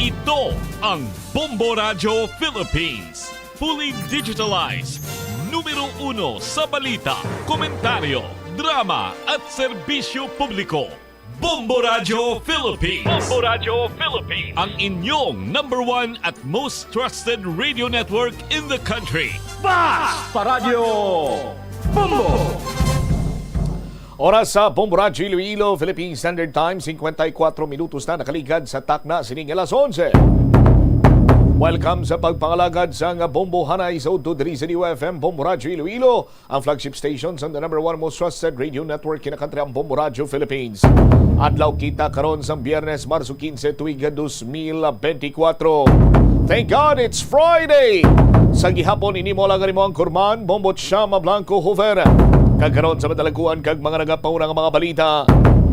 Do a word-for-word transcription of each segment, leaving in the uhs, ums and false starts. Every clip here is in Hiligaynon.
Ito ang Bombo Radyo Philippines. Fully digitalized. Numero uno sa balita, komentaryo, drama at serbisyo publiko. Bombo Radyo Philippines. Bombo Radyo Philippines. Ang inyong number one at most trusted radio network in the country. Bas! Paradyo Bombo! Oras sa Bombo Radyo Iloilo, Philippine Standard Time, singkwenta y kuwatro minutos na nakaligad sa takna sining alas onse. Welcome sa pagpangalagad sang Bombo Hanay sa udto diri sa D W F M Bombo Radyo Iloilo, ang flagship station sang the number one most trusted radio network in the country, ang Bombo Radyo Philippines. Adlaw kita karon sang Biyernes, Marso quince, tuig dos mil benti kuwatro. Thank God it's Friday! Sa gihapon, ini mo lang ang imo anchorman, Bombo Chama Blanco Hoover. Kag karon sa madalaguan kag mga nagapauna nga mga balita,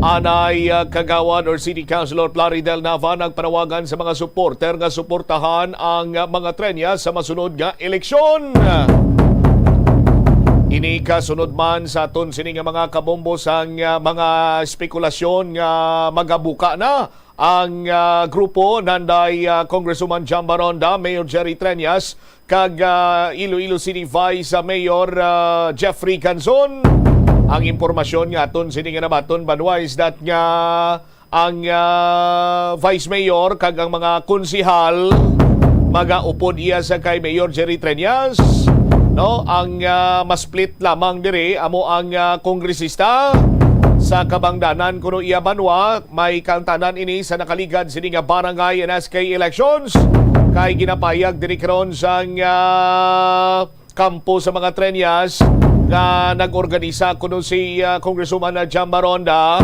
anay, ah, Kagawad or City Councilor Plaridel Nava nagpanawagan sa mga supporter nga suportahan ang, ah, mga Treñas sa masunod nga eleksyon. Ini kasunod man sa aton sini nga mga kabombo sang, ah, mga espekulasyon nga magabuka na ang, ah, grupo nanday, ah, Congresswoman Jam Baronda, Mayor Jerry Treñas, kag, ah, Iloilo City Vice, ah, Mayor, ah, Jeffrey Ganzon. Ang impormasyon nga aton sini nga nabaton, banwa, is that nga ang, ah, Vice Mayor kag ang mga konsehal magaupod iya sa kay Mayor Jerry Treñas, no? Ang, ah, ma-split lamang diri amo ang, ah, kongresista sa kabangdanan kuno iya banwa. May kaangtanan ini sa nakaligad sini nga barangay and S K elections, kay ginapahayag diri karon sang, ah, kampo sa mga Treñas nga nag-organisa kuno si, ah, Congresswoman, ah, Jam Baronda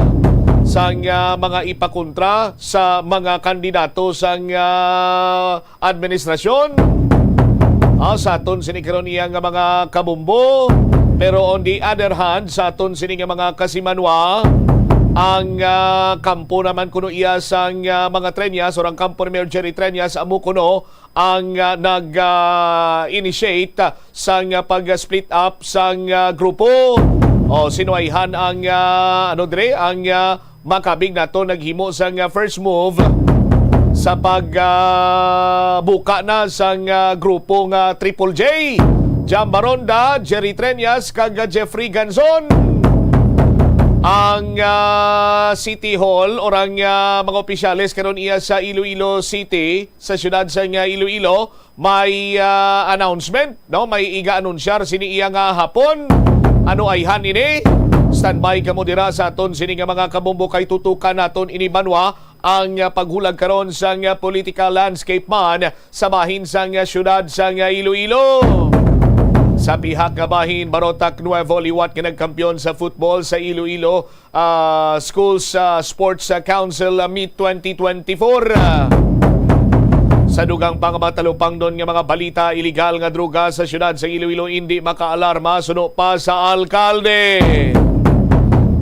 sang, ah, mga ipakontra sa mga kandidato sang, ah, administrasyon. Ah, sa aton sini karon iya nga mga kabombo. Pero on the other hand, sa aton sini nga mga kasimanwa, ang, ah, kampo naman kuno iya sang, ah, mga Treñas or ang kampo ni Mayor Jerry Treñas amo kuno ang, ah, nag, ah, initiate, ah, sang, ah, pag-split up sang, ah, grupo. O, sino ayhan ang, ah, ano dire, ang, ah, makabig nato naghimo sang, ah, first move sa pag, ah, buka na sang, ah, grupo nga Triple J. Jam Baronda, Jerry Treñas, kag, ah, Jeffrey Ganzon. Ang, ah, City Hall or ang, ah, mga opisyales karon iya sa Iloilo City, sa siyudad sang, ah, Iloilo, may, ah, announcement, no? May iga-anunsyar sini iya nga hapon. Ano ayhan ini? Standby kamo dira sa aton sini nga mga kabombo kay tutukan naton ini banwa ang, ah, paghulag karon sang, ah, political landscape man sa bahin sang, ah, siyudad sang, ah, Iloilo. Sa pihak nga bahin, Barotac Nuevo liwat nga nagkampiyon sa football sa Iloilo, ah, Schools, ah, Sports, ah, Council, ah, Meet twenty twenty-four. Sa dugang pa nga mga talupangnon nga mga balita, iligal nga droga sa siyudad sa Iloilo indi makaalarma suno pa sa alkalde.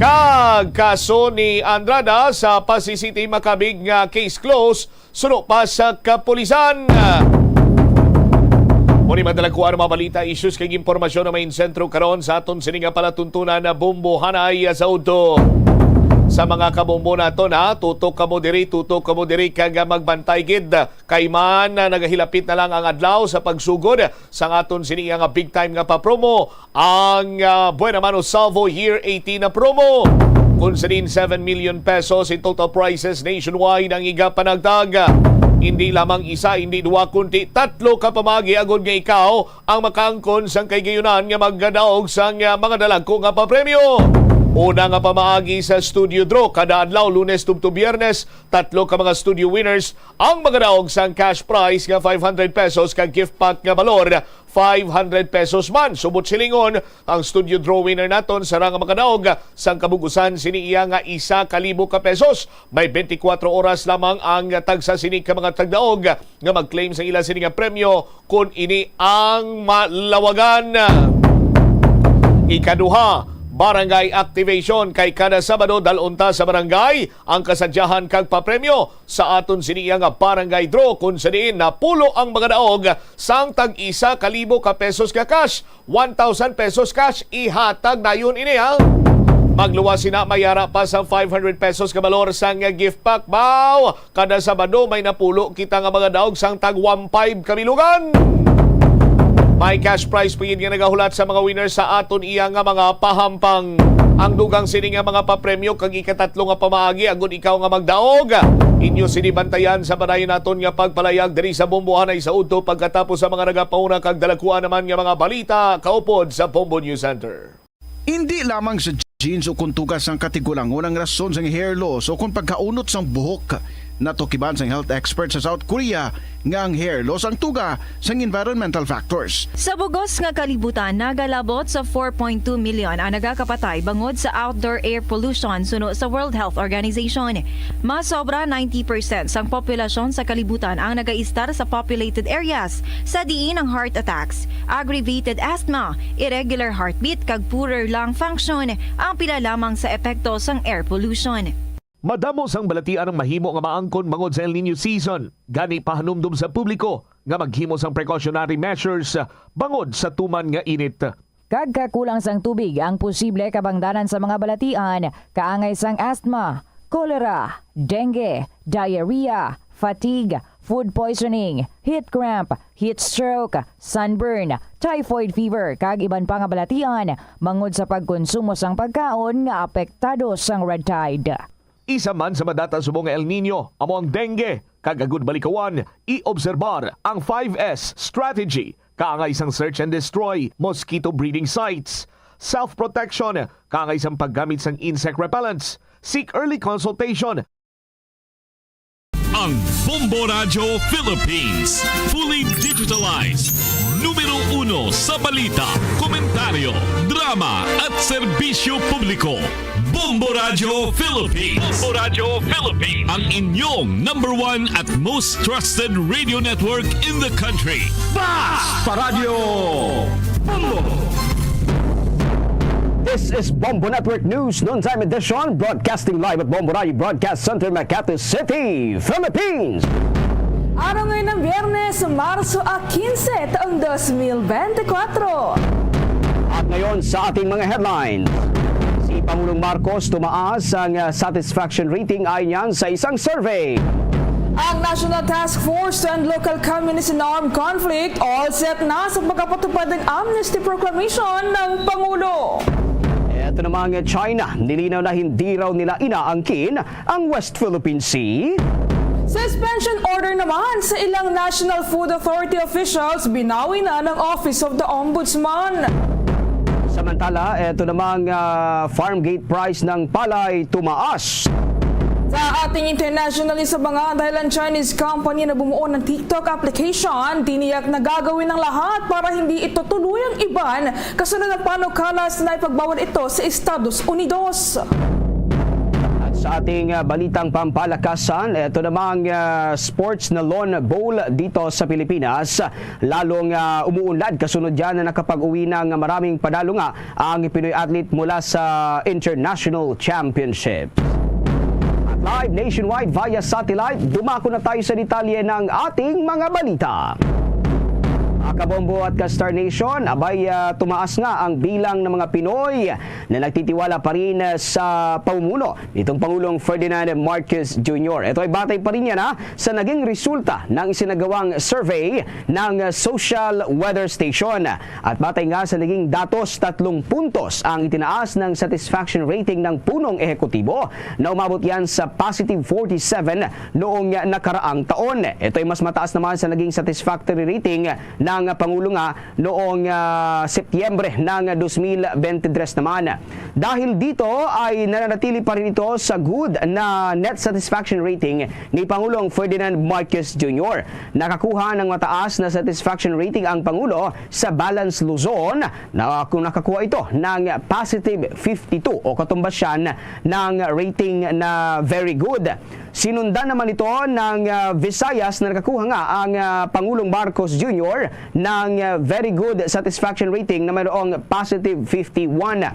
Kag kaso ni Andrada sa Passi City, makabig nga case close suno pa sa kapulisan. Mao ni madalakuan ang mga balita, issues kag impormasyon na may sentro karon sa aton sini nga palatuntunan na bombohanay sa udto. Sa mga kabombo naton, ha, tutok kamo diri, tutok kamo diri, kag magbantay gid. Kay man, ah, nagahilapit na lang ang adlaw sa pagsugod sang aton sini nga big time nga pa-promo, ang, ah, Buena Mano Salvo Year eighteen na promo. Kung sa din seven million pesos in total prizes nationwide ang igapanagtag. Hindi lamang isa, hindi duwa, kundi tatlo ka pamaagi agod nga ikaw ang makaangkon sang kahigayonan nga magadaog sang, ah, mga dalagko nga papremyo. Una nga pamaagi sa studio draw kada adlaw, Lunes tubtob Biyernes, tatlo ka mga studio winners ang magadaog sang cash prize nga five hundred pesos kag gift pack nga balor five hundred pesos man. Subot silingon, ang studio draw winner naton sarang makadaog sang kabug-usan sini iya nga isa ka libo ka pesos. May twenty-four oras lamang ang tagsa sini ka mga tagdaog nga mag-claim sa ila sini nga premyo, kun ini ang malawagan. Ikaduha, barangay activation, kay kada Sabado dal-on ta sa barangay ang kasadyahan kag papremyo sa aton sini nga barangay draw, kun sa diin napulo ang mga daog sang tag isa ka libo ka pesos nga cash, one thousand pesos cash. Ihatag dayon ini, ha. Magluwas sina, may ara pa sa five hundred pesos ka balor sang gift pack. Baw, kada Sabado may napulo kita nga mga daog sang tag one five kabilugan. May cash prize pa gid nga nagahulat sa mga winner sa aton iya nga mga pahampang. Ang dugang sini nga mga papremyo kag ikatatlo nga pamaagi agud ikaw nga magdaog. Inyo sini bantayan sa padayon naton nga pagpalayag diri sa Bombohanay sa udto pagkatapos sa mga nagapauna kag dalakuan naman nga mga balita kaupod sa Bombo News Center. Indi lamang sa genes o kon tuga sang katigulangon ang rason sang hair loss o kon pagkaunot sang buhok. Natukiban sang health expert sa South Korea nga ang hair loss ang tuga sang environmental factors. Sa bug-os nga kalibutan, nagalabot sa four point two million ang nagakapatay bangod sa outdoor air pollution suno sa World Health Organization. Mas sobra ninety percent sang populasyon sa kalibutan ang nagaistar sa populated areas, sa diin ang heart attacks, aggravated asthma, irregular heartbeat, kag poorer lung function ang pila lamang sa epekto sang air pollution. Madamo sang balatian ang mahimo nga maangkon bangod sa El Niño season, gani pahanumdom sa publiko nga maghimo sang precautionary measures bangod sa tuman nga init. Kag kakulang sang tubig ang posible kabangdanan sa mga balatian, kaangay sang asthma, cholera, dengue, diarrhea, fatigue, food poisoning, heat cramp, heat stroke, sunburn, typhoid fever, kag iban pa nga balatian bangod sa pagkonsumo sang pagkaon nga apektado sang red tide. Isa man sa madata subong nga El Niño amo ang dengue, kag agud malikawan, i-obserbar ang five S strategy, kaangay sang search and destroy, mosquito breeding sites, self-protection, kaangay sang paggamit sang insect repellents, seek early consultation. Ang Bombo Radyo Philippines, fully digitalized. Numero uno sa balita, komentaryo, drama, at serbisyo publiko. Bombo Radyo Philippines. Bombo Radyo Philippines. Ang inyong number one at most trusted radio network in the country. Basta Radyo Bombo! This is Bombo Network News, noontime edition, broadcasting live at Bombo Radyo Broadcast Center, Makati City, Philippines. Araw ngayon ng Biyernes, Marso a quince, taong dos mil bente kwatro. At ngayon sa ating mga headlines, si Pangulong Marcos tumaas ang, ah, satisfaction rating ayon niyan sa isang survey. Ang National Task Force to End Local Communist and Armed Conflict all set na sa pagkapatupad ng amnesty proclamation ng Pangulo. Eto namang China, nilinaw na hindi raw nila inaangkin ang West Philippine Sea. Suspension order naman sa ilang National Food Authority officials, binawi na ng Office of the Ombudsman. Samantala, eto namang, ah, farm gate price ng palay tumaas. Sa ating international, isa mga dahil ang Chinese company na bumuo ng TikTok application, tiniyak na gagawin ang lahat para hindi ito tuluyang iban kasunod ng panukala na ipagbawal ito sa Estados Unidos. At sa ating, ah, balitang pampalakasan, eto namang, ah, sports na Lawn Bowl dito sa Pilipinas. Lalong, ah, umuunlad kasunod dyan na nakapag-uwi na nga maraming panalo nga ang Pinoy athlete mula sa International Championship. At live nationwide via satellite, dumako na tayo sa detalye ng ating mga balita. Mga kabombo at ka-Star Nation, abay, ah, tumaas nga ang bilang ng mga Pinoy na nagtitiwala pa rin, ah, sa pamumuno nitong Pangulong Ferdinand Marcos Junior. Ito ay batay pa rin yan, ha, sa naging resulta ng isinagawang survey ng Social Weather Station. At batay nga sa naging datos, tatlong puntos ang itinaas ng satisfaction rating ng punong ehekutibo na umabot yan sa positive forty-seven noong nakaraang taon. Ito'y mas mataas naman sa naging satisfactory rating ng Pangulo nga noong, ah, Setyembre ng dos mil bente tres naman. Dahil dito ay nananatili pa rin ito sa good na net satisfaction rating ni Pangulong Ferdinand Marcos Junior. Nakakuha ng mataas na satisfaction rating ang Pangulo sa Balance Luzon na kung nakakuha ito ng positive fifty-two o katumbas siya ng rating na very good. Sinundan naman ito ng, ah, Visayas na nakakuha nga ang, ah, Pangulong Marcos Junior ng, ah, very good satisfaction rating na mayroong positive fifty-one.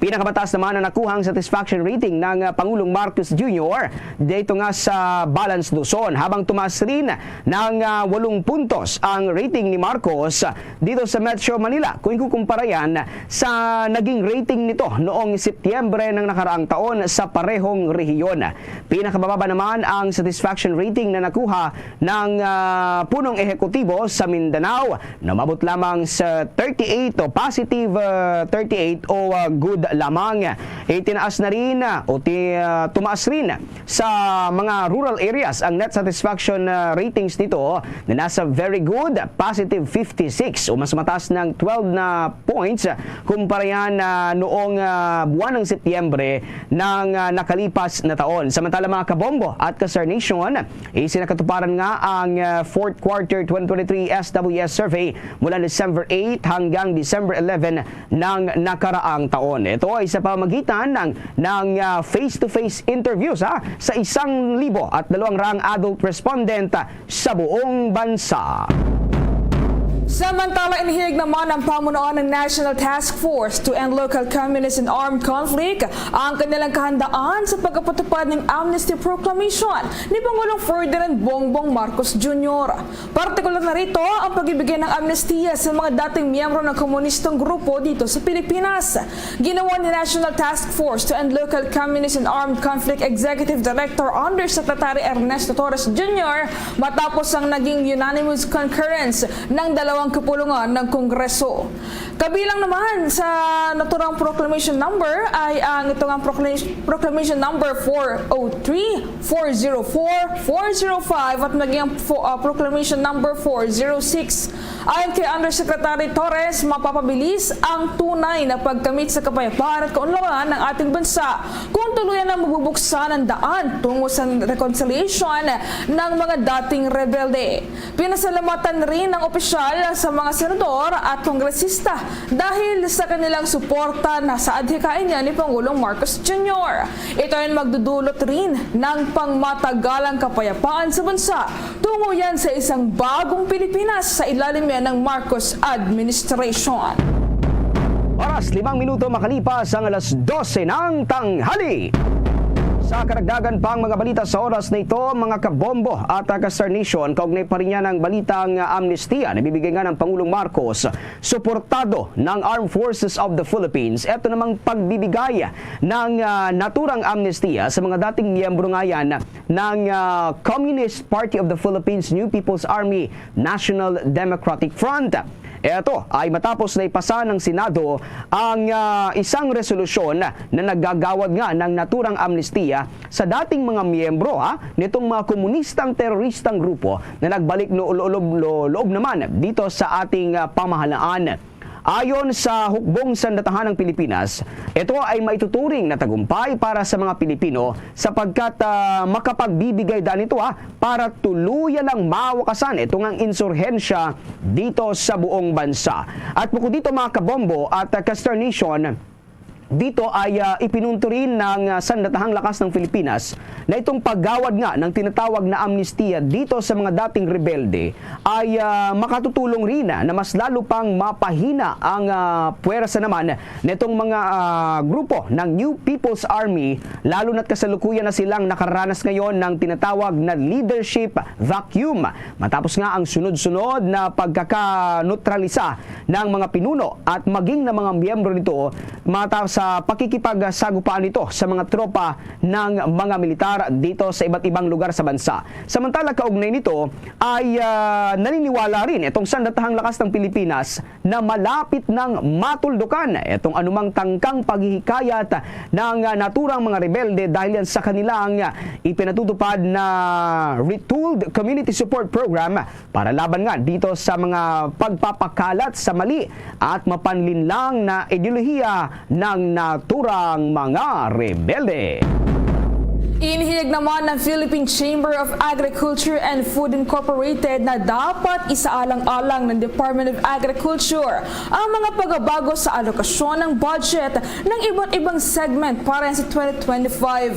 Pinakamataas naman ang nakuhang satisfaction rating ng, ah, Pangulong Marcos Junior dito nga sa Balance Luzon, habang tumaas rin ng, ah, walong puntos ang rating ni Marcos dito sa Metro Manila kung ikukumpara yan sa naging rating nito noong Setyembre ng nakaraang taon sa parehong rehiyon. Pinakamababa naman ang satisfaction rating na nakuha ng, ah, punong ehekutibo sa Mindanao, na umabot lamang sa thirty-eight o positive, ah, thirty-eight o, ah, good lamang. Itinaas na rin, ah, o ti-, ah, tumaas rin sa mga rural areas ang net satisfaction, ah, ratings nito na nasa very good, positive fifty-six, o mas mataas ng twelve na points kumpara yan, ah, noong, ah, buwan ng Setyembre ng, ah, nakalipas na taon. Samantala, mga kabombo at ka-Star Nation, isinakatuparan nga ang, ah, fourth quarter twenty twenty-three S W S survey mula December eight hanggang December eleven ng nakaraang taon. Ito ay sa pamamagitan ng, ng, ah, face-to-face interviews, ha, sa isang libo at dalawang raang adult respondent, ah, sa buong bansa. Samantala, inihayag naman ng pamunuan ng National Task Force to End Local Communist and Armed Conflict ang kanilang kahandaan sa pagpatupad ng Amnesty Proclamation ni Pangulong Ferdinand Bongbong Marcos Junior. Partikular na rito ang pagbibigay ng amnestiya sa mga dating miyembro ng komunistang grupo dito sa Pilipinas. Ginawa ni National Task Force to End Local Communist and Armed Conflict Executive Director Undersecretary Ernesto Torres Junior matapos ang naging unanimous concurrence ng dalawang kapulungan ng Kongreso. Kabilang naman sa naturang proclamation number ay ang ito nga proclamation, proclamation number four oh three, four zero four, four zero five at maging ang fo-, ah, proclamation number four zero six. Ayon kay Undersecretary Torres, mapapabilis ang tunay na pagkamit sa kapayapaan at kaunlaran ng ating bansa kung tuluyan na mabubuksan ang daan tungo sa reconciliation ng mga dating rebelde. Pinasalamatan rin ng opisyal sa mga senador at kongresista dahil sa kanilang suporta na sa adhikain niya ni Pangulong Marcos Junior. Ito ay magdudulot rin ng pangmatagalang kapayapaan sa bansa. Tungo yan sa isang bagong Pilipinas sa ilalim yan ng Marcos administration. Oras, limang minuto makalipas ang alas dose ng tanghali. Sa karagdagan pang mga balita sa oras na ito, mga kabombo at ka-Star Nation, kaugnay pa rin yan ang balitang amnesty na ibibigay nga ng Pangulong Marcos, suportado ng Armed Forces of the Philippines. Ito namang pagbibigay ng, ah, naturang amnesty sa mga dating miyembro nga yan ng, ah, Communist Party of the Philippines, New People's Army, National Democratic Front. Ito ay matapos na ipasa ng Senado ang, ah, isang resolusyon na naggagawad nga ng naturang amnestiya sa dating mga miyembro, ha, nitong mga komunistang teroristang grupo na nagbalik lo-, lo-, lo-, lo-, loob naman dito sa ating, ah, pamahalaan. Ayon sa Hukbong Sandatahan ng Pilipinas, ito ay maituturing na tagumpay para sa mga Pilipino sapagkat, ah, makapagbibigay daan ito, ah, para tuluyan lang mawakasan ito ngang insurhensya dito sa buong bansa. At bukod dito, mga kabombo at, ah, ka-Star Nation, dito ay, ah, ipinunto rin ng, ah, Sandatahang Lakas ng Pilipinas na itong paggawad nga ng tinatawag na amnestiya dito sa mga dating rebelde ay, ah, makatutulong rin na mas lalo pang mapahina ang, ah, puwersa naman nitong mga, ah, grupo ng New People's Army, lalo na't kasalukuyan na silang nakaranas ngayon ng tinatawag na leadership vacuum, matapos nga ang sunod-sunod na pagkakaneutralisa ng mga pinuno at maging ng mga miyembro nito mata sa pakikipagsagupaan nito sa mga tropa ng mga militar dito sa iba't ibang lugar sa bansa. Samantala, kaugnay nito ay, ah, naniniwala rin itong Sandatahang Lakas ng Pilipinas na malapit nang matuldukan itong anumang tangkang paghihikayat ng, ah, naturang mga rebelde dahil yan sa kanilang, ah, ipinatutupad na Retooled Community Support Program para laban nga dito sa mga pagpapakalat sa mali at mapanlinlang na ideolohiya ng naturang mga rebelde. Inihayag naman ng Philippine Chamber of Agriculture and Food Incorporated na dapat isaalang-alang ng Department of Agriculture ang mga pagbabago sa alokasyon ng budget ng iba't ibang segment para sa twenty twenty-five.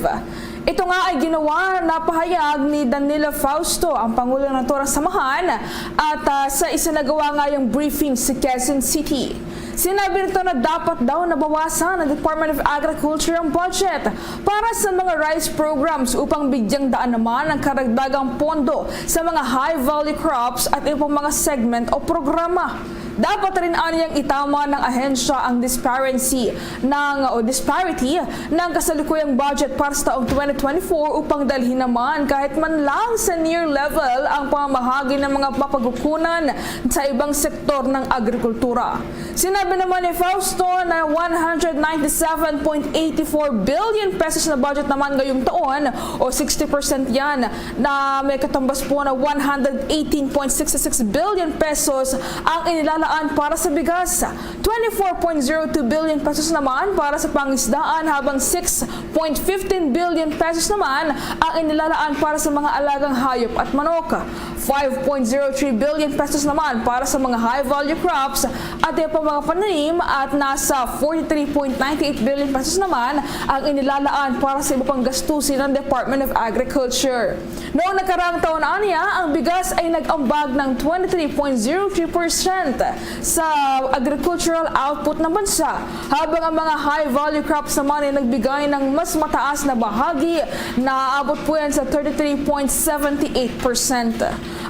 Ito nga ay ginawa na pahayag ni Danilo Fausto, ang Pangulo ng Naturang Samahan, at, ah, sa isinagawa ngayong briefing sa Quezon City. Sinabi nito na dapat daw nabawasan ng Department of Agriculture ang budget para sa mga rice programs upang bigyang daan naman ang karagdagang pondo sa mga high-value crops at iba pang mga segment o programa. Dapat rin anyang itama ng ahensya ang disparity ng, o disparity ng kasalukuyang budget para sa taong twenty twenty-four upang dalhin naman kahit man lang sa near level ang pamamahagi ng mga mapagkukunan sa ibang sektor ng agrikultura. Sinabi naman ni Fausto na one hundred ninety-seven point eight four billion pesos na budget naman ngayong taon, o sixty percent yan, na may katumbas po na one hundred eighteen point six six billion pesos ang inilalaan para sa bigas, twenty-four point zero two billion pesos naman para sa pangisdaan, habang six point fifteen billion pesos naman ang inilalaan para sa mga alagang hayop at manok, five point zero three billion pesos naman para sa mga high-value crops at iba pa mga pananim, at nasa forty-three point nine eight billion pesos naman ang inilalaan para sa iba pang gastusin ng Department of Agriculture. Noong nakaraang taon, anya, ang bigas ay nag-ambag ng twenty-three point zero three percent sa agricultural output ng bansa, habang ang mga high-value crops naman ay nagbigay ng mas mataas na bahagi, na aabot po yan sa thirty-three point seven eight percent.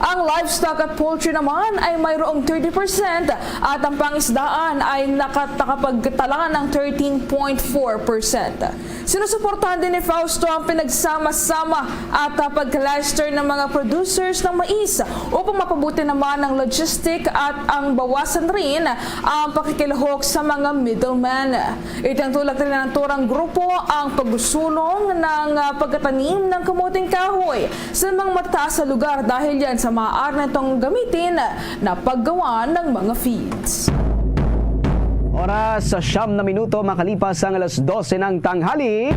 Ang livestock at poultry naman ay mayroong thirty percent at ang pangisdaan ay nakat-, nakapagtala ng thirteen point four percent. Sinusuportahan din ni Fausto ang pinagsama-sama at, ah, pag-cluster ng mga producers ng mais upang mapabuti naman ang logistic at ang bawasan rin ang pakikilahok sa mga middleman. Itinautulak rin ng naturang grupo ang pagsusulong ng, ah, pagkatanim ng kamoteng kahoy sa mga matataas na lugar dahil yan sa maaari nitong gamitin na paggawa ng mga feeds. Oras sa siyam na minuto makalipas ang alas dose ng tanghali.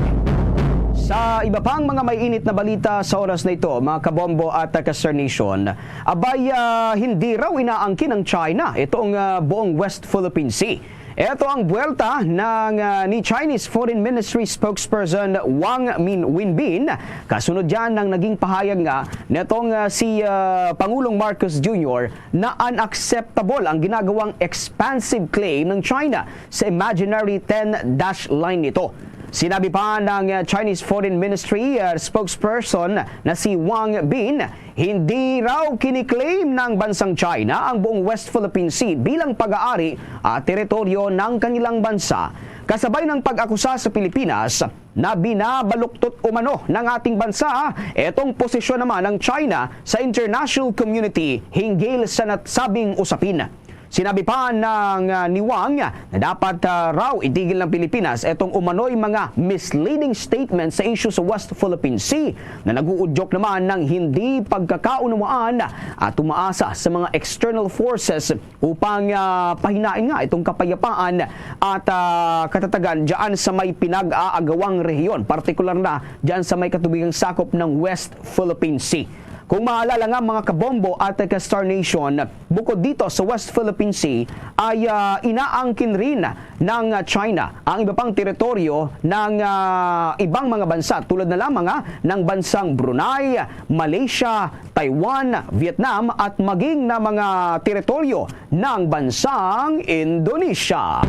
Sa iba pang mga may init na balita sa oras na ito, mga kabombo at ka-Star Nation, abay, ah, hindi raw inaangkin ng China itong, ah, buong West Philippine Sea. Ito ang buwelta ng, ah, ni Chinese Foreign Ministry spokesperson Wang Min Winbin, kasunod yan ng naging pahayag nga netong, ah, si, ah, Pangulong Marcos Junior na unacceptable ang ginagawang expansive claim ng China sa imaginary ten dash line nito. Sinabi pa ng, ah, Chinese Foreign Ministry, ah, spokesperson na si Wang Bin, hindi raw kiniklaim ng bansang China ang buong West Philippine Sea bilang pag-aari at teritoryo ng kanilang bansa, kasabay ng pag-akusa sa Pilipinas na binabaluktot umano ng ating bansa itong posisyon naman ng China sa international community hinggil sa nasabing usapin. Sinabi pa ng, ah, ni Wang na dapat, ah, raw itigil ng Pilipinas itong umano'y mga misleading statement sa isyu sa West Philippine Sea na nag-uudyok naman ng hindi pagkakaunawaan at umaasa sa mga external forces upang, ah, pahinain nga itong kapayapaan at, ah, katatagan dyan sa may pinag-aagawang rehiyon, partikular na dyan sa may katubigang sakop ng West Philippine Sea. Kung maalala nga, mga kabombo at ka-Star Nation, bukod dito sa West Philippine Sea ay, ah, inaangkin rin ng, ah, China ang iba pang teritoryo ng, ah, ibang mga bansa, tulad na lamang, ah, ng bansang Brunei, Malaysia, Taiwan, Vietnam at maging na mga teritoryo ng bansang Indonesia.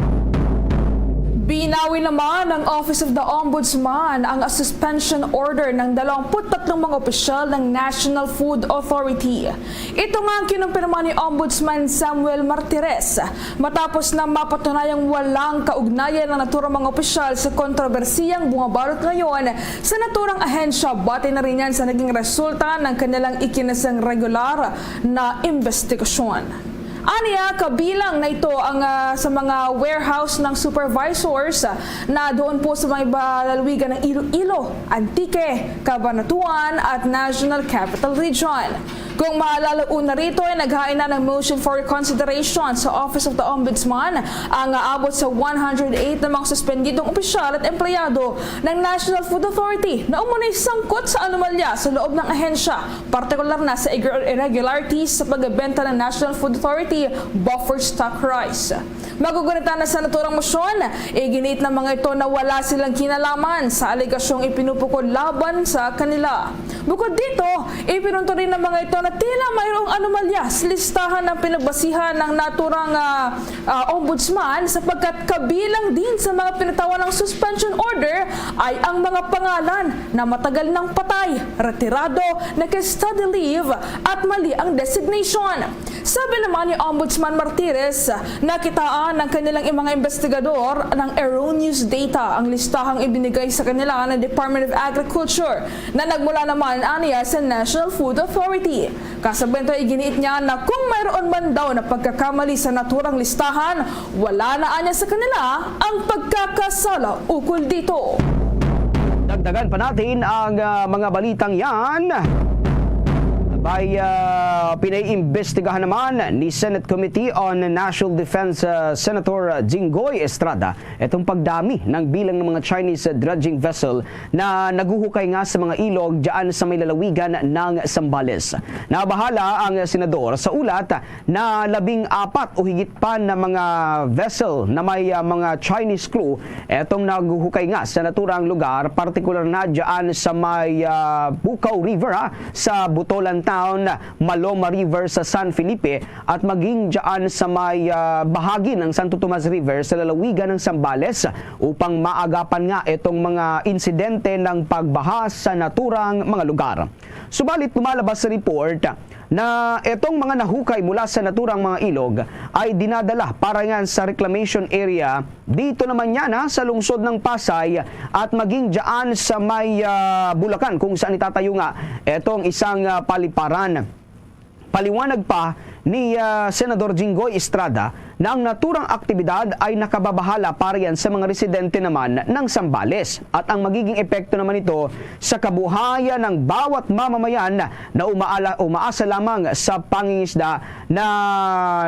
Binawi naman ng Office of the Ombudsman ang suspension order ng dalawampu't tatlong mga opisyal ng National Food Authority. Ito nga ang kinumpirma ni Ombudsman Samuel Martires matapos na mapatunayang walang kaugnayan ang naturang mga opisyal sa kontrobersiyang bumabalot ngayon sa naturang ahensya, batay na rin yan sa naging resulta ng kanilang ikinasang regular na investigasyon. Aniya, kabilang na ito ang, ah, sa mga warehouse ng supervisors, ah, na doon po sa may ba-, lalawigan ng Iloilo, Antique, Cabanatuan at National Capital Region. Kung maalala, una rito ay naghain na ng motion for reconsideration sa Office of the Ombudsman ang aabot sa one hundred eight na mga suspendidong opisyal at empleyado ng National Food Authority na umunay sangkot sa anomalya sa loob ng ahensya, partikular na sa irre-, irregularities sa pagbebenta ng National Food Authority buffer stock rice. Magugunitan na sa naturang motion, iginiit ng mga ito na wala silang kinalaman sa alegasyong ipinupukol laban sa kanila. Bukod dito, ipinunto rin ng mga ito na Tila mayroong anomalya sa listahan ng pinagbasihan ng naturang, ah, ah, ombudsman, sapagkat kabilang din sa mga pinatawan ng suspension order ay ang mga pangalan na matagal nang patay, retirado, nag-study leave, at mali ang designation. Sabi naman ni Ombudsman Martires, nakitaan ng kanilang mga investigador ng erroneous data ang listahang ibinigay sa kanila ng Department of Agriculture na nagmula naman aniya sa National Food Authority. Kasabay nito, iginiit niya na kung mayroon man daw na pagkakamali sa naturang listahan, wala na anya sa kanila ang pagkakasala ukol dito. Dagdagan pa natin ang, ah, mga balitang yan. By, ah, pinaiimbestigahan naman ni Senate Committee on National Defense, ah, Senator Jinggoy Estrada itong pagdami ng bilang ng mga Chinese dredging vessel na naguhukay nga sa mga ilog dyan sa may lalawigan ng Zambales. Nabahala ang senador sa ulat na labing apat o higit pa na mga vessel na may, ah, mga Chinese crew etong naguhukay nga sa naturang lugar, partikular na dyan sa may, ah, Bukaw River, ha, sa Botolan Town, Maloma River sa San Felipe, at maging dyan sa may, ah, bahagi ng Santo Tomas River sa lalawigan ng Zambales upang maagapan nga itong mga insidente ng pagbaha sa naturang mga lugar. Subalit, lumalabas sa report na itong mga nahukay mula sa naturang mga ilog ay dinadala para yan sa reclamation area dito naman yana sa lungsod ng Pasay at maging dyan sa may, ah, Bulacan, kung saan itatayo nga itong isang, ah, paliparan. Paliwanag pa ni, ah, Senador Jinggoy Estrada na ang naturang aktibidad ay nakababahala para yan sa mga residente naman ng Zambales at ang magiging epekto naman nito sa kabuhayan ng bawat mamamayan na umaala-, umaasa lamang sa pangingisda na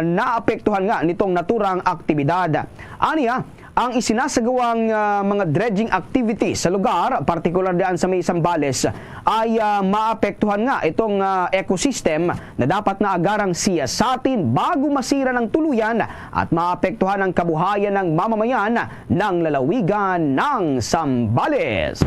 naapektuhan nga nitong naturang aktibidad. Aniya, ang isinasagawang, ah, mga dredging activity sa lugar, partikular diyan sa may Zambales, ay, ah, maapektuhan nga itong, ah, ecosystem na dapat na agarang siyasatin bago masira ng tuluyan at maapektuhan ang kabuhayan ng mamamayan ng lalawigan ng Zambales.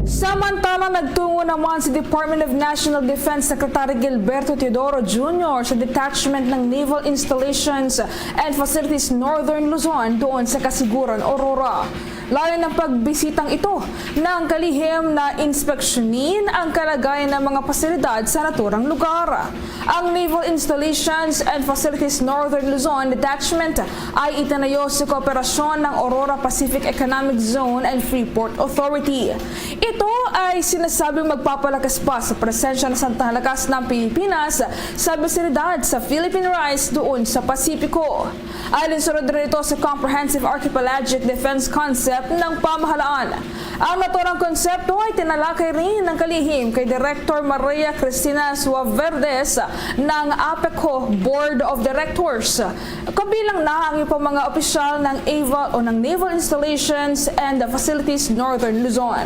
Samantala, nagtungo naman si Department of National Defense Secretary Gilberto Teodoro Junior sa detachment ng Naval Installations and Facilities Northern Luzon doon sa Casiguran, Aurora. Layo ng pagbisitang ito ng kalihim na inspeksyonin ang kalagayan ng mga pasilidad sa naturang lugar. Ang Naval Installations and Facilities Northern Luzon Detachment ay itinayo sa kooperasyon ng Aurora Pacific Economic Zone and Freeport Authority. Ito ay sinasabing magpapalakas pa sa presensya ng Santa Lakas ng Pilipinas sa pasilidad sa Philippine Rise doon sa Pasipiko. Alinsunod rin ito sa Comprehensive Archipelagic Defense Concept ng pamahalaan. Ang naturang konsepto ay tinalakay rin ng kalihim kay Director Maria Cristina Suaverdes ng APECO Board of Directors. Kabilang na ang iba pang mga opisyal ng aval o ng Naval Installations and Facilities Northern Luzon.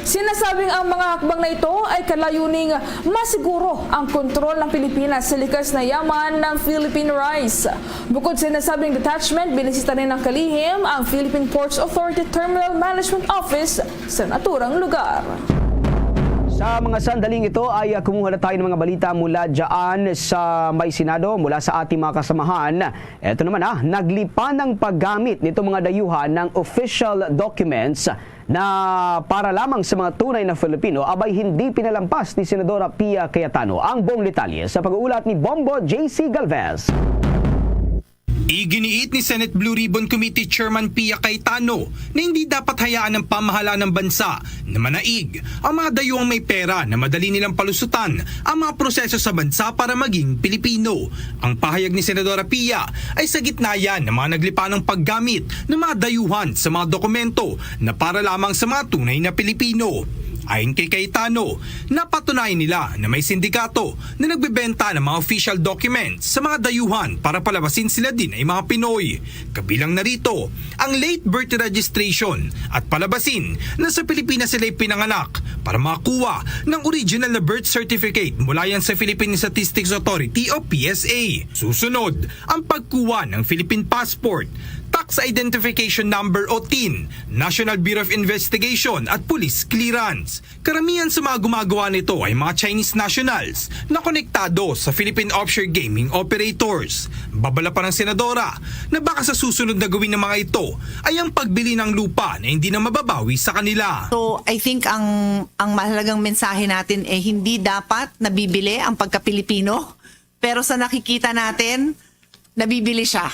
Sinasabing ang mga hakbang na ito ay kalayuning masiguro ang kontrol ng Pilipinas sa likas na yaman ng Philippine Rise. Bukod sa nasabing detachment, binisita rin ng kalihim ang Philippine Ports Authority Terminal Management Office sa naturang lugar. Sa mga sandaling ito ay, ah, kumuha na tayo ng mga balita mula dyan sa may Senado, mula sa ating mga kasamahan. Eto naman, ah, naglipan ang paggamit nito mga dayuhan ng official documents na para lamang sa mga tunay na Filipino, abay hindi pinalampas ni Senadora Pia Cayetano. Ang buong detalye sa pag-uulat ni Bombo J C Galvez. Iginiit ni Senate Blue Ribbon Committee Chairman Pia Cayetano na hindi dapat hayaan ng pamahalaan ng bansa na manaig ang mga dayuhang may pera na madali nilang palusutan ang mga proseso sa bansa para maging Pilipino. Ang pahayag ni Senadora Pia ay sa gitna yan ng mga naglipanang paggamit ng mga dayuhan sa mga dokumento na para lamang sa mga tunay na Pilipino. Ayon kay Cayetano, napatunayan nila na may sindikato na nagbebenta ng mga official documents sa mga dayuhan para palabasin sila din ay mga Pinoy. Kabilang na rito ang late birth registration at palabasin na sa Pilipinas sila ipinanganak para makakuha ng original na birth certificate mula yan sa Philippine Statistics Authority o P S A. Susunod, ang pagkuha ng Philippine passport, sa identification number o TIN, National Bureau of Investigation at police clearance. Karamihan sa mga gumagawa nito ay mga Chinese nationals na konektado sa Philippine offshore gaming operators. Babala pa ng senadora na baka sa susunod na gawin ng mga ito ay ang pagbili ng lupa na hindi na mababawi sa kanila. So, I think ang ang mahalagang mensahe natin eh hindi dapat nabibili ang pagka-Pilipino, pero sa nakikita natin, nabibili siya.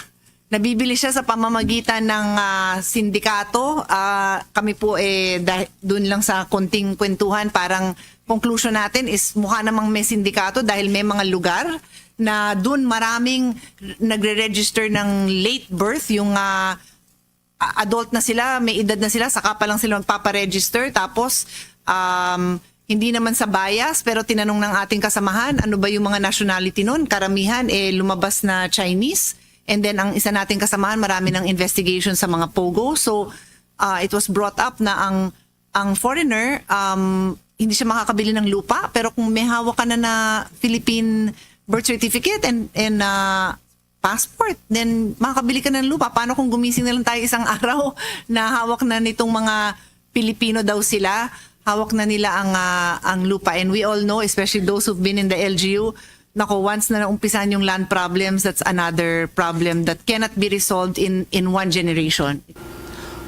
Nabibili siya sa pamamagitan ng ah, sindikato. Ah, kami po eh dah- doon lang sa konting kwentuhan, parang conclusion natin is mukha namang may sindikato dahil may mga lugar na doon maraming nagre-register ng late birth, yung ah, a- adult na sila, may edad na sila, saka pa lang sila magpaparegister. Tapos, um, hindi naman sa bias, pero tinanong ng ating kasamahan, ano ba yung mga nationality nun? Karamihan, eh, lumabas na Chinese. And then, ang isa nating kasamahan, marami ng investigation sa mga POGO. So, uh, it was brought up na ang ang foreigner, um, hindi siya makakabili ng lupa, pero kung may hawak ka na na Philippine birth certificate and and uh, passport, then makakabili ka ng lupa. Paano kung gumising na lang tayo isang araw na hawak na nitong mga Pilipino daw sila? Hawak na nila ang ah, ang lupa, and we all know, especially those who've been in the L G U, nako, once na naumpisan yung land problems, that's another problem that cannot be resolved in in one generation.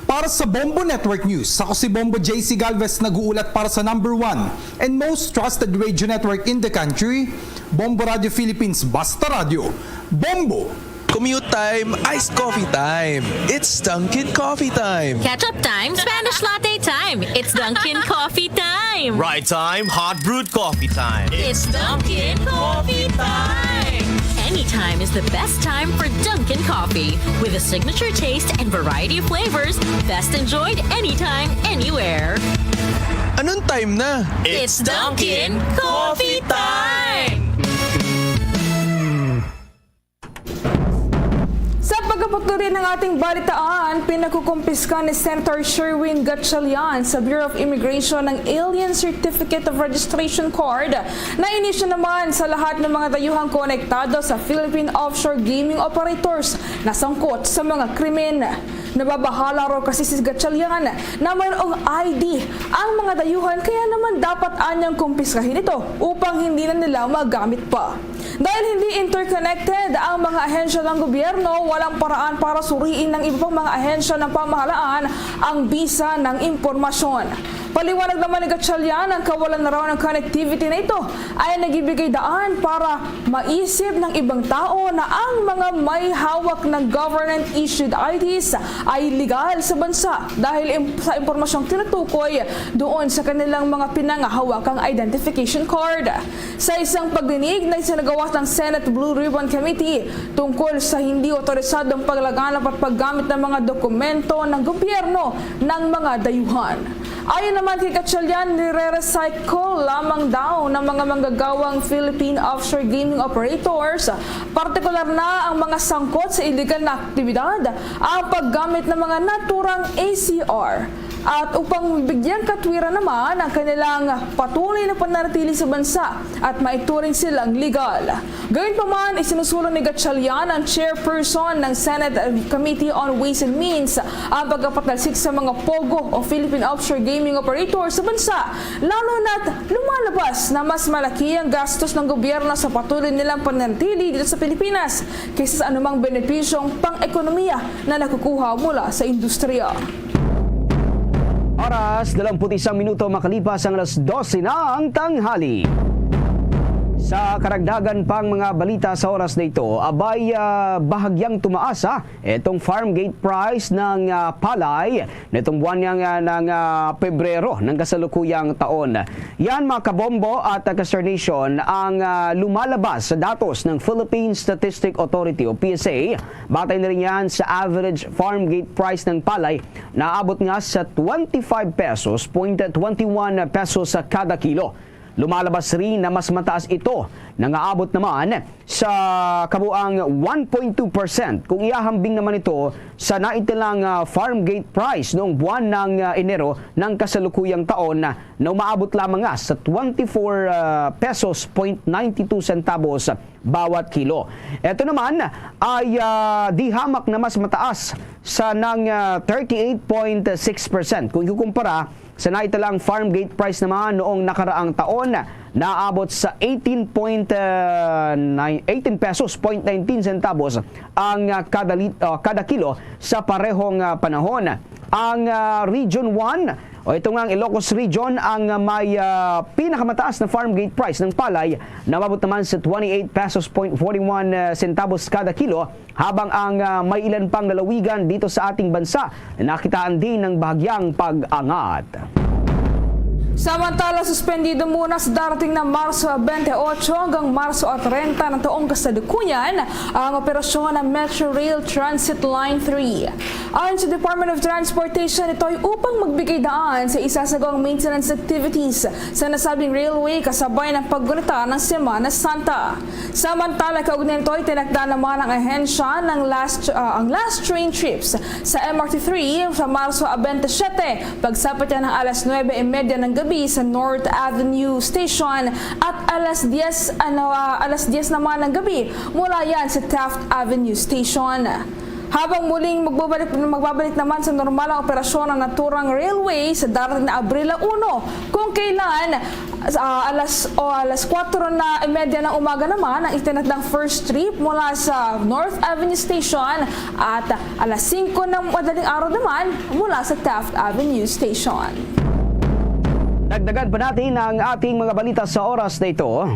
Para sa Bombo Network News, ako si Bombo J C Galvez, nag-uulat para sa number one and most trusted radio network in the country, Bombo Radio Philippines, Basta Radio. Bombo! Commute time, iced coffee time. It's Dunkin' Coffee Time. Ketchup time, Spanish latte time. It's Dunkin' Coffee time. Ride time, hot brewed coffee time. It's Dunkin' Coffee time. Anytime is the best time for Dunkin' Coffee. With a signature taste and variety of flavors, best enjoyed anytime, anywhere. Anong time na? It's Dunkin' Coffee time! Sa pagkapatuloy ng ating balitaan, pinakukumpiska ni Senator Sherwin Gatchalian sa Bureau of Immigration ang Alien Certificate of Registration Card na inisyu naman sa lahat ng mga dayuhang konektado sa Philippine offshore gaming operators na sangkot sa mga krimen. Nababahala raw kasi si Gatchalian na mayroong I D ang mga dayuhan, kaya naman dapat anyang kumpiskahin ito upang hindi na nila magamit pa. Dahil hindi interconnected ang mga ahensya ng gobyerno, walang paraan para suriin ng iba pang mga ahensya ng pamahalaan ang bisa ng impormasyon. Paliwanag naman ni Gatchalian, ang kawalan na raw ng connectivity na ito ay nagbibigay daan para maisip ng ibang tao na ang mga may hawak ng government-issued I Ds ay legal sa bansa dahil im- sa impormasyong tinutukoy doon sa kanilang mga pinangahawakang identification card. Sa isang pagdinig na isinagawa ng Senate Blue Ribbon Committee tungkol sa hindi otorisadong paglaganap at paggamit ng mga dokumento ng gobyerno ng mga dayuhan. Ayon naman kay Gatchalian, nire-recycle lamang daw ng mga manggagawang Philippine offshore gaming operators, partikular na ang mga sangkot sa illegal na aktibidad, ang paggamit ng mga naturang A C R, at upang bigyang katwiran naman ang kanilang patuloy na pananatili sa bansa at maituring silang legal. Gayunpaman, isinusulong ni Gatchalian, ang chairperson ng Senate Committee on Ways and Means, ang pagkapatalsik sa mga POGO o Philippine Offshore Gaming Operators sa bansa, lalo na't lumalabas na mas malaki ang gastos ng gobyerno sa patuloy nilang pananatili dito sa Pilipinas kaysa sa anumang benepisyong pang-ekonomiya na nakukuha mula sa industriya. Oras, dalawampu't isang minuto makalipas ang alas dose ng tanghali. Sa karagdagan pang mga balita sa oras na ito, abay ah, bahagyang tumaas ah, itong farm gate price ng ah, palay nitong buwan nga ng ah, Pebrero ng kasalukuyang taon. Yan, mga kabombo at ah, ka-Star Nation, ang ah, lumalabas sa datos ng Philippine Statistic Authority o P S A. Batay na rin yan sa average farm gate price ng palay, naabot nga sa twenty-five pesos point twenty-one pesos sa kada kilo. Lumalabas rin na mas mataas ito, nangaabot naman sa kabuang one point two percent kung ihahambing naman ito sa naitalang, ah, farm gate price noong buwan ng, ah, Enero ng kasalukuyang taon na umaabot lamang nga sa twenty-four, ah, pesos point ninety two centavos bawat kilo. Ito naman ay, ah, di hamak na mas mataas sa nang, ah, thirty-eight point six percent kung ikukumpara sa naitalang farm gate price naman noong nakaraang taon, naabot sa eighteen point, ah, nine, eighteen pesos point nineteen centavos ang, ah, kada lit-, ah, kada kilo sa parehong, ah, panahon. Ang, ah, Region one, o ito nga ang Ilocos Region, ang, ah, may, ah, pinakamataas na farm gate price ng palay na umabot naman sa twenty-eight pesos point forty-one, ah, centavos kada kilo, habang ang, ah, may ilan pang lalawigan dito sa ating bansa na nakitaan din ng bahagyang pag-angat. Samantala, suspendido muna sa darating na Marso twenty-eight hanggang Marso treinta ng taong kasalukuyan ang operasyon ng Metro Rail Transit Line three. Ayon sa Department of Transportation, ito ay upang magbigay daan sa isasagawang maintenance activities sa nasabing railway kasabay ng paggunita ng Semana Santa. Samantala, kaugnay nito, itinakda naman ng ahensya ng last, ah, ang last train trips sa M R T three sa Marso twenty-seven, pagsapit niya ng alas nuebe y media ng gabi sa North Avenue Station at alas diyes, ano, ah, alas diyes naman ng gabi mula yan sa Taft Avenue Station. Habang muling magbabalik, magbabalik naman sa normal ang operasyon ng naturang railway sa darating na Abril uno, kung kailan, ah, alas, o alas kuwatro na y media ng umaga naman ang itinakdang first trip mula sa North Avenue Station at alas singko ng madaling araw naman mula sa Taft Avenue Station. Dagdagan pa natin ang ating mga balita sa oras na ito.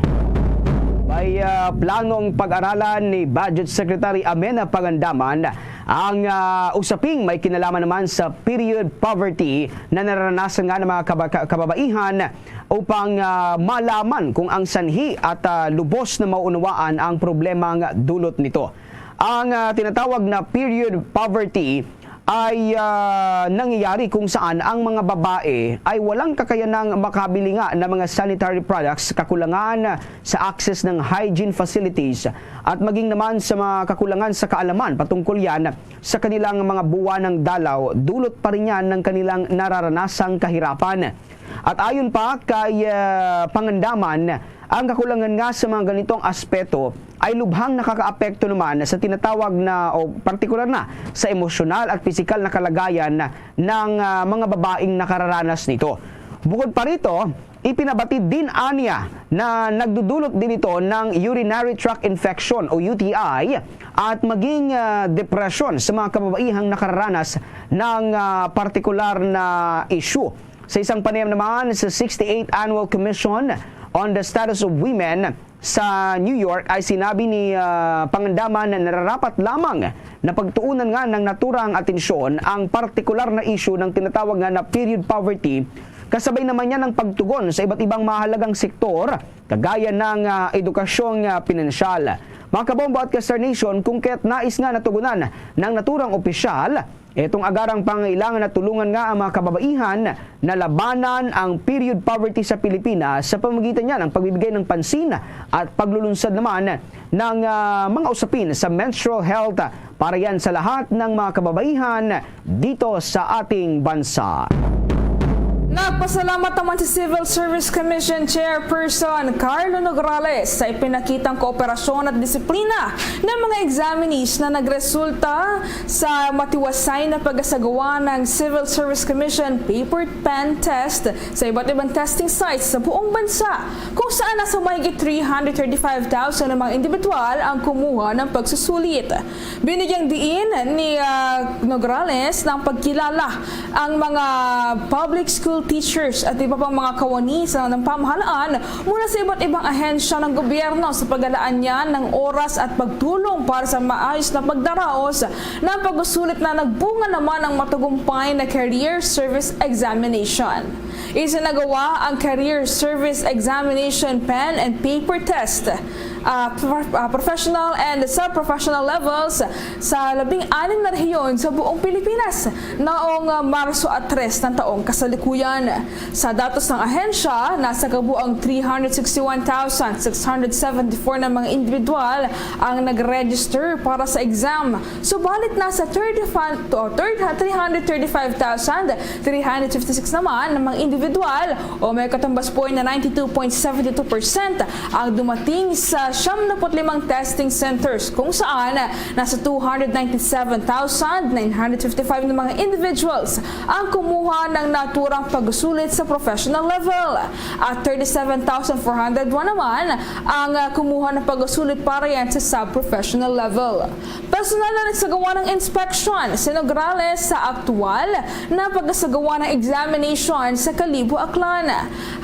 May, ah, planong pag-aralan ni Budget Secretary Amenah Pangandaman ang, ah, usaping may kinalaman naman sa period poverty na nararanasan nga ng mga kaba-, ka-, kababaihan upang, ah, malaman kung ang sanhi at, ah, lubos na maunawaan ang problemang dulot nito. Ang, ah, tinatawag na period poverty ay, ah, nangyayari kung saan ang mga babae ay walang kakayanang makabili nga ng mga sanitary products, kakulangan sa access ng hygiene facilities, at maging naman sa mga kakulangan sa kaalaman patungkol yan sa kanilang mga buwanang dalaw, dulot pa rin yan ng kanilang nararanasang kahirapan. At ayon pa kay, ah, Pangandaman, ang kakulangan nga sa mga ganitong aspeto ay lubhang nakakaapekto naman sa tinatawag na o partikular na sa emosyonal at pisikal na kalagayan ng, ah, mga babaeng nakararanas nito. Bukod pa rito, ipinabatid din aniya na nagdudulot din ito ng urinary tract infection o U T I at maging, ah, depresyon sa mga kababaihang nakararanas ng, ah, partikular na issue. Sa isang panayam naman sa sixty-eighth Annual Commission on the Status of Women sa New York, ay sinabi ni, ah, Pangandaman na nararapat lamang na pagtuunan nga ng naturang atensyon ang partikular na issue ng tinatawag nga na period poverty, kasabay naman niya ng pagtugon sa iba't ibang mahalagang sektor, kagaya ng, ah, edukasyong, ah, pinansyal. Mga kabombo at ka-Star Nation, kung kaya't nais nga natugunan ng naturang opisyal, itong agarang pangangailangan na tulungan nga ang mga kababaihan na labanan ang period poverty sa Pilipinas sa pamamagitan niya ng pagbibigay ng pansin at paglulunsad naman ng, ah, mga usapin sa menstrual health para yan sa lahat ng mga kababaihan dito sa ating bansa. Nagpasalamat naman si Civil Service Commission Chairperson Carlo Nograles sa ipinakitang kooperasyon at disiplina ng mga examinees na nagresulta sa matiwasay na pagkasagawa ng Civil Service Commission paper pen test sa iba't ibang testing sites sa buong bansa, kung saan nasa mahigit three hundred thirty-five thousand ang mga individual ang kumuha ng pagsusulit. Binigyang diin ni, ah, Nograles ng pagkilala ang mga public school teachers at iba pang mga kawani sa ng pamahalaan mula sa iba't ibang ahensya ng gobyerno sa paglalaan niya ng oras at pagtulong para sa maayos na pagdaraos ng pagsusulit na nagbunga naman ang matagumpay na Career Service Examination. Isinagawa ang Career Service Examination Pen and Paper Test ah, prof-, ah, professional and sub-professional levels sa labing anim na rehiyon sa buong Pilipinas naong, ah, Marso at tres ng taong kasalikuyan. Sa datos ng ahensya, nasa kabuang three hundred sixty-one thousand six hundred seventy-four na mga individual ang nag-register para sa exam. Subalit nasa thirty-five to thirty, three hundred thirty-five thousand three hundred fifty-six naman na mga individual o may katumbas po na ninety-two point seven two percent ang dumating sa siyam na put limang testing centers, kung saan nasa two hundred ninety-seven thousand nine hundred fifty-five na mga individuals ang kumuha ng naturang pagsulit sa professional level at thirty-seven thousand four hundred one naman ang, ah, kumuha ng pagsulit para yan sa sub-professional level. Personal na nagsagawa ng inspeksyon si Nograles sa aktual na pagkasagawa ng examination sa Kalibo, Aklan.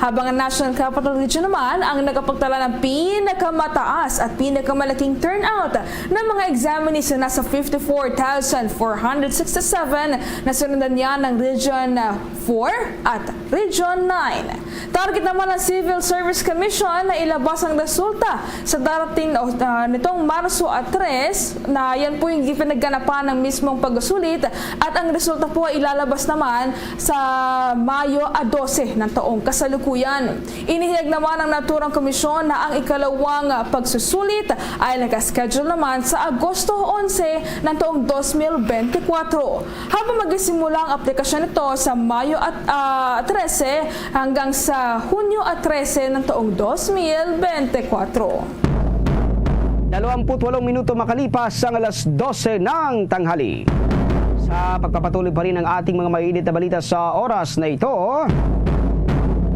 Habang ang National Capital Region naman ang nagapagtala ng pinakamataas at pinakamalaking turnout ng mga examinees na nasa fifty-four thousand four hundred sixty-seven na sinundan niya ng Region four at Region nine. Target naman ng Civil Service Commission na ilabas ang resulta sa darating, o, ah, nitong Marso at tres, na yan po yung ipinagganapan ng mismong pagsusulit at ang resulta po ay ilalabas naman sa Mayo a dose ng taong kasalukuyan. Inihayag naman ng naturang komisyon na ang ikalawang pagsusulit ay nakaschedule naman sa Agosto onse ng taong dos mil bente kwatro. Habang magsisimula ang aplikasyon nito sa Mayo at, ah, trese hanggang sa Hunyo at trese ng taong dos mil bente kwatro. Dalawampu't walong minuto makalipas ang alas dose ng tanghali. Sa pagpapatuloy pa rin ang ating mga mainit na balita sa oras na ito,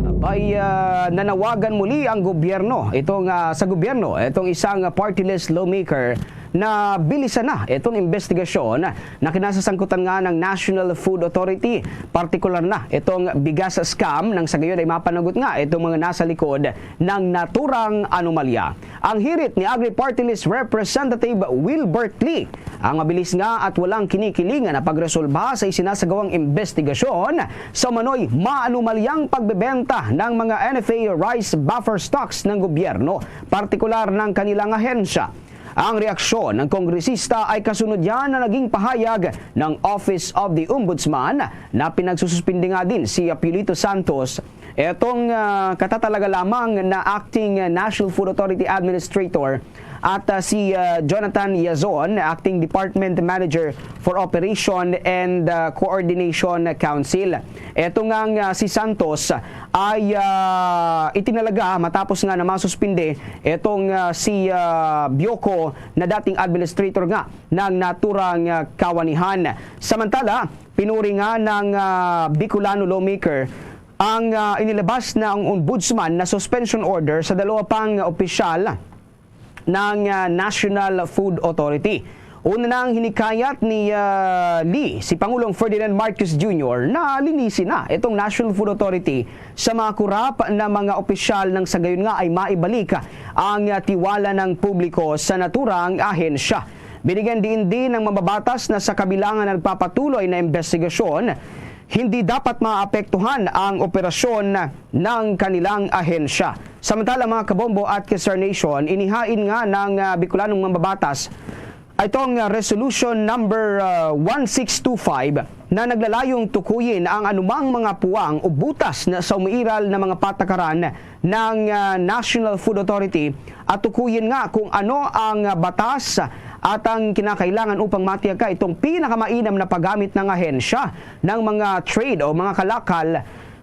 abay, ah, nanawagan muli ang gobyerno, itong, ah, sa gobyerno, itong isang partyless lawmaker na bilisan na itong investigasyon na kinasasangkutan nga ng National Food Authority, partikular na itong bigas scam, nang sa gayon ay mapanagot nga itong mga nasa likod ng naturang anomalya. Ang hirit ni Agri Party List Representative Wilbert Lee, ang mabilis nga at walang kinikilingan na pagresolba sa isinasagawang investigasyon sa umanoy maanomalyang pagbebenta ng mga N F A rice buffer stocks ng gobyerno, partikular ng kanilang ahensya. Ang reaksyon ng kongresista ay kasunod yan na naging pahayag ng Office of the Ombudsman na pinagsususpindi nga din si Apilito Santos, etong, ah, katatalaga lamang na acting National Food Authority Administrator, at, ah, si, ah, Jonathan Yazon, acting Department Manager for Operation and, ah, Coordination Council. Eto nga nga si Santos ay, ah, itinalaga matapos nga namasuspinde etong, ah, si, ah, Bioko na dating administrator nga ng naturang, ah, kawanihan. Samantala, pinuri nga ng, ah, Bicolano lawmaker ang, ah, inilabas na ang ombudsman na suspension order sa dalawa pang opisyal ng, ah, National Food Authority. Una nang hinikayat ni, ah, Lee si Pangulong Ferdinand Marcos Junior na linisin na itong National Food Authority sa mga kurap na mga opisyal, nang sa gayon nga ay maibalik ang, ah, tiwala ng publiko sa naturang ahensya. Binigyan diin din ng mambabatas na sa kabilangan ng nagpapatuloy na investigasyon, hindi dapat maapektuhan ang operasyon ng kanilang ahensya. Samantala, mga kabombo at ka-Star Nation, inihain nga ng, ah, Bicolanong mambabatas itong, ah, Resolution Number, ah, one six two five na naglalayong tukuyin ang anumang mga puwang o butas na sa umiiral na mga patakaran ng, ah, National Food Authority at tukuyin nga kung ano ang, ah, batas at ang kinakailangan upang matiyak ka itong pinakamainam na paggamit ng ahensya ng mga trade o mga kalakal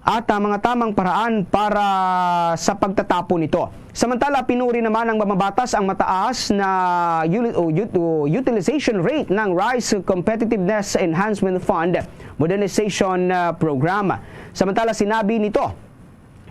at, ah, mga tamang paraan para sa pagtatapon nito. Samantala, pinuri naman ng mambabatas ang mataas na uli-, o ut-, o utilization rate ng Rice Competitiveness Enhancement Fund Modernization, ah, Program. Samantala, sinabi nito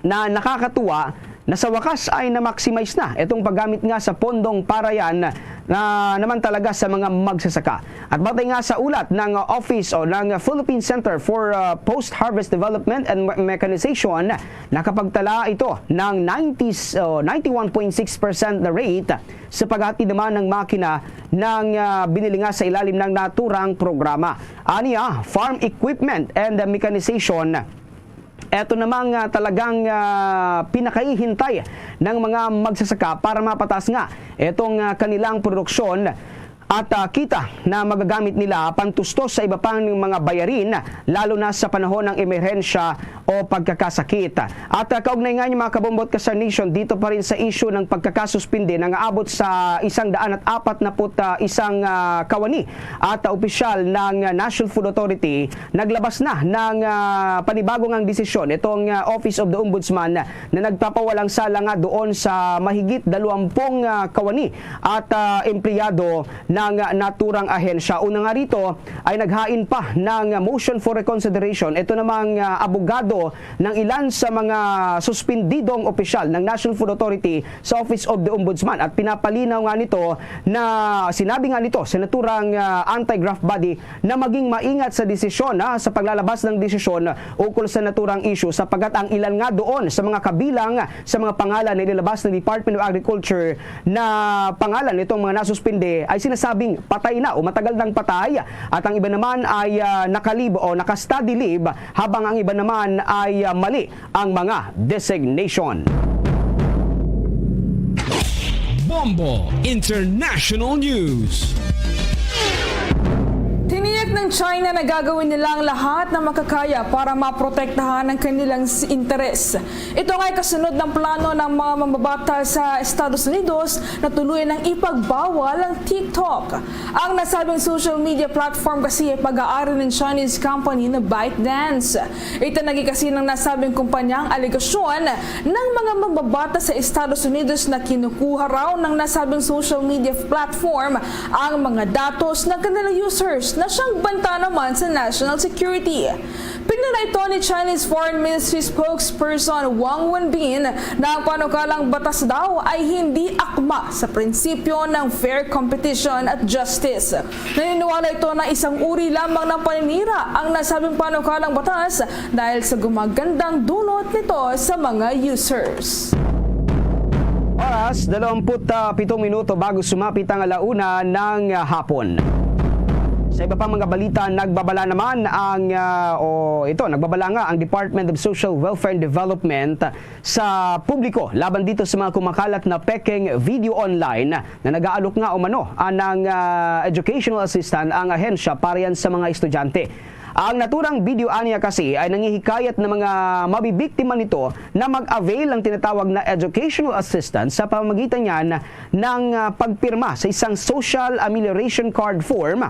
na nakakatuwa na sa wakas ay na-maximize na itong paggamit nga sa pondong para yan na naman talaga sa mga magsasaka. At batay nga sa ulat ng Office o ng Philippine Center for, uh, Post-Harvest Development and Me-, Mechanization, nakapagtala ito ng ninety, uh, ninety-one point six percent na rate sa paghatid naman ng makina ng, uh, binili nga sa ilalim ng naturang programa. Aniya, farm equipment and mechanization Eto namang, ah, talagang, ah, pinakahihintay ng mga magsasaka para mapataas nga itong, ah, kanilang produksyon at, ah, kita na magagamit nila pantustos sa iba pang mga bayarin, lalo na sa panahon ng emerhensya o pagkakasakit. At, ah, kaugnay nga niya, mga kabombot ka sa nation, dito pa rin sa issue ng pagkakasuspindi na nga abot sa isang daan at apat na put, ah, isang, ah, kawani at, ah, opisyal ng, ah, National Food Authority naglabas na ng, ah, panibago ngang desisyon itong, ah, Office of the Ombudsman na nagpapawalang sala nga doon sa mahigit dalawampung, ah, kawani at, ah, empleyado ng, ah, naturang ahensya. Una nga rito ay naghain pa ng motion for reconsideration ito namang, ah, abogado ng ilan sa mga suspendidong opisyal ng National Food Authority sa Office of the Ombudsman at pinapalinaw nga nito na sinabi nga nito sa naturang, ah, anti-graft body na maging maingat sa desisyon, ha, sa paglalabas ng desisyon ukol sa naturang issue, sapagkat ang ilan nga doon sa mga kabilang sa mga pangalan na inilabas ng Department of Agriculture na pangalan nitong mga nasuspinde ay sinasabing patay na o matagal nang patay, at ang iba naman ay, ah, nakalib o naka-study leave, habang ang iba naman ay, ah, mali ang mga designation. Bombo International News. Tiniyak ng China na gagawin nila ang lahat na makakaya para maprotektahan ang kanilang s-, interes. Ito nga ay kasunod ng plano ng mga mambabatas sa Estados Unidos na tuluyan ng ipagbawal ang TikTok. Ang nasabing social media platform kasi ay pag-aari ng Chinese company na ByteDance. Itinanggi kasi ng nasabing kumpanya ang alegasyon ng mga mambabatas sa Estados Unidos na kinukuha raw ng nasabing social media platform ang mga datos ng kanilang users na siyang banta naman sa national security. Pinuna ito ni Chinese Foreign Ministry spokesperson Wang Wenbin na ang panukalang batas daw ay hindi akma sa prinsipyo ng fair competition at justice. Naniniwala ito na isang uri lamang ng paninira ang nasabing panukalang batas dahil sa gumagandang dulot nito sa mga users. Oras, dalawampu't pito minuto bago sumapit ang ala una ng, ah, hapon. Sa iba pang mga balita, nagbabala naman ang, ah, o ito, nagbabala nga ang Department of Social Welfare and Development sa publiko laban dito sa mga kumakalat na pekeng video online na nag-aalok nga umano anang, ah, educational assistant ang ahensya para yan sa mga estudyante. Ang naturang video aniya kasi ay nangihikayat ng mga mabibiktima nito na mag-avail ng tinatawag na educational assistance sa pamamagitan niyan ng, ah, pagpirma sa isang social amelioration card form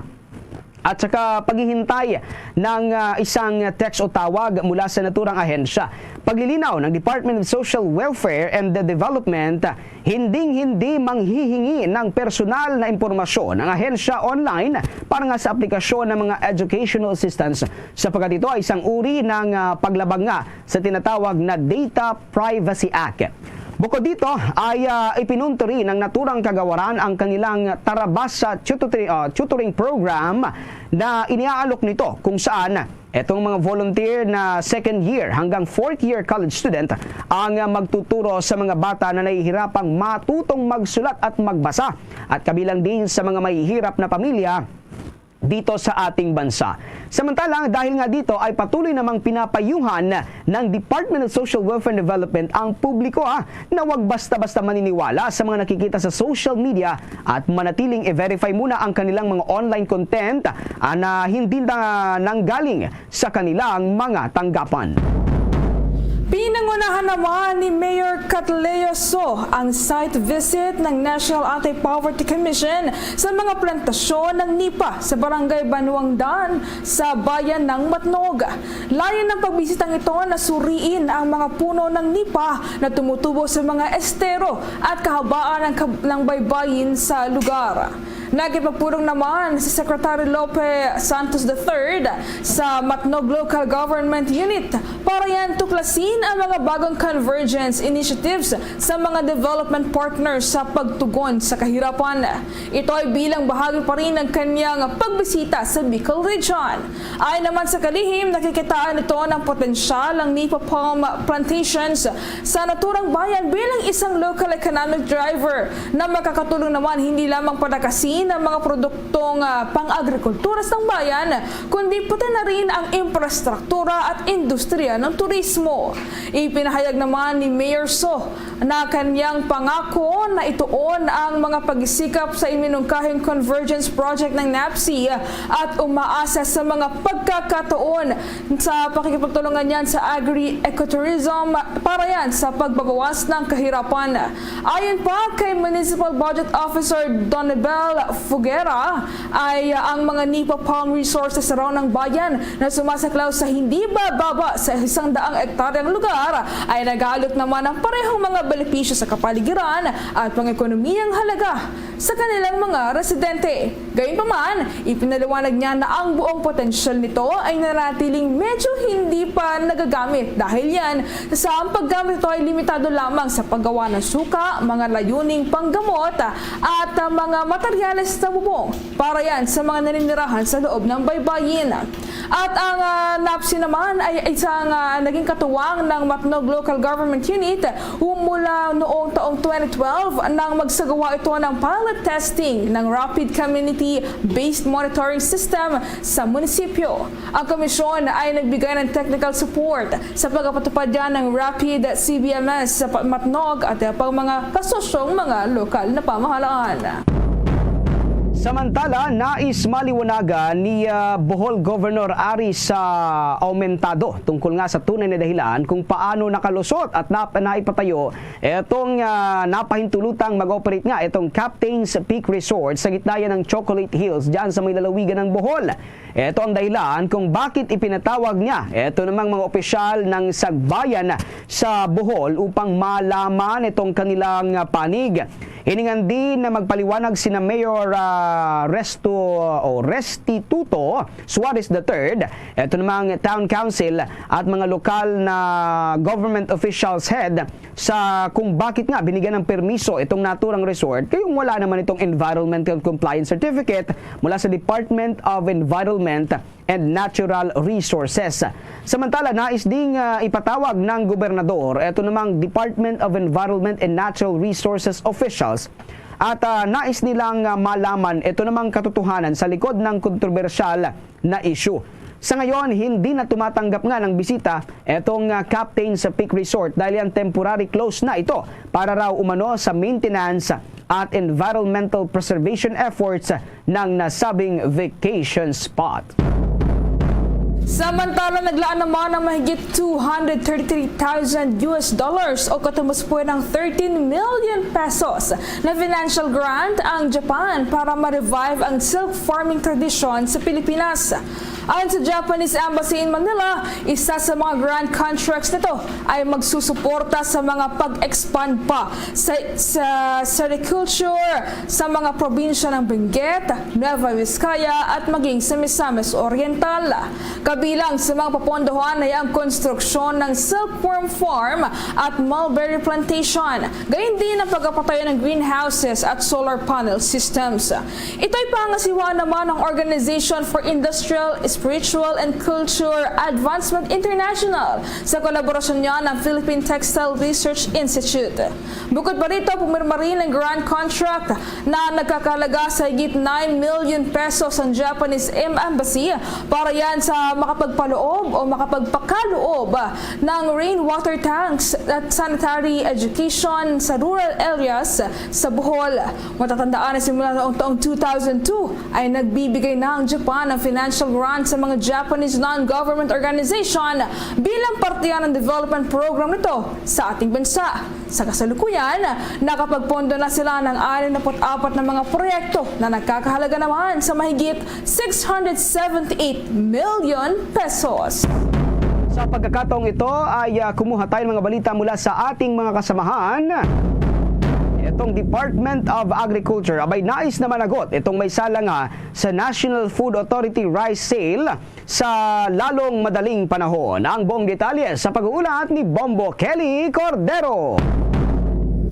at saka paghihintay ng, ah, isang text o tawag mula sa naturang ahensya. Paglilinaw ng Department of Social Welfare and the Development, hinding-hindi manghihingi ng personal na impormasyon ang ahensya online para nga sa aplikasyon ng mga educational assistance, sapagkat ito ay isang uri ng, ah, paglabag nga sa tinatawag na Data Privacy Act. Bukod dito ay, ah, ipinunto rin ng naturang kagawaran ang kanilang Tarabasa Tutoring, ah, Tutoring Program na iniaalok nito, kung saan etong mga volunteer na second year hanggang fourth year college student ang, ah, magtuturo sa mga bata na nahihirapang matutong magsulat at magbasa, at kabilang din sa mga mahihirap na pamilya dito sa ating bansa. Samantala, dahil nga dito ay patuloy namang pinapayuhan ng Department of Social Welfare and Development ang publiko, ah, na wag basta-basta maniniwala sa mga nakikita sa social media at manatiling i-verify muna ang kanilang mga online content, ah, na hindi na nanggaling sa kanilang mga tanggapan. Pinangunahan naman ni Mayor Kat Leo So ang site visit ng National Anti-Poverty Commission sa mga plantasyon ng nipa sa Barangay Banuangdan sa bayan ng Matnog. Layon ng pagbisitang ito na suriin ang mga puno ng nipa na tumutubo sa mga estero at kahabaan ng kab-, ng baybayin sa lugar. Nakipagpulong naman si Secretary Lope Santos the third sa Matnog Local Government Unit para yan tuklasin ang mga bagong convergence initiatives sa mga development partners sa pagtugon sa kahirapan. Ito ay bilang bahagi pa rin ng kanyang pagbisita sa Bicol Region. Ayon naman sa kalihim, nakikitaan nito ng potensyal ang nipa palm plantations sa naturang bayan bilang isang local economic driver na makakatulong naman hindi lamang para kasi ang mga produktong, ah, pang-agrikultura sang bayan, kundi pati na rin ang infrastruktura at industriya ng turismo. Ipinahayag naman ni Mayor So na kanyang pangako na ituon ang mga pagsikap sa iminungkahing Convergence Project ng NAPSI at umaasa sa mga pagkakataon sa pakikipagtulungan niyan sa agri-ecotourism para yan sa pagbabawas ng kahirapan. Ayon pa kay Municipal Budget Officer Donabel Fuguera, ay ang mga Nipa Palm Resources sa Raon ng Bayan na sumasaklaw sa hindi bababa sa isang daang ektaryang lugar ay nag-aalok naman ng parehong mga benepisyo sa kapaligiran at pang-ekonomiyang halaga sa kanilang mga residente. Gayunpaman, ipinaliwanag niya na ang buong potensyal nito ay nanatiling medyo hindi pa nagagamit dahil yan sa ang paggamit nito ay limitado lamang sa paggawa ng suka, mga layuning panggamot at, ah, mga materyales sa bubong para yan sa mga naninirahan sa loob ng baybayin. At ang, ah, NAPSI naman ay isang, ah, naging katuwang ng Matnog Local Government Unit mula noong taong twenty twelve nang magsagawa ito ng pilot testing ng Rapid Community-Based Monitoring System sa munisipyo. Ang komisyon ay nagbigay ng technical support sa pagpapatupad yan ng Rapid C B M S sa pa-, Matnog at iba pang mga kasosyong mga lokal na pamahalaan. Samantala, nais maliwanagan ni, ah, Bohol Governor Ari sa Aumentado tungkol nga sa tunay na dahilan kung paano nakalusot at nap-, naipatayo itong, ah, napahintulutang mag-operate nga itong Captain's Peak Resort sa gitna ng Chocolate Hills dyan sa may lalawigan ng Bohol. Ito ang dahilan kung bakit ipinatawag niya ito namang mga opisyal ng Sagbayan sa Bohol upang malaman itong kanilang, ah, panig. Hiningan din na magpaliwanag sina Mayor, ah, Resto o Restituto Suarez the third, ito namang Town Council at mga lokal na government officials head sa kung bakit nga binigyan ng permiso itong naturang resort kayong wala naman itong environmental compliance certificate mula sa Department of Environment and Natural Resources. Samantala, nais ding, ah, ipatawag ng gobernador ito namang Department of Environment and Natural Resources officials at, ah, nais nilang, ah, malaman ito namang katotohanan sa likod ng kontrobersyal na issue. Sa ngayon, hindi na tumatanggap nga ng bisita etong, ah, Captain's Peak Resort dahil ang temporary close na ito para raw umano sa maintenance at environmental preservation efforts ng nasabing vacation spot. Samantala, naglaan naman ng mahigit two hundred thirty-three thousand U S dollars o katumbas puwerang thirteen million pesos na financial grant ang Japan para ma-revive ang silk farming tradisyon sa Pilipinas. Ayon sa Japanese Embassy in Manila, isa sa mga grant contracts nito ay magsusuporta sa mga pag-expand pa sa, sa sericulture sa mga probinsya ng Benguet, Nueva Vizcaya at maging sa Misamis Oriental. Kabilang sa mga papondohan ay ang konstruksyon ng silkworm farm at mulberry plantation, gayon din ang pagpapatayo ng greenhouses at solar panel systems. Ito'y pangasiwaan naman ng Organization for Industrial, Spiritual, and Culture Advancement International sa kolaborasyon niya ng Philippine Textile Research Institute. Bukod pa rito, pumirma rin ng grant contract na nagkakalaga sa higit nine million pesos ang Japanese Em-, Embassy para yan sa makapagpaloob o makapagpakaloob ng rainwater tanks at sanitary education sa rural areas sa Bohol. Matatandaan na simula noong taong two thousand two ay nagbibigay na ang Japan ng financial grant sa mga Japanese non-government organization bilang parte ng development program nito sa ating bansa. Sa kasalukuyan, nakapagpondo na sila ng anim na put apat na mga proyekto na nagkakahalaga naman sa mahigit six hundred seventy-eight million pesos. Sa pagkakataong ito ay, ah, kumuha tayo ng mga balita mula sa ating mga kasamahan. Itong Department of Agriculture, abay, nais na managot itong may sala nga sa National Food Authority Rice Sale sa lalong madaling panahon. Ang buong detalye sa pag-uulat ni Bombo Kelly Cordero.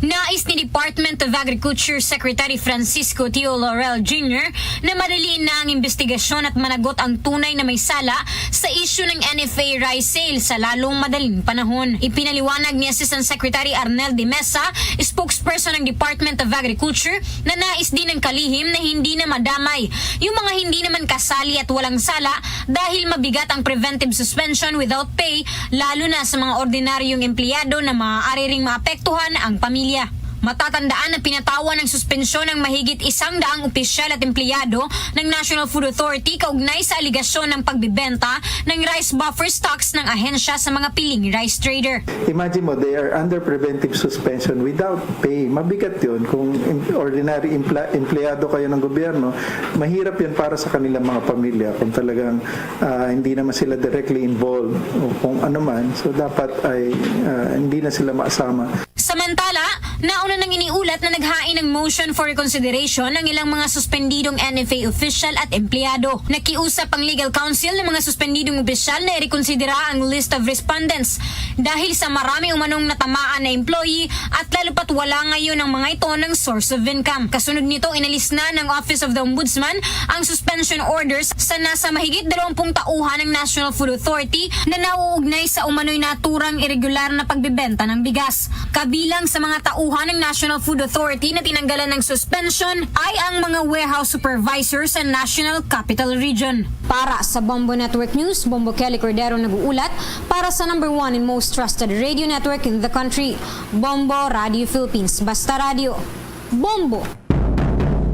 Nais Nais ni Department of Agriculture Secretary Francisco Teo Laurel Junior na madaliin na ang investigasyon at managot ang tunay na may sala sa isyu ng N F A rice sale sa lalong madaling panahon. Ipinaliwanag ni Assistant Secretary Arnel de Mesa, spokesperson ng Department of Agriculture, na nais din ng kalihim na hindi na madamay yung mga hindi naman kasali at walang sala dahil mabigat ang preventive suspension without pay, lalo na sa mga ordinaryong empleyado na maaari ring maapektuhan ang pamilya. Matatandaan na pinatawan ng suspensyon ang mahigit isang daang opisyal at empleyado ng National Food Authority kaugnay sa aligasyon ng pagbibenta ng rice buffer stocks ng ahensya sa mga piling rice trader. Imagine mo, they are under preventive suspension without pay. Mabigat yun. Kung em-, ordinary empla-, empleyado kayo ng gobyerno, mahirap yun para sa kanilang mga pamilya kung talagang, ah, hindi naman sila directly involved o kung ano man. So, dapat ay, ah, hindi na sila maasama. Samantala, nauna nang iniulat na naghain ng motion for reconsideration ang ilang mga suspendidong N F A official at empleyado. Nakiusap ang legal counsel ng mga suspendidong opisyal na irekonsidera ang list of respondents dahil sa marami umanong natamaan na employee at lalo pat wala ngayon ang mga ito ng source of income. Kasunod nito, inalis na ng Office of the Ombudsman ang suspension orders sa nasa mahigit dalawang pung tauhan ng National Food Authority na nauugnay sa umano'y naturang iregular na pagbebenta ng bigas. Kabilang sa mga tauhan ng National Food Authority na tinanggalan ng suspension ay ang mga warehouse supervisor sa National Capital Region. Para sa Bombo Network News, Bombo Kelly Cordero nag-uulat para sa number one and most trusted radio network in the country, Bombo Radio Philippines. Basta Radio, Bombo!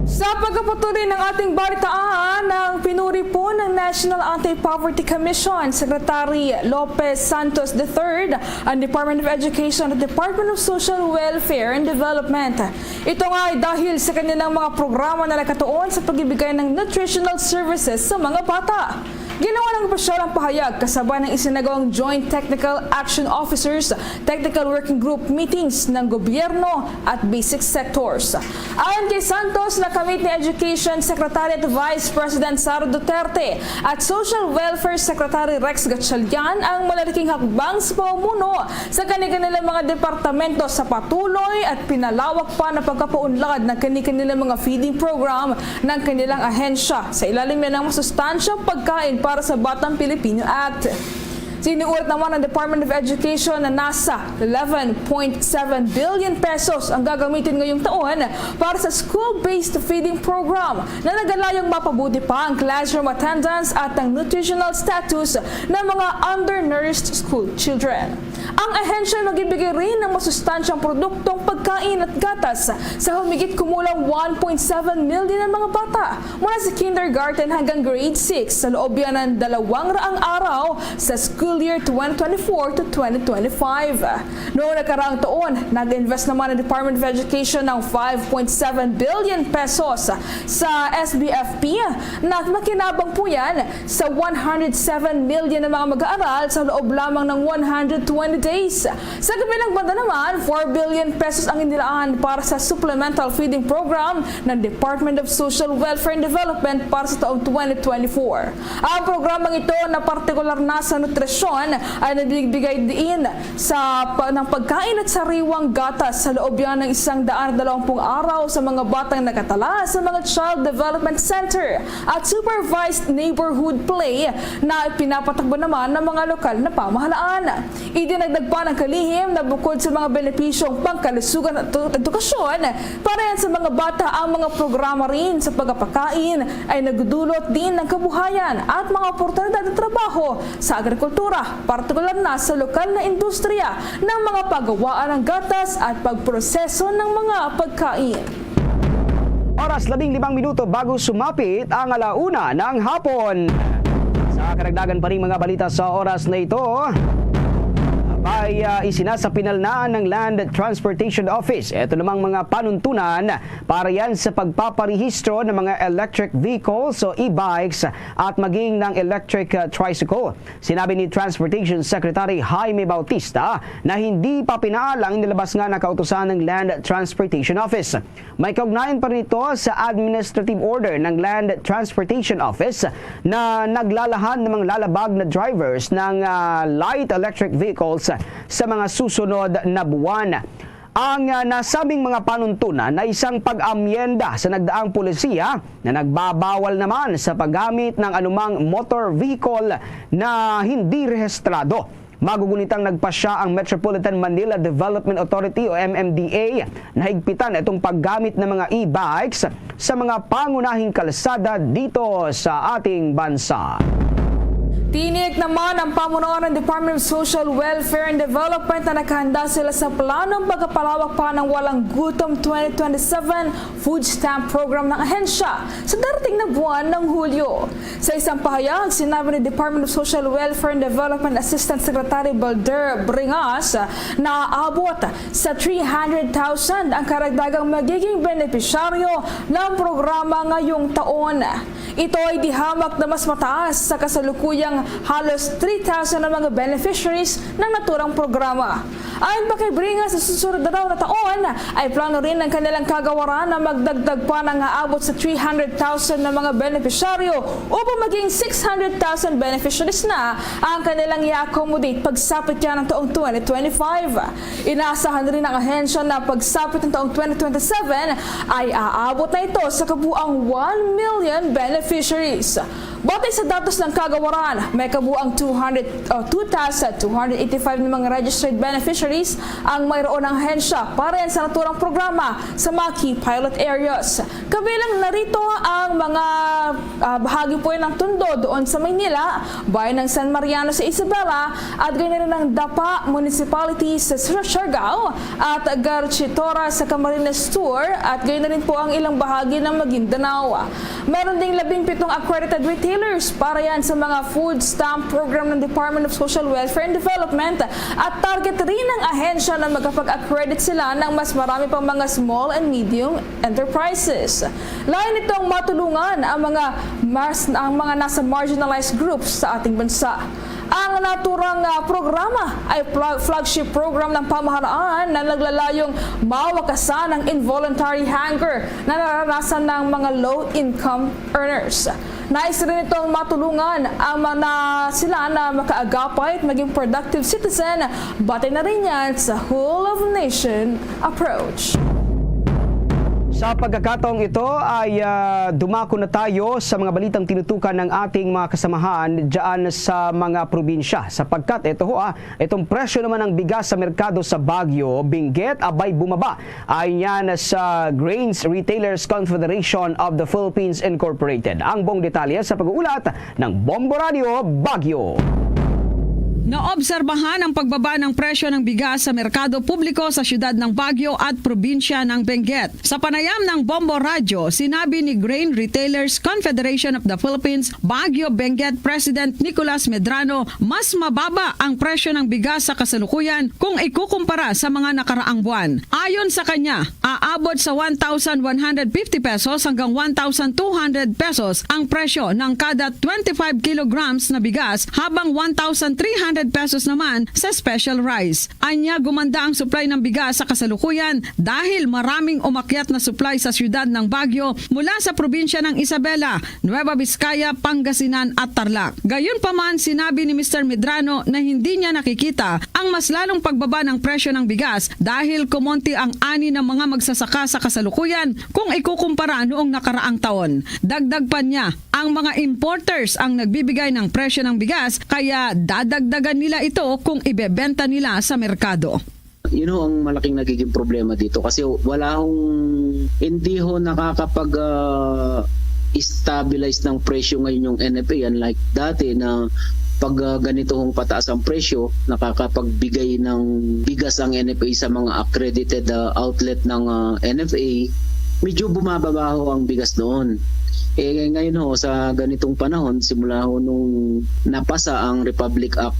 Sa pagpapatuloy ng ating balitaan, ang pinuri po ng National Anti-Poverty Commission Secretary Lopez Santos the third ang Department of Education at Department of Social Welfare and Development. Ito nga ay dahil sa kanilang mga programa na nakatuon sa pagbibigay ng nutritional services sa mga bata. Ginawa ng opisyal ang pahayag kasabay ng isinagawang Joint Technical Action Officers Technical Working Group meetings ng gobyerno at basic sectors. Ayon kay Santos, nakamit ni Education Secretary at Vice President Sara Duterte at Social Welfare Secretary Rex Gatchalian ang malalaking hakbang sa pamumuno sa kani-kanilang mga departamento sa patuloy at pinalawak pa na pagkapaunlad ng kani-kanilang mga feeding program ng kanilang ahensya sa ilalim ng Masustansyang Pagkain para sa Batang Pilipino Act. Sinulat naman ng Department of Education na nasa eleven point seven billion pesos ang gagamitin ngayong taon para sa school-based feeding program na nagalayong mapabuti pa ang classroom attendance at ang nutritional status ng mga undernourished school children. Ang ahensya magbibigay rin ng masustansyang produktong pagkain at gatas sa humigit kumulang one point seven million na mga bata mula sa kindergarten hanggang grade six sa loob yan ng dalawang raang araw sa school year twenty twenty-four to twenty twenty-five. Noong nakaraang taon, nag-invest naman ang Department of Education ng five point seven billion pesos sa S B F P na makinabang po yan sa one hundred seven million na mga mag-aaral sa loob lamang ng one hundred twenty days. Sa kabilang banda naman, four billion pesos ang inilaan para sa Supplemental Feeding Program ng Department of Social Welfare and Development para sa taong twenty twenty-four. Ang programang ito na partikular na sa nutrisyon ay nagbibigay diin sa pa-, ng pagkain at sariwang gatas sa loob yan ng isang daan at dalawampung araw sa mga batang nakatala sa mga Child Development Center at Supervised Neighborhood Play na pinapatakbo naman ng mga lokal na pamahalaan. Idinagdag pa ng kalihim na bukod sa mga benepisyong pangkalusugan at edu-, edukasyon, para yan sa mga bata, ang mga programa rin sa pagpapakain ay nagdudulot din ng kabuhayan at mga oportunidad ng trabaho sa agrikultura, partikular na sa lokal na industriya ng mga paggawaan ng gatas at pagproseso ng mga pagkain. Oras, labing limang minuto bago sumapit ang ala una ng hapon. Sa karagdagan pa ring mga balita sa oras na ito, ay, ah, isinasapinal na ng Land Transportation Office ito namang mga panuntunan para yan sa pagpaparehistro ng mga electric vehicles o e-bikes at maging ng electric, ah, tricycle. Sinabi ni Transportation Secretary Jaime Bautista na hindi pa pinaalang nilabas nga na kautusan ng Land Transportation Office. May kaugnayan pa rin ito sa administrative order ng Land Transportation Office na naglalahad ng mga lalabag na drivers ng, ah, light electric vehicles sa mga susunod na buwan. Ang, ah, nasabing mga panuntunan na isang pag-amyenda sa nagdaang polisiya na nagbabawal naman sa paggamit ng anumang motor vehicle na hindi rehistrado. Magugunitang nagpasya ang Metropolitan Manila Development Authority o M M D A na higpitan itong paggamit ng mga e-bikes sa mga pangunahing kalsada dito sa ating bansa. Tinig naman ang pamunuan ng Department of Social Welfare and Development na nakahanda sila sa planong pagkapalawak pa ng Walang Gutom twenty twenty-seven food stamp program ng ahensya sa darating na buwan ng Hulyo. Sa isang pahayag, sinabi ni Department of Social Welfare and Development Assistant Secretary Balder Bringas na aabot sa three hundred thousand ang karagdagang magiging benepisyaryo ng programa ngayong taon. Ito ay dihamak na mas mataas sa kasalukuyang halos three thousand na mga beneficiaries ng naturang programa. Ayon pa kay Bringas, sa susunod na daw na taon ay plano rin ng kanilang kagawaran na magdagdag pa ng aabot sa three hundred thousand na mga benepisyaryo upang maging six hundred thousand beneficiaries na ang kanilang i-accommodate pagsapit niya ng taong twenty twenty-five. Inaasahan rin ng ahensya na pagsapit ng taong twenty twenty-seven ay aabot na ito sa kabuang one million beneficiaries. Batay sa datos ng kagawaran, may kabuang two hundred, o two thousand two hundred eighty-five na mga registered beneficiaries ang mayroon ng ahensya para yan sa naturang programa sa mga key pilot areas. Kabilang narito ang mga, ah, bahagi po yan ng Tondo doon sa Maynila, bayan ng San Mariano sa Isabela, at gayon na rin ang Dapa Municipality sa Sur-, Siargao at Garchitora sa Camarines Sur, at gayon na rin po ang ilang bahagi ng Maguindanao. Meron ding labing pitong accredited retailers para yan sa mga food stamp program ng Department of Social Welfare and Development, at target rin ng ahensya na makapag-accredit sila ng mas marami pang mga small and medium enterprises. Layo nitong matulungan ang mga mas, ang mga nasa marginalized groups sa ating bansa. Ang naturang, ah, programa ay pla-, flagship program ng pamahalaan na naglalayong mawakasan ang involuntary hunger na naranasan ng mga low-income earners. Nais rin itong matulungan ang mga sila na makaagapay at maging productive citizen, batay na rin yan sa Whole of Nation approach. Sa pagkakataong ito ay, ah, dumako na tayo sa mga balitang tinutukan ng ating mga kasamahan dyan sa mga probinsya, sapagkat ito ho, ah, itong presyo naman ng bigas sa merkado sa Baguio, Benguet, abay bumaba. Ayon yan sa Grains Retailers Confederation of the Philippines Incorporated. Ang buong detalye sa pag-uulat ng Bombo Radio Baguio. Naobserbahan ang pagbaba ng presyo ng bigas sa merkado publiko sa siyudad ng Baguio at probinsya ng Benguet. Sa panayam ng Bombo Radio, sinabi ni Grain Retailers Confederation of the Philippines Baguio Benguet President Nicolas Medrano, mas mababa ang presyo ng bigas sa kasalukuyan kung ikukumpara sa mga nakaraang buwan. Ayon sa kanya, aabot sa one thousand one hundred fifty pesos hanggang one thousand two hundred pesos ang presyo ng kada twenty-five kilograms na bigas, habang one thousand three hundred pesos naman sa special rice. Anya, gumanda ang supply ng bigas sa kasalukuyan dahil maraming umakyat na supply sa siyudad ng Baguio mula sa probinsya ng Isabela, Nueva Vizcaya, Pangasinan at Tarlac. Gayunpaman, sinabi ni Mister Medrano na hindi niya nakikita ang mas lalong pagbaba ng presyo ng bigas dahil kumonti ang ani ng mga magsasaka sa kasalukuyan kung ikukumpara noong nakaraang taon. Dagdag pa niya, ang mga importers ang nagbibigay ng presyo ng bigas, kaya dadagdagan nila ito kung ibebenta nila sa merkado. Yun ho ang malaking nagiging problema dito kasi wala hong, hindi ho nakakapag, ah, stabilize ng presyo ngayon yung N F A, unlike dati na pag, ah, ganito hong pataas ang presyo, nakakapagbigay ng bigas ang N F A sa mga accredited, ah, outlet ng, ah, N F A. Medyo bumababa ho ang bigas noon. Eh, ngayon ho, sa ganitong panahon, simula ho nung napasa ang Republic Act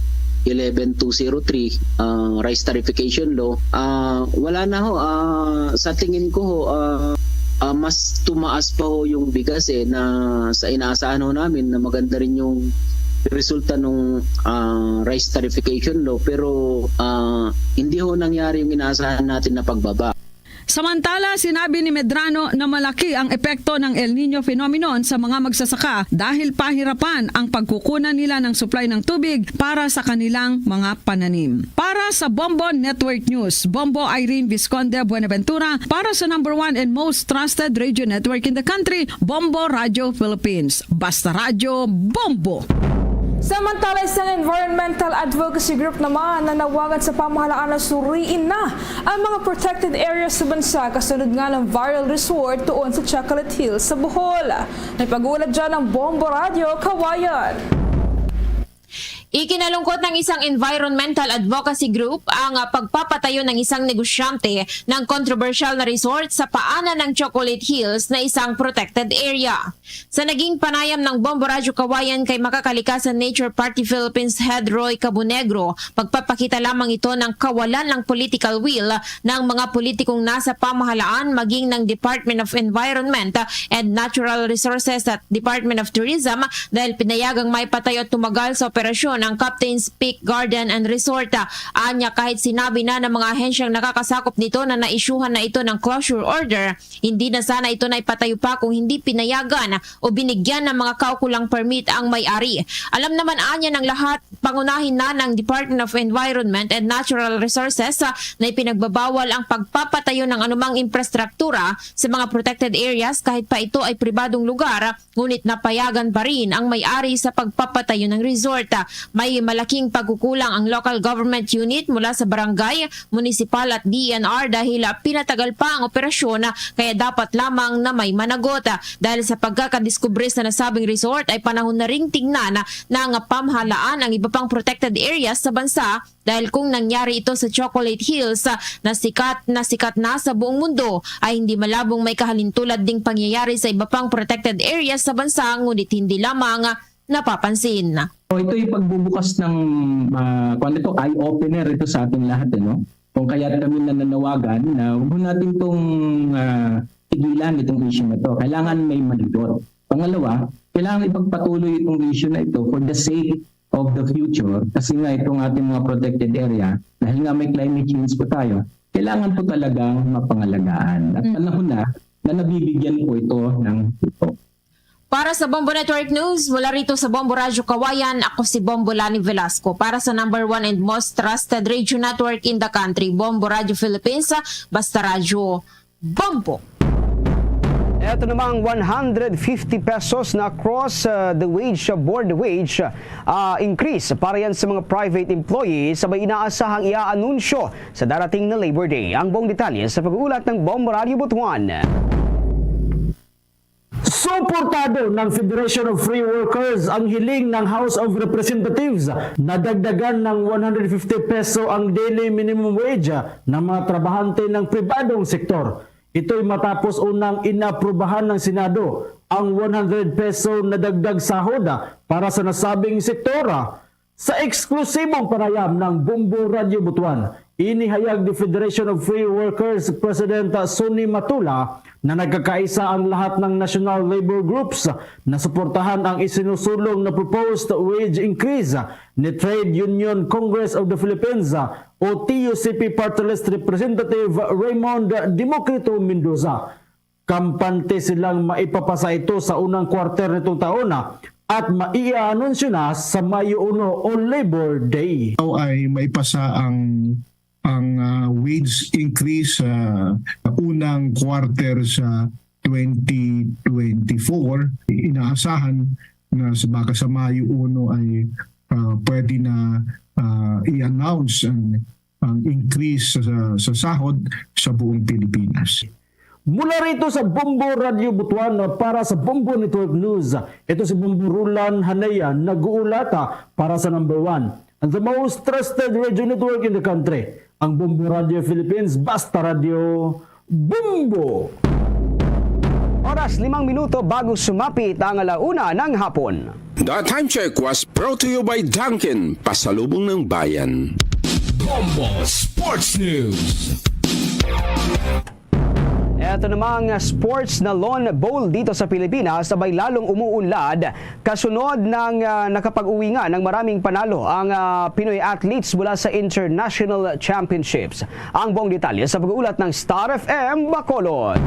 eleven two zero three, ah, Rice Tarification Law, ah, wala na ho. Ah, sa tingin ko ho, ah, ah, mas tumaas pa ho yung bigas, eh, na sa inaasahan ho namin na maganda rin yung resulta nung, ah, Rice Tarification Law. Pero, ah, hindi ho nangyari yung inaasahan natin na pagbaba. Samantala, sinabi ni Medrano na malaki ang epekto ng El Niño phenomenon sa mga magsasaka dahil pahirapan ang pagkukunan nila ng supply ng tubig para sa kanilang mga pananim. Para sa Bombo Network News, Bombo Irene Visconde Buenaventura, para sa number one and most trusted radio network in the country, Bombo Radio Philippines. Basta Radyo, Bombo! Samantala, isang environmental advocacy group naman nanawagan sa pamahalaan na suriin na ang mga protected areas sa bansa kasunod nga ng viral resort doon sa Chocolate Hills sa Bohol. May pag-uulat dyan ang Bombo Radio Kawayan. Ikinalungkot ng isang environmental advocacy group ang, ah, pagpapatayo ng isang negosyante ng kontrobersyal na resort sa paanan ng Chocolate Hills na isang protected area. Sa naging panayam ng Bombo Radyo Kawayan kay Makakalikasan Nature Party Philippines Head Roy Cabonegro, pagpapakita lamang ito ng kawalan ng political will ng mga politikong nasa pamahalaan, maging ng Department of Environment and Natural Resources at Department of Tourism, dahil pinayagang maipatayo at tumagal sa operasyon ang Captain's Peak Garden and Resort. Anya, kahit sinabi na ng mga ahensyang nakakasakop nito na naisyuhan na ito ng closure order, hindi na sana ito naipatayo pa kung hindi pinayagan o binigyan ng mga kaukulang permit ang may-ari. Alam naman anya ng lahat, pangunahin na ng Department of Environment and Natural Resources, ah, na ipinagbabawal ang pagpapatayo ng anumang infrastruktura sa mga protected areas, kahit pa ito ay pribadong lugar, ngunit napayagan pa rin ang may-ari sa pagpapatayo ng resort. May malaking pagkukulang ang local government unit mula sa barangay, munisipal at D E N R dahil, ah, pinatagal pa ang operasyon, ah, kaya dapat lamang na may managot. Ah, dahil sa pagkakadiskubre sa nasabing resort ay panahon na ring tingnan, ah, ng pamahalaan ang iba pang protected areas sa bansa, dahil kung nangyari ito sa Chocolate Hills, ah, na sikat na sikat na sa buong mundo, ay hindi malabong may kahalintulad ding pangyayari sa iba pang protected areas sa bansa, ngunit hindi lamang, ah, napapansin. So, ito'y pagbubukas ng, ah, kung ano ito, eye-opener ito sa ating lahat, eh, no? Kung kaya kami nananawagan na huwag natin itong, ah, tigilan itong issue na to. Kailangan may managot. Pangalawa, kailangan ipagpatuloy itong issue na ito for the sake of the future. Kasi nga itong ating mga protected area, dahil nga may climate change po tayo, kailangan po talagang mapangalagaan. At Mm. panahon na na nabibigyan po ito ng tutok. Para sa Bombo Network News, mula rito sa Bombo Radyo Kawayan, ako si Bombo Lani Velasco. Para sa number one and most trusted radio network in the country, Bombo Radyo Philippines, basta radyo, Bombo. Eto namang one hundred fifty pesos na across, uh, the wage, uh, board wage, uh, increase para yan sa mga private employees, sabay inaasahang iaanunsyo sa darating na Labor Day. Ang buong detalye sa pag-uulat ng Bombo Radyo Butuan. Suportado ng Federation of Free Workers ang hiling ng House of Representatives na dagdagan ng one hundred fifty peso ang daily minimum wage ng mga trabahante ng pribadong sektor. Ito'y matapos unang inaprubahan ng Senado ang one hundred peso na dagdag sahod para sa nasabing sektor. Sa eksklusibong panayam ng Bombo Radyo Butuan, inihayag ni Federation of Free Workers President Sonny Matula na nagkakaisa ang lahat ng national labor groups na suportahan ang isinusulong na proposed wage increase ni Trade Union Congress of the Philippines o T U C P Party List Representative Raymond Democrito Mendoza. Kampante silang maipapasa ito sa unang quarter nitong taon na at maiaanunsyo na sa Mayo uno o Labor Day. Ito ay maipasa ang, ang, ah, wage increase sa unang quarter sa twenty twenty-four. Inaasahan na sa, baka sa Mayo uno ay, ah, pwede na, ah, i-announce ang, ang increase sa, sa sahod sa buong Pilipinas. Mula rito sa Bombo Radyo Butuan para sa Bombo Network News, ito si Bombo Rulan Hanaya nag-uulata para sa number one and the most trusted radio network in the country, ang Bombo Radyo Philippines, Basta Radyo, Bombo! Oras, limang minuto bago sumapit ang ala una ng hapon. The time check was brought to you by Dunkin, pasalubong ng bayan. Bombo Sports News. Ito namang sports na lawn bowl dito sa Pilipinas, sabay lalong umuunlad kasunod ng, ah, nakapag-uwi nga ng maraming panalo ang, ah, Pinoy athletes mula sa International Championships. Ang buong detalye sa pag-uulat ng Star F M Bacolod.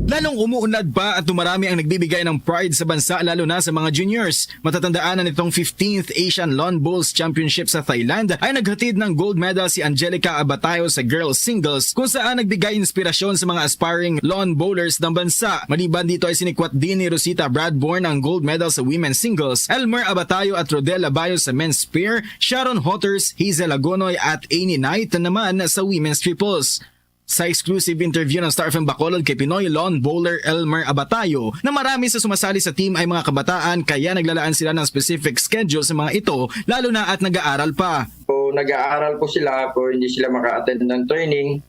Lalong umuunlad pa at dumarami ang nagbibigay ng pride sa bansa, lalo na sa mga juniors. Matatandaan na nitong fifteenth Asian Lawn Bowls Championship sa Thailand ay naghatid ng gold medal si Angelica Abatayo sa girls singles, kung saan nagbigay inspirasyon sa mga aspiring lawn bowlers ng bansa. Maliban dito ay sinikwat din ni Rosita Bradburn ang gold medal sa women's singles, Elmer Abatayo at Rodel Labayo sa men's spear, Sharon Hotters, Hazel Agonoy at Amy Knight naman sa women's triples. Sa exclusive interview ng Star F M Bacolod kay Pinoy lawn bowler Elmer Abatayo, na marami sa sumasali sa team ay mga kabataan, kaya naglalaan sila ng specific schedule sa mga ito, lalo na at nag-aaral pa. So, nag-aaral po sila, po hindi sila maka-attend ng training.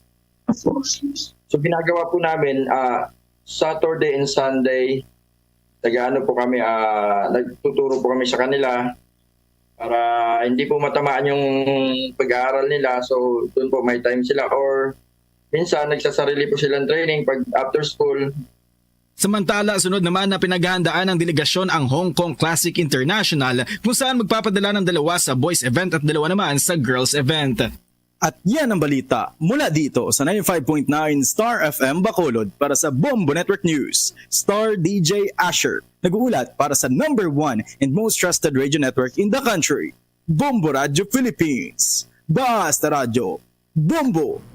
So, ginagawa po namin, ah, Saturday and Sunday, nag-aano po kami, ah, nagtuturo po kami sa kanila para hindi po matamaan yung pag-aaral nila. So, doon po may time sila, or minsan nagsasarili po silang training pag after school. Samantala, sunod naman na pinaghahandaan ng delegasyon ang Hong Kong Classic International, kung saan magpapadala ng dalawa sa boys event at dalawa naman sa girls event. At yan ang balita mula dito sa ninety-five point nine Star F M Bacolod. Para sa Bombo Network News, Star D J Asher, nag-uulat para sa number one and most trusted radio network in the country, Bombo Radio Philippines. Basta Radyo, Bombo!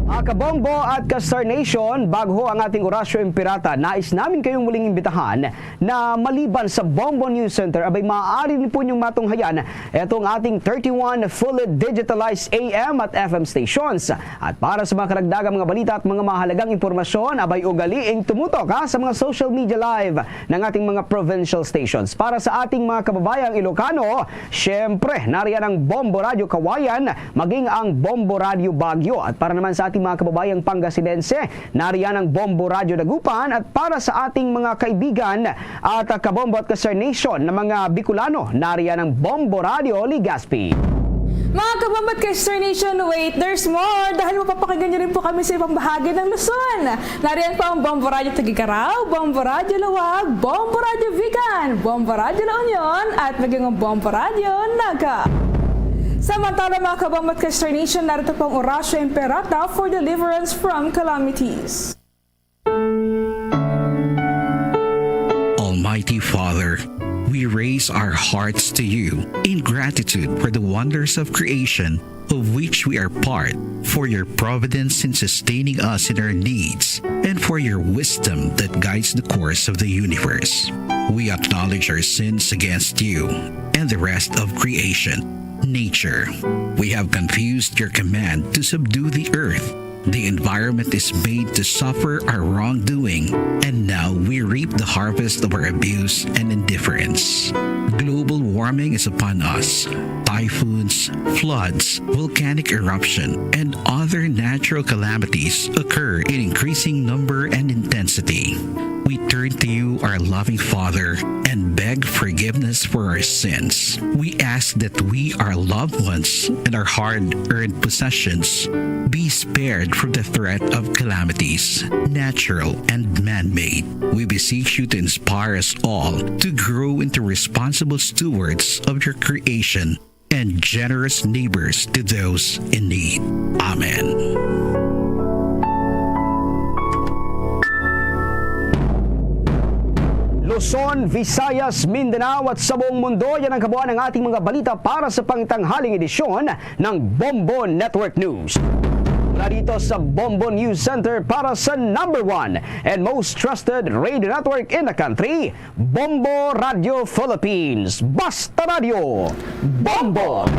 Mga kabombo at ka-Star Nation, bago ang ating Orasyo Imperata, nais namin kayong muling imbitahan na maliban sa Bombo News Center, abay maaari rin po niyong matunghayan etong ating thirty-one fully digitalized A M at F M stations. At para sa mga karagdagang mga balita at mga mahalagang impormasyon, abay ugaliing tumutok, ha, sa mga social media live ng ating mga provincial stations. Para sa ating mga kababayang Ilocano, siyempre, nariyan ang Bombo Radio Kawayan, maging ang Bombo Radio Baguio. At para naman sa ating mga kababayang Pangasinense, nariyan ang Bombo Radio Dagupan. At para sa ating mga kaibigan at, ah, kabombo at ka-Star Nation na mga Bicolano, nariyan ang Bombo Radio Legazpi. Mga kabombo at ka-Star Nation, wait, there's more! Dahil mapapakinggan niyo rin po kami sa ibang bahagi ng Luzon. Nariyan po ang Bombo Radio Tugigaraw, Bombo Radio Laoag, Bombo Radio Vigan, Bombo Radio La Union, at maging ang Bombo Radio Naga. Samantala, mga kabombo at ka-Star Nation, narito po ang Orasyo Imperata for deliverance from calamities. Almighty Father, we raise our hearts to you in gratitude for the wonders of creation of which we are part, for your providence in sustaining us in our needs, and for your wisdom that guides the course of the universe. We acknowledge our sins against you and the rest of creation, nature. We have confused your command to subdue the earth. The environment is made to suffer our wrongdoing, and now we reap the harvest of our abuse and indifference. Global warming is upon us. Typhoons, floods, volcanic eruption, and other natural calamities occur in increasing number and intensity. We turn to you, our loving Father, and beg forgiveness for our sins. We ask that we, our loved ones, and our hard-earned possessions be spared from the threat of calamities, natural and man-made. We beseech you to inspire us all to grow into responsible stewards of your creation and generous neighbors to those in need. Amen. Luzon, Visayas, Mindanao at sa buong mundo, yan ang kabuuan ng ating mga balita para sa pangtanghaling edisyon ng Bombo Network News. Mula dito sa Bombo News Center para sa number one and most trusted radio network in the country, Bombo Radio Philippines. Basta Radio, Bombo!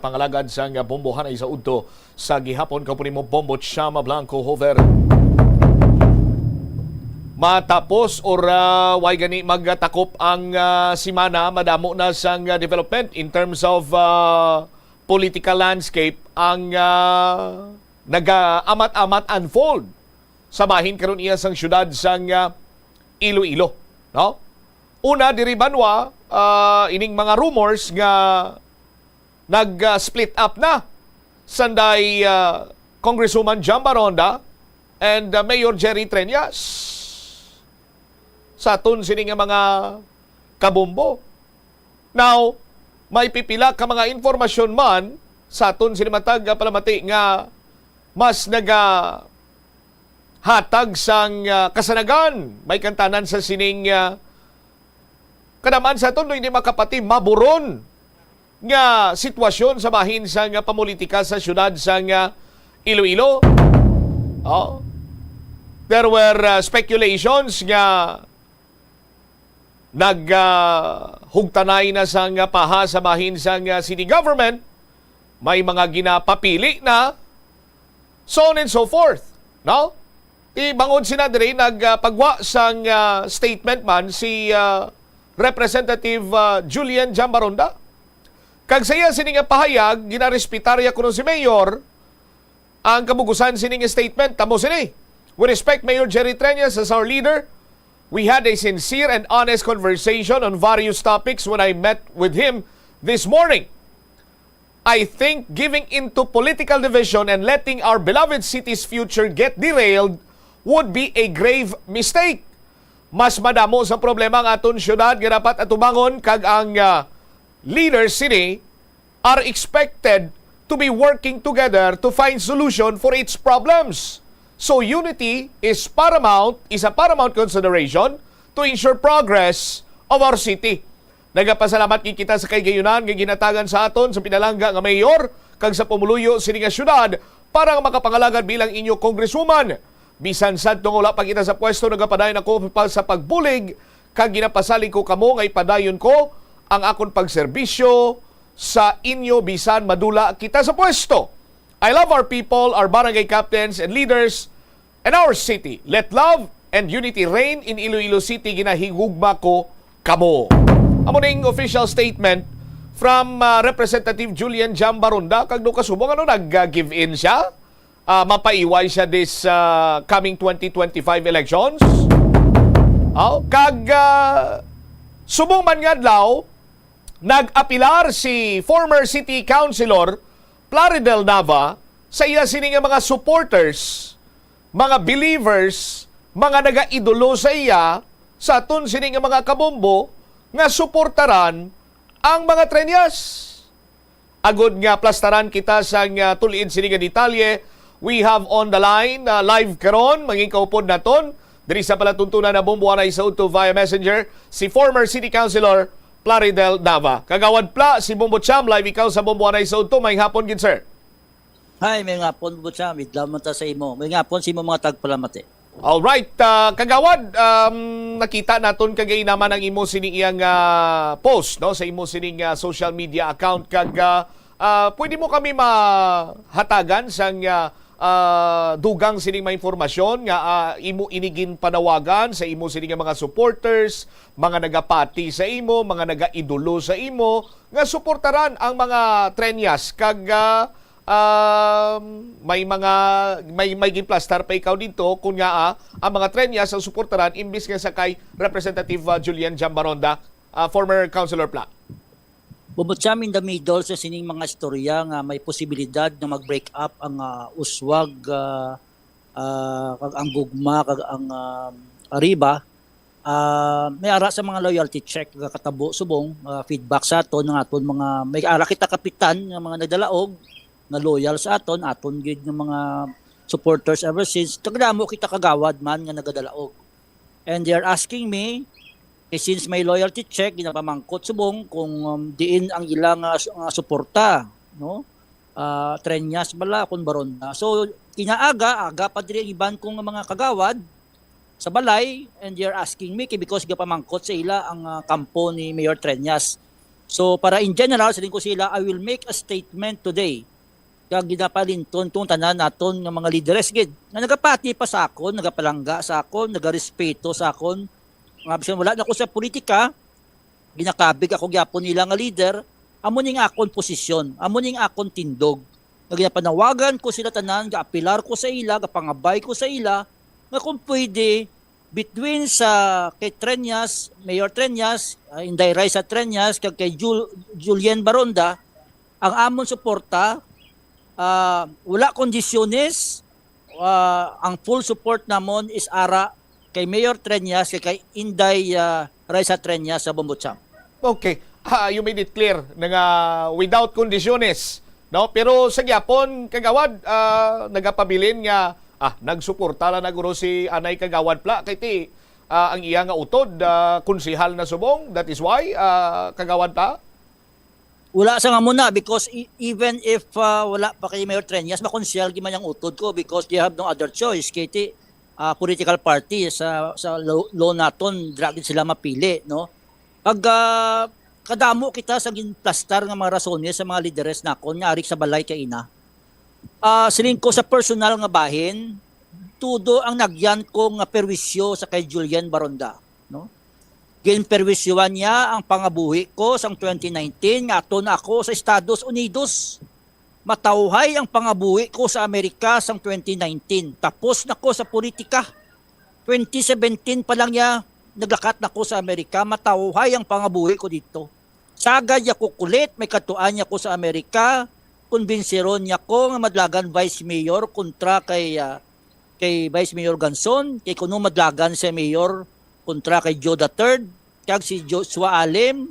Pangalagad sang Bombo hanay sa udto sa gihapon, kaupod nimo Bombo Chama Blanco Hover. Matapos or, ah, way gani magtakop ang, ah, semana, madamo na sang, ah, development in terms of, ah, political landscape ang, ah, nagaamat-amat unfold sa bahin karon iya sang siyudad sang, ah, Iloilo, no? Una, diri banwa, ah, ining mga rumors nga nag, ah, split up na sanday, ah, Congresswoman Jam Baronda and, uh, Mayor Jerry Treñas sa aton sini nga mga kabombo. Now, may pipila ka mga impormasyon man sa aton sini matag, uh, palamati nga mas nagahatag sang, uh, kasanagan, may kantanan sa sining, uh, kadaman sa aton, hindi makapati, maburon nga sitwasyon sa bahin sang, uh, pamulitika sa siyudad sang, uh, Iloilo. Oh. There were, uh, speculations nga nag, uh, hugtanay na sang, uh, paha sa bahin sang, uh, city government. May mga ginapapili na, so on and so forth, no? Ti bangod sina diri nagpagwa sang, ah, statement man si, ah, Representative, ah, Julian Jambaronda. Kag sa iya sini nga pahayag, ginarespetarya kuno si Mayor ang kabugusan sini nga statement. Tamo sini. We respect Mayor Jerry Treñas as our leader. We had a sincere and honest conversation on various topics when I met with him this morning. I think giving into political division and letting our beloved city's future get derailed would be a grave mistake. Mas madamo sa problema ang aton syudad nga dapat atubangon, kag ang, ah, leaders sini are expected to be working together to find solution for its problems. So unity is paramount, is a paramount consideration to ensure progress of our city. Nagapasalamat gid kita sa kahigayonan nga ginhatagan sa aton sa pinalangga nga mayor kag sa pumuluyo sini nga syudad para nga makapangalagad bilang inyo congresswoman. Bisan sadto nga wala pa kita sa pwesto, nagapadayon ako pa sa pagbulig kag ginapasalig ko kamo nga ipadayon ko ang akon pagserbisyo sa inyo bisan madula kita sa pwesto. I love our people, our barangay captains and leaders, and our city. Let love and unity reign in Iloilo City, ginahigugma ko kamo. Amo ning official statement from, ah, Representative Julian Jambaronda. Kag do kasubong, ano, nag-give in siya? Ah, mapaiway siya this, ah, coming twenty twenty-five elections? Aw, kag, ah, subong man nga adlaw, nag-apilar si former city councilor Plaridel Nava sa iya sini nga mga supporters, mga believers, mga nagaidolo sa iya, sa aton sini nga mga kabombo, nga suportaran ang mga Treñas. Agod nga plastaran kita sang, ah, tul-id sini nga detalye, we have on the line, ah, live karon, mangin kaupod naton diri sa palatuntunan na Bombo Anay sa Udto via Messenger, si former City Councilor Plaridel Nava. Kagawad Pla, si Bombo Cham, live ikaw sa Bombo Anay sa Udto. Maayong hapon gid, sir. Hi, maayong hapon, Bombo Cham. Idlaw man ta sa imo. Maayong hapon sa imo mga tagpalamati. Alright, ah, Kagawad, um, nakita naton kagay naman ang imo sini iyang, ah, post, no, sa imo sining, ah, social media account, kag, ah, ah, pwede mo kami mahatagan sang, ah, ah, dugang sining mga impormasyon nga, ah, imo ini ginpanawagan sa imo sini nga mga supporters, mga nagapati sa imo, mga nagaidolo sa imo, nga suportaran ang mga Treñas, kag, ah, um, may mga, may, may ginplastar pa ikaw dito, kung nga, ah, ang mga Treñas ang suportaran imbis nga sa kay Representative, ah, Julian Jambaronda, ah, former Councilor Pla. Bumutsyam in the middle sa sining mga istorya nga may posibilidad nga mag-break up ang, ah, uswag, ah, ah, kag ang gugma, kag ang, ah, Arriba. Ah, may ara sa mga loyalty check nga katabo subong, ah, feedback sa aton, nga aton mga, may ara kita kapitan nga mga nagdalaog, nga loyal sa aton, aton gid nga mga supporters ever since. Nagdamo kita kagawad man nga nagadalaog. And they are asking me, eh, since may loyalty check, ginapamangkot subong kung, um, diin ang ilang, ah, su-, ah, suporta, no? Ah, Treñas bala, kung Baronda. So, kinaaga, aga pa diri ang iban kong mga kagawad sa balay, and they are asking me, kay because gapamangkot sa ila ang, ah, kampo ni Mayor Treñas. So, para in general, siling ko sila, I will make a statement today. Kag ginapalinton kong tanan naton nga mga lideres gid, nga nagapati pa sa akon, nagapalangga sa akon, nagarespeto sa akon. Nga bisan wala na ko sa politika, ginakabig ako gyapon nila nga leader. Amo ning akon posisyon, amo ning akon tindog. Nga ginapanawagan ko sila tanan, gaapilar ko sa ila, gapangabay ko sa ila, nga kung pwede, between sa kay Treñas, Mayor Treñas, ah, Inday Raisa Treñas, kag kay Jul-, Julian Baronda, ang amon suporta Ah, wala kondisyones, ah, ang full support namon is ara kay Mayor Treñas, kay, kay Inday, ah, Raisa Treñas sa Bombocham. Okay. Ah, you made it clear na nga without condiciones, no? Pero sa gyapon, Kagawad, ah, nagapabilin nga, ah, nagsuporta lang na guro si Anay Kagawad Pla, kay ti, ah, ang iya nga utod, ah, konsehal na subong. That is why, ah, Kagawad Pla? Wala sa nga muna because e- even if, ah, wala pa kay Mayor Treñas, makonsehal gyud man ang utod ko because they have no other choice. Kay ti, ah, political party sa sa law, law naton, dira gyud sila mapili, no? Pag, ah, kadamo kita sa ginplastar nga mga rasones sa mga lideres nakon nga ari sa balay kay ina. Ah, siling ko sa personal nga bahin, tudo ang nagyan ko nga perwisyo sa kay Julian Baronda, no? Ginperwisyohan niya ang pangabuhi ko sang twenty nineteen nga ato na ako sa Estados Unidos. Matawhay ang pangabuhi ko sa Amerika sang twenty nineteen. Tapos na ko sa politika. Twenty seventeen pa lang niya, naglakat na ko sa Amerika. Matawhay ang pangabuhi ko dito. Sagad niya ko kulit, may katuan niya ko sa Amerika. Kumbinsiron niya ko nga madlagan vice mayor kontra kay, ah, kay Vice Mayor Ganson, kay kuno madlagan si Mayor kontra kay Joe the third, kag si Joshua Alim,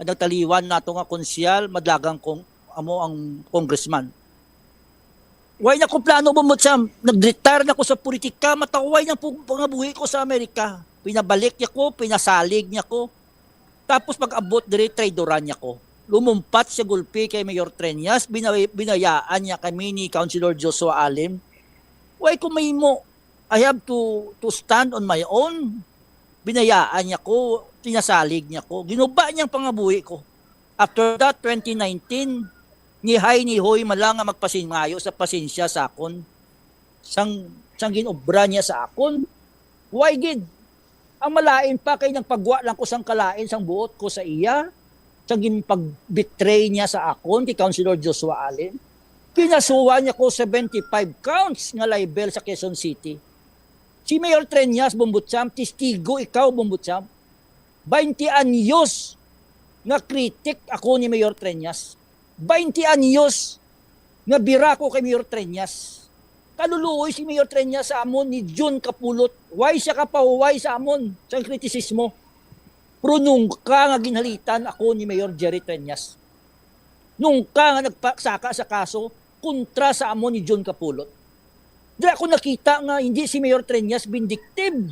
ang nagtaliwan nato nga konsyal, madlagan kong amo ang congressman. Way na ko plano mo mo siya, nag-retire na ko sa politika, mataway na po pangabuhi ko sa Amerika. Pinabalik niya ko, pinasalig niya ko. Tapos pag-abot diri, traidoran niya ko. Lumumpat siya gulpi kay Mayor Treñas, binay- binayaan niya kami ni Councilor Joshua Alim. Way ko mahimo. I have to to stand on my own. Binayaan niya ko, tinasalig niya ko. Ginuba niya ang pangabuhi ko. After that, twenty nineteen, nihay-nihoy man lang nga magpasinmayo sa pasensya sa akon. Sang, sang ginobra niya sa akon. Why gid? Ang malain pa kay nagpagwa lang ko sang kalain sang buot ko sa iya, sang ginpag-betray niya sa akon kay Councilor Joshua Allen. Kinasuhan niya ko seventy-five counts nga libel sa Quezon City. Si Mayor Treñas, Bombocham, testigo ikaw, Bombocham. Baynte anyos nga kritik ako ni Mayor Treñas. Baynte anyos nga bira ko kay Mayor Treñas. Kaluluoy si Mayor Treñas sa amon ni Jun Kapulot. Why siya kapahuway sa amon sa kritisismo? Pero nungka nga ginhalitan ako ni Mayor Jerry Treñas. Nungka nga nagpasaka sa kaso kontra sa amon ni Jun Kapulot. Dira ko nakita nga hindi si Mayor Treñas vindictive.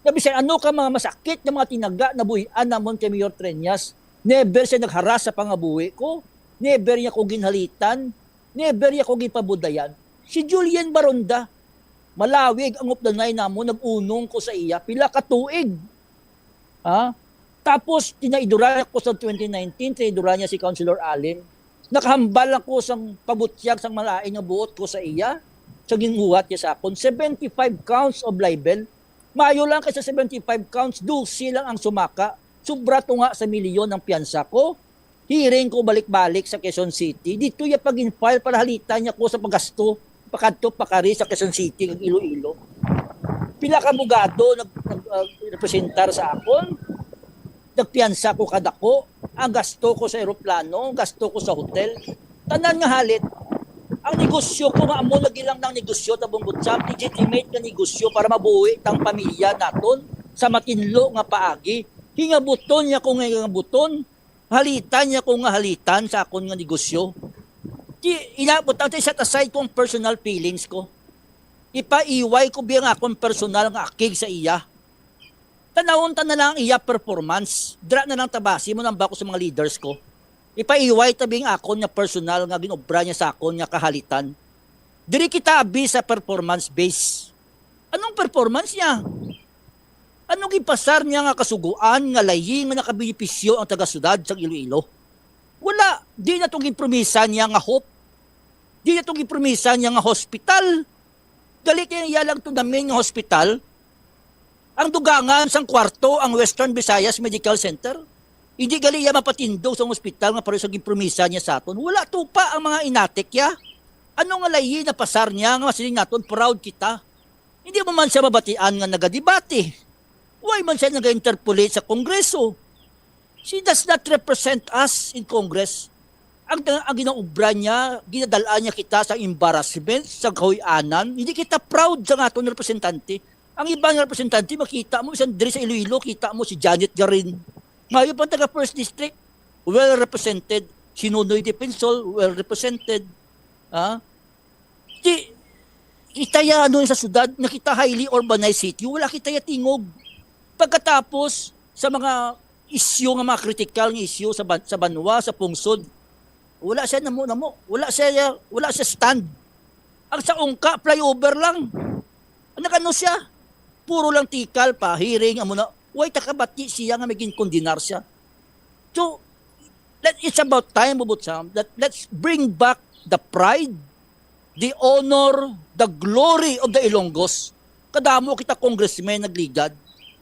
Na bisan ano ka mga masakit nga mga tinaga nabuhian namon kay Mayor Treñas, never siya nagharas sa pangabuhi ko, never niya ko ginhalitan, never niya ko gipabudayan. Si Julian Baronda, malawig ang updanay namo, nag-unong ko sa iya, pila ka tuig. Ha? Tapos, tinaiduran ako sa twenty nineteen, tinaiduran niya si Councilor Allen. Nakahambal ako sang pabutyag sang malain nga buot ko sa iya, sa ginbuhat niya sa akon. Seventy-five counts of libel. Mayo lang kay sa seventy-five counts, dose lang ang sumaka. Sobra tunga sa milyon ang piyansa ko. Hearing ko balik-balik sa Quezon City. Dito iya pag-file para halitan niya ko sa paggasto. Pakadto pakari sa Quezon City kag Iloilo. Pila ka abogado nag, nag ah, representar sa akon. Nagpiyansa ko kadako, ang gasto ko sa eroplano, ang gasto ko sa hotel, tanan nga halit. Ang negosyo ko nga amo lagi lang nang negosyo ta Bombocham, legitimate nga negosyo para mabuhi tang pamilya naton sa matinlo nga paagi. Hingabuton niya ko nga hingabuton, halitan niya ko nga halitan sa akon nga negosyo. Ti inabot ang set aside ko ang personal feelings ko. Ipaiway ko biya nga akon personal nga akig sa iya. Tanawon ta na lang ang iya performance. Dira na lang tabasi mo nang bako sa mga leaders ko. Ipaiway ta bing akon nga personal nga ginobra niya sa akon nga kahalitan. Diri kita abi sa performance base. Anong performance niya? Ano gipasar niya nga kasuguan nga layi nga nakabenepisyo ang taga-sudad sang Iloilo? Wala. Di na tong ginpromisa niya nga hope. Di na tong ginpromisa niya nga hospital. Dali kay iya lang tunamin nga hospital. Ang dugangan sang kwarto ang Western Visayas Medical Center. Hindi gali iya mapatindog sa hospital nga pareho sa ginpromisa niya sa aton. Wala tupa ang mga inatik ya. Ano nga layi na pasar niya nga masiling naton proud kita? Hindi mo man siya mabatian nga nagadebate. Why man siya naga-interpolate sa Kongreso? She does not represent us in Congress. ang, ang ginaobra niya, ginadala niya kita sa embarrassment, sa kahuy-anan. Hindi kita proud sa aton representante. Ang iba nga representante, makita mo, isang diri sa Iloilo, kita mo si Janet Garin. Ngayon pa taga First District, well represented. Si Nonoy Defensor, well represented. Ha? Di, kita ya, ano, sa syudad, nakita highly urbanized city, wala kita ya tingog. Pagkatapos, sa mga issue nga mga critical nga issue sa ban-, sa banwa, sa pungsod, wala siya namo-namo, wala siya, wala siya stand. Ang sa Ungka, flyover lang. Ang nagano siya, puro lang tikal pa, hearing, amo na, way takabati siya nga may ginkondenar siya. So, let, it's about time, Bubutsam, that let's bring back the pride, the honor, the glory of the Ilonggos. Kadamo kita congressmen nagligad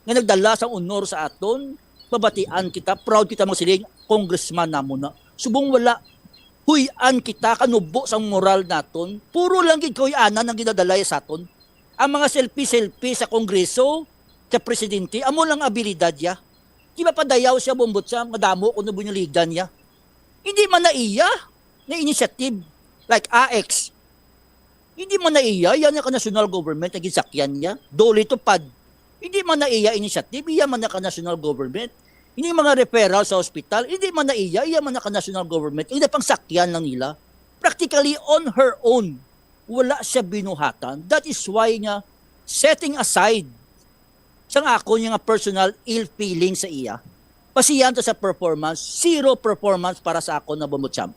nga nagdala sang honor sa aton. Mabatian kita, proud kita magsiling, congressman namon na. Subong wala, huy-an kita, kanubo sang moral naton. Puro lang gid kahuy-anan ang ginadala sa aton. Ang mga selfie-selfie sa Kongreso, sa presidente, amo lang abilidad ya. Di ba padayaw siya, Bumbot, sa madamo kung nabunyaligan niya? Hindi man na iya na initiative, like A X. Hindi man na iya, iya na ka national government ang ginsakyan niya. Dole Tupad. Hindi man na iya initiative, iya man na ka national government. Hindi mga referral sa hospital, hindi man na iya, iya man na ka national government. Hindi pang sakyan lang nila. Practically on her own. Wala siya binuhatan. That is why nga, setting aside sang akon nga personal ill feeling sa iya, pasiyan to sa performance, zero performance para sa akon na Bumbot Sam.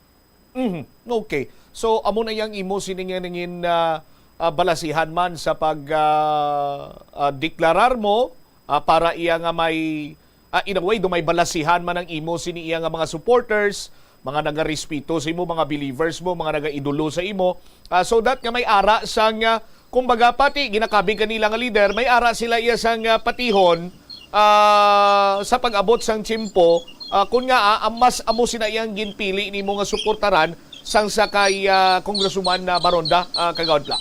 Mhm. Okay. So, amo na yang imo sini nga nangin, ah, ah, balasihan man sa pag, ah, ah, deklarar mo, ah, para iya nga may, ah, in a way, do may balasihan man ang imo sini iya nga mga supporters, mga nagarespeto sa imo, mga believers mo, mga nagaidolo sa imo. Ah, so that nga may ara sang, ah, kumbaga, pati ginakabig kanila nga leader, may ara sila iya sang, ah, patihon, ah, sa pag-abot sang tiyempo, ah, kun nga, ah, ang mas amo sina iyang ginpili nimo nga suportaran sang sa kay, ah, Congresswoman, ah, Baronda, ah, Kagawad Pla?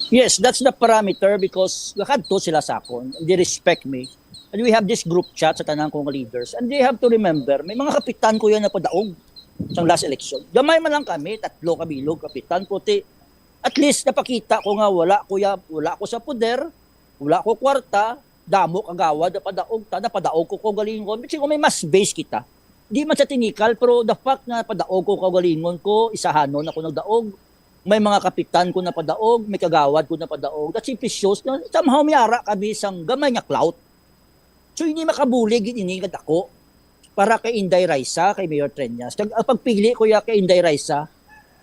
Yes, that's the parameter because nakadto sila sa akon. They respect me. And we have this group chat sa tanan kong leaders. And they have to remember, may mga kapitan ko yan napadaog sa last election. Gamay man lang kami, tatlo ka bilog, kapitan, puti. At least, napakita ko nga wala ko, ya, wala ko sa poder, wala ko kwarta, damo kagawad, napadaog ta, napadaog ko kaugalingon. Kasi kung may mas base kita, di man sa tinikal, pero the fact nga padaog ko kaugalingon ko, isahanon ako nagdaog, may mga kapitan ko napadaog, may kagawad ko napadaog. That's precious. Somehow may ara kami sang gamay nga clout. So, hindi makabulig gid ini nga dako para kay Inday Raisa, kay Mayor Treñas. Kag ang pagpili ko ya kay Inday Raisa,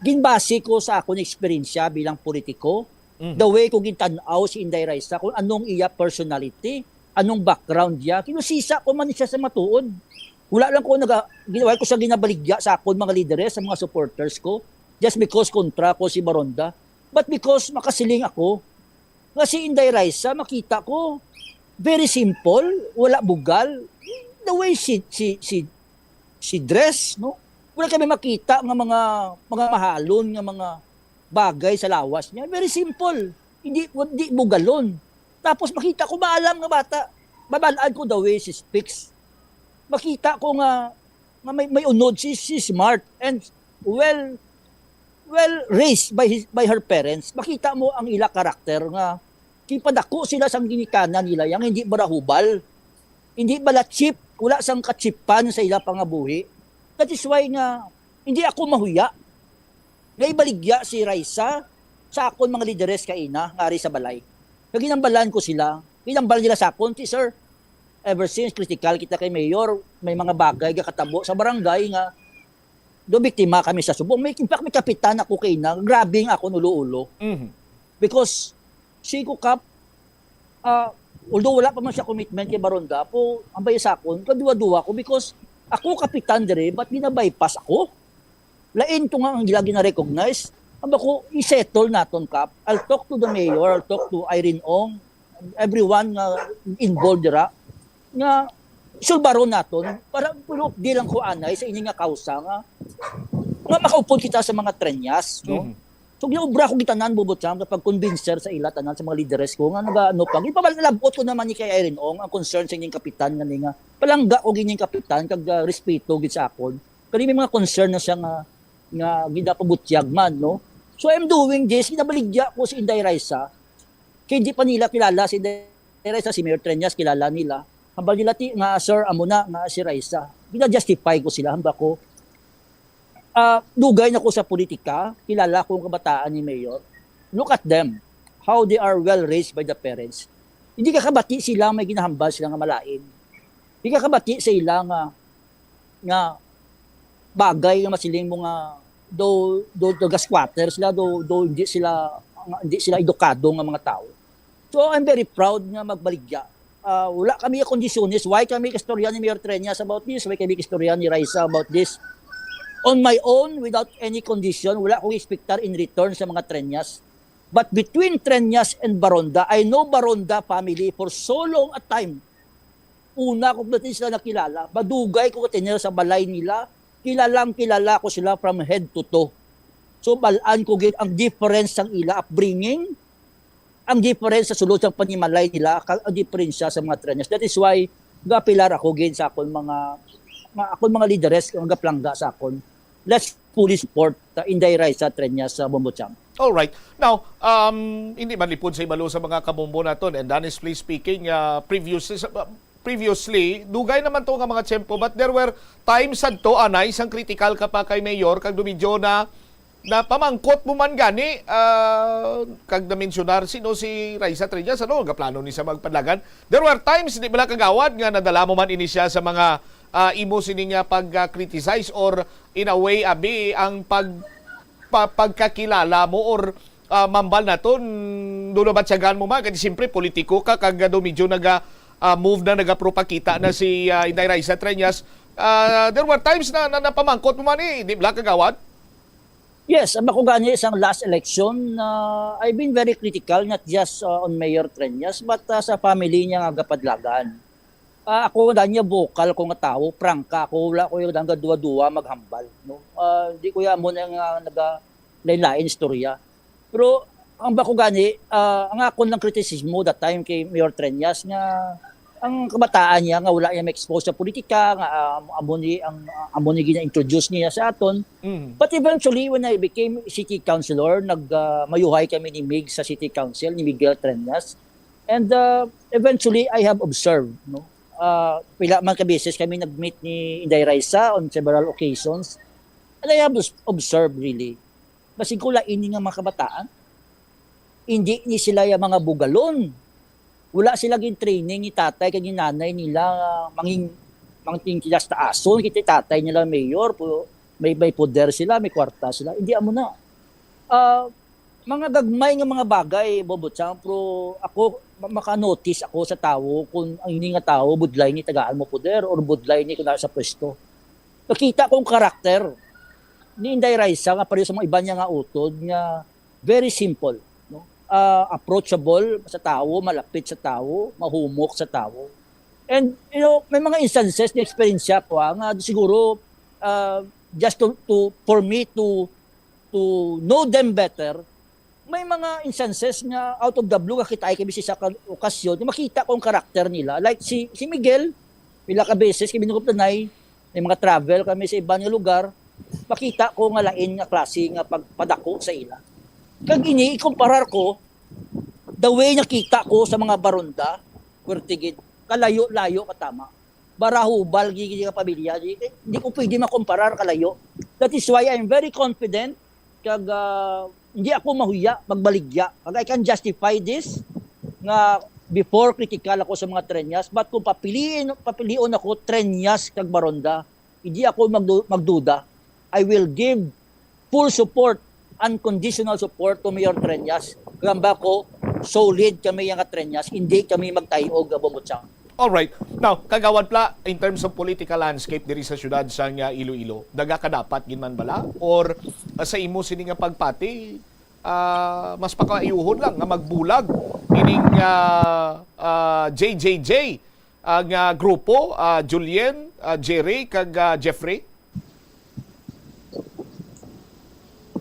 ginbase ko sa akon eksperyensya bilang politiko, Mhm. the way ko gintan-aw si Inday Raisa, kung anong iya personality, anong background niya. Kinusisa ko man siya sa matuod. Wala lang ko naga, ginawa ko siya ginabaligya sa akon mga lideres, sa mga supporters ko, just because kontra ko si Baronda. But because makasiling ako nga si Inday Raisa, makita ko, very simple, wala bugal. The way she, she, she, she dress, no? Wala kami makita nga mga, mga mahalon nga mga bagay sa lawas niya. Very simple. Hindi, di bugalon. Tapos makita ko, maalam nga bata. Mabal-an ko the way she speaks. Makita ko nga, nga may, may unod, she, she's smart and well, well raised by his, by her parents. Makita mo ang ila karakter nga gipadako sila sang ginikanan nila, yang hindi barahubal, hindi bala cheap, wala sang kachipan sa ila pangabuhi. That is why nga hindi ako mahuya nga ibaligya si Raisa sa akon mga lideres kaina nga ari sa balay. Nga ginambalan ko sila, ginambal nila sa akon, si sir, ever since critical kita kay Mayor, may mga bagay gakatabo sa barangay nga do biktima kami sa subong. May, in fact, may kapitan ako kaina, grabe ang akon ulo-ulo. Mhm. Because, si ko, Kap, ah, although wala pa man siya commitment kay Baronda, po, ang bayas akon, kaduwa-duwa ko because ako kapitan dire, but gina-bypass ako? Lain to nga ang ila gina-recognize. Ang ba ko, i-settle naton, Kap. I'll talk to the mayor, I'll talk to Irene Ong, everyone nga involved dira, nga sulbaron naton para, pero di lang ko anay sa ini nga kausa nga, nga makaupod kita sa mga Treñas, no? Mhm. So, ginaobra ko gitanan, Bubutsang, kapag convincer sa ila tanan, sa mga lideres ko, nga naga, ano pa, ipapalabot ko naman ni kay Irene Ong ang concern sa inyong kapitan, nga ni nga, palangga ko gining kapitan, kag ah, respeto gid sa akon. Kani may mga concern na siya nga, nga ginapabutyag man, no? So, I'm doing this, ginabaligya ko si Inday Raisa. Kay di pa nila kilala si Inday Raisa, si Mayor Treñas, kilala nila. Hambal nila, "Ti-, nga, sir, amo na, nga si Raisa." Gina-justify ko sila, hambal ko, ah, dugay na ko sa politika, kilala ko ang kabataan ni Mayor. Look at them, how they are well raised by the parents. Hindi ka kabati sila may ginahambal sila nga malain. Hindi ka kabati sa ila nga, nga bagay nga masiling mo nga do, do, do squatter sila, do, do hindi sila, nga hindi sila edukado nga mga tao. So, I'm very proud nga magbaligya. Ah, wala kami kondisyones. Why kami kastorya ni Mayor Treñas about this? Why kami kastorya ni Raisa about this? On my own, without any condition, wala akong expectar in return sa mga Treñas. But between Treñas and Baronda, I know Baronda family for so long a time. Una ko pati sila nakilala. Madugay ko katinir sa balay nila. Kilalang kilala ko sila from head to toe. So, balaan ko gid ang difference sang ila upbringing, ang difference sa sulod sang panimalay nila, kag ang diferensya sa mga Treñas. That is why gapilar ako gid sa akon mga, mga akon mga lideres nga gapalangga sa akon. Let's fully support uh, Inday Raisa Treñas sa Bombochang. All right. Now, um, hindi man lipod sa ibalo sa mga kabombo naton. And honestly speaking, uh, previously, sa- uh, previously, dugay naman to nga mga tiyempo, but there were times sadto, anay, sang critical ka pa kay Mayor, kag dumidyo na, na pamangkot mo man gani, ah, kag na-mensionar sino si Raisa Treñas, ano, gaplano ni sa magpadlagan. There were times, di bala, Kagawad, nga nadala mo man ini siya sa mga, ah, imo sini nga pag-criticize, or in a way, abi, ang pag pa-, pagkakilala mo, or, ah, mambal naton, dulo ba tiyagan mo man? Kasi siyempre, politiko ka, kag, ah, do medyo naga, ah, move na, nagapropakita na si, ah, Inday Raisa Treñas. Ah, there were times na, na napamangkot mo man eh, di ba, Kagawad? Yes, ang ako gani sang last election, uh, I've been very critical, not just uh, on Mayor Treñas, but uh, sa family niya nga gapadlagan. Ah, ako, dahil niya vocal ko nga tawo, prangka ako, wala ko yung dangga duwa-duwa maghambal. No? Ah, di ko yan mo na nga naga lain-lain istorya. Pero ang bako gani, ah, ang akon lang kritisismo that time kay Mayor Treñas nga ang kabataan niya nga wala niya ma-expose sa politika, nga ah, amo ni ang amo ni gina-introduce niya sa aton. Mm. But eventually, when I became city councilor, nag ah, mayuhay kami ni Mig sa city council, ni Miguel Treñas. And uh, eventually, I have observed, no? Uh, pila man ka beses kami nag-meet ni Inday Raisa on several occasions. And I have obs- observed, really. Basig ko lain ni nga mga kabataan. Hindi ni sila yung mga bugalon. Wala sila gin-training ni tatay kag ni nanay nila nga mangin mangting kilas taason. Kita tatay nila mayor, pu- may may poder sila, may kwarta sila. Hindi amo na. Ah, mga gagmay nga mga bagay, Bobochang, pero ako ma- maka-notice ako sa tawo kung ang ini nga tawo budlay ni tagaan mo poder or budlay ni kuna sa pwesto. Nakita ko ang karakter ni Inday Raisa nga pareho sa mga iba niya nga utod nga very simple, no? Ah, approachable sa tawo, malapit sa tawo, mahumok sa tawo. And you know, may mga instances na experience ko ah, nga siguro uh, just to, to for me to to know them better, may mga instances nga out of the blue nga kita ay kami sa ka- okasyon, nga makita ko ang karakter nila. Like si si Miguel, pila ka beses kami naguptanay, may mga travel kami sa iban nga lugar, makita ko nga lain nga klase nga pagpadako sa ila. Kag ini ikumparar ko the way nakita ko sa mga baronda, Kuwertigid, kalayo-layo ka tama. Barahubal gigi nga pamilya, di, di ko pwede makomparar kalayo. That is why I'm very confident kag ah, hindi ako mahuya magbaligya. Kag I can justify this nga before critical ako sa mga Treñas, but kung papiliin papilion ako Treñas kag Baronda, hindi ako magdu- magduda. I will give full support, unconditional support to Mayor Treñas. Gamba ko, solid kami nga Treñas, hindi kami magtayog nga bumutsang. Alright. Now, Kagawad Pla, in terms of political landscape diri sa siyudad sang ah, Iloilo, daga ka dapat gid man bala? Or ah, sa imo sini nga pagpati, ah, mas pakaayuhon lang nga magbulag ining ah, ah, J J J ah, nga grupo, ah, Julien, ah, Jerry, kag ah, Jeffrey?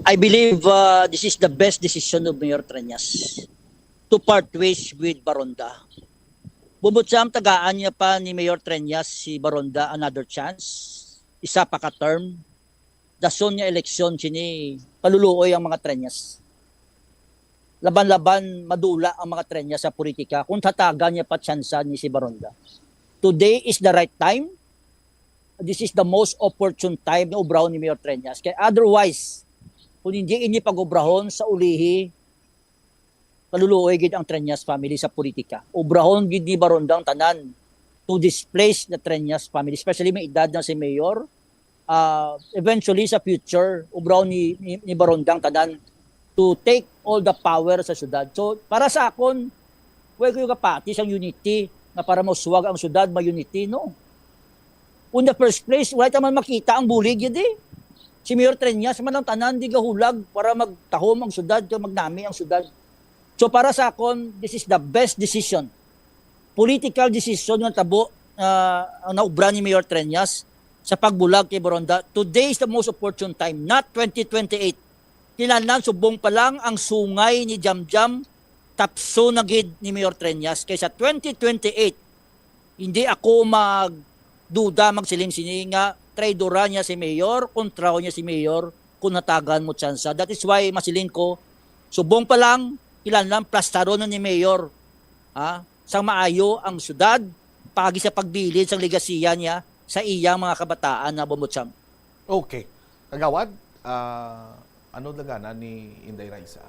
I believe uh, this is the best decision of Mayor Treñas to part ways with Baronda. Bumutsam tagaan niya pa ni Mayor Treñas si Baronda another chance, isa pa ka term. dason nga eleksyon sini, kaluluoy ang mga Treñas. Laban-laban madula ang mga Treñas sa politika kung tatagan niya pa tsansa ni si Baronda. Today is the right time. This is the most opportune time na obrahon ni Mayor Treñas. Kay otherwise, kung hindi ini pag-obrahon sa ulihi, kaluluoy gid ang Treñas family sa politika. Obrahon gid ni Baronda ang tanan to displace the Treñas family, especially may edad na si Mayor. Ah, eventually, sa future, obrahon ni, ni, ni Baronda ang tanan to take all the power sa syudad. So, para sa akon, way ko kapati sang unity nga para mauswag ang syudad, ma-unity, no? In the first place, wala ta man makita ang bulig yun, eh. Si Mayor Treñas man ang tanan di gahulag para magtahom ang syudad, kag magnami ang syudad. So, para sa akon, this is the best decision, political decision nga tabo, ah, ang naubra ni Mayor Treñas sa pagbulag kay Baronda. Today is the most opportune time, not twenty twenty-eight. Kinahanglan subong pa lang ang sungay ni Jamjam, tapso na gid ni Mayor Treñas. Kay sa twenty twenty-eight, hindi ako magduda, magsiling sini nga traidora niya si Mayor, kontraho niya si Mayor, kung natagan mo tsansa. That is why masiling ko, subong pa lang, kinahanglan plastaron na ni Mayor, ha, sang maayo ang syudad, pagi sa pagbilin sang legasiya niya sa iyang mga kabataan na, Bombo Cham. Okay. Kagawad, ah, ano dagana ni Inday Raisa?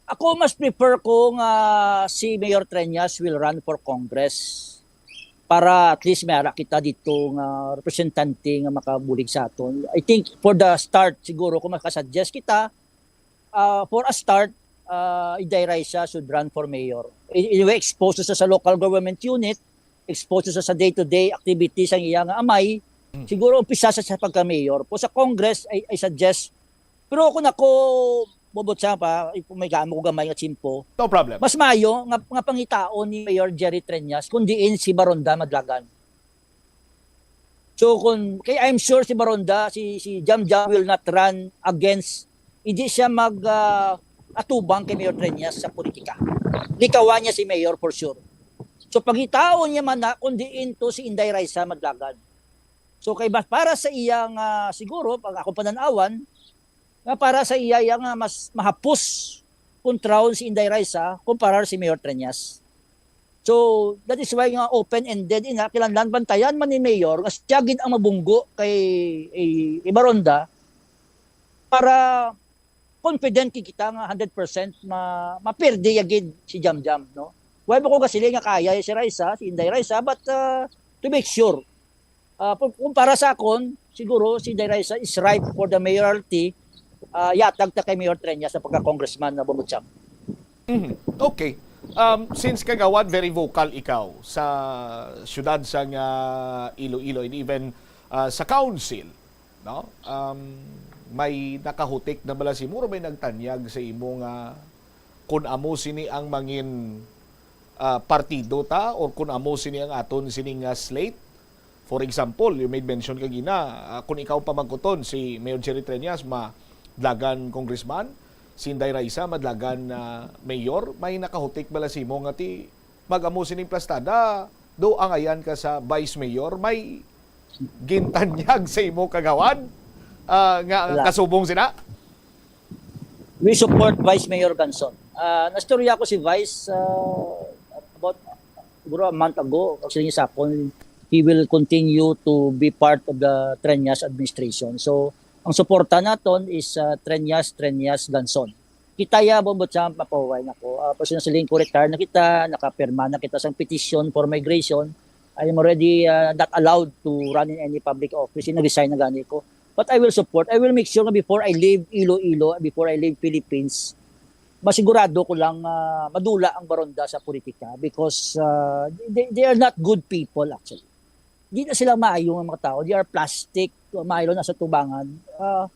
Ako, mas prefer ko nga si Mayor Treñas will run for Congress para at least may ara kita dito nga representante nga makabulig sa aton. I think for the start, siguro kung makasuggest kita, ah, for a start, ah, Inday Raisa should run for mayor. I- Anyway, exposed sa, sa local government unit, exposed sa, sa day-to-day activities ang iya nga amay, siguro umpisa sa, sa pagka-mayor. Po sa Congress, I, I suggest, pero kung ako, Bombo Cham, pa, kung may gamo ko gamay nga tiyempo, No problem. Mas maayo nga, nga pangitaon ni Mayor Jerry Treñas kung diin si Baronda madlagan. So kung, kay I'm sure si Baronda, si, si Jamjam will not run against, hindi siya mag, ah, atubang kay Mayor Treñas sa politika. Likawan niya si Mayor for sure. So pangitaon niya man na kung diin to si Inday Raisa madlagan. So kay mas para sa iya nga, siguro, pag ako pananawan, nga para sa iya, iya nga mas mahapos kontrahon si Inday Raisa kumparar si Mayor Treñas. So that is why nga open-ended ina, kinahanglan bantayan man ni Mayor nga siya gid ang mabunggo kay, eh, Ibaronda para confident kita nga hundred percent ma maperde ya gid si Jamjam, no? Wala ba ko kasili nga kaya si Raisa, si Inday Raisa, but, uh, to make sure, uh, kung para sa akon, siguro si Inday Raisa is ripe for the mayoralty, uh, yatag ta kay Mayor Treñas sa pagka-congressman na bumutsyang. Mhm. Okay. Um, since kagawad, very vocal ikaw sa siyudad sang, ah, Iloilo and even, ah, sa council, no? Um, may nakahutik na bala sa imo, may nagtanyag sa imo nga kun amo sini ang mangin, ah, partido ta or kun amo sini ang aton sini nga slate? For example, you made mention kagina, ah, kung ikaw pamangkuton, si Mayor Jerry Treñas madlagan congressman, si Inday Raisa madlagan, ah, mayor, may nakahutik bala sa imo nga ti mag-amo sining plastada, do angayan ka sa vice mayor, may gintanyag sa imo kagawad, ah, nga Wala. Kasubong sina? We support Vice Mayor Ganson. Ah, nastorya ko si Vice, ah, about siguro a month ago. Actually, sa akon, he will continue to be part of the Treñas administration. So, ang suporta naton is, ah, Treñas, Treñas, Ganson. Kita ya, Bombo Champ, mapahuway na ko. Ah, personal siling ko, retire na kita, nakapirma na kita sa petition for migration. I am already, ah, not allowed to run in any public office. Nag-resign na gani ko. But I will support. I will make sure nga before I leave Iloilo, before I leave Philippines, masigurado ko lang, ah, madula ang Baronda sa politika because, ah, they, they are not good people actually. Di na sila maayo nga mga tao. They are plastic, maayo na sa tubangan. Ah,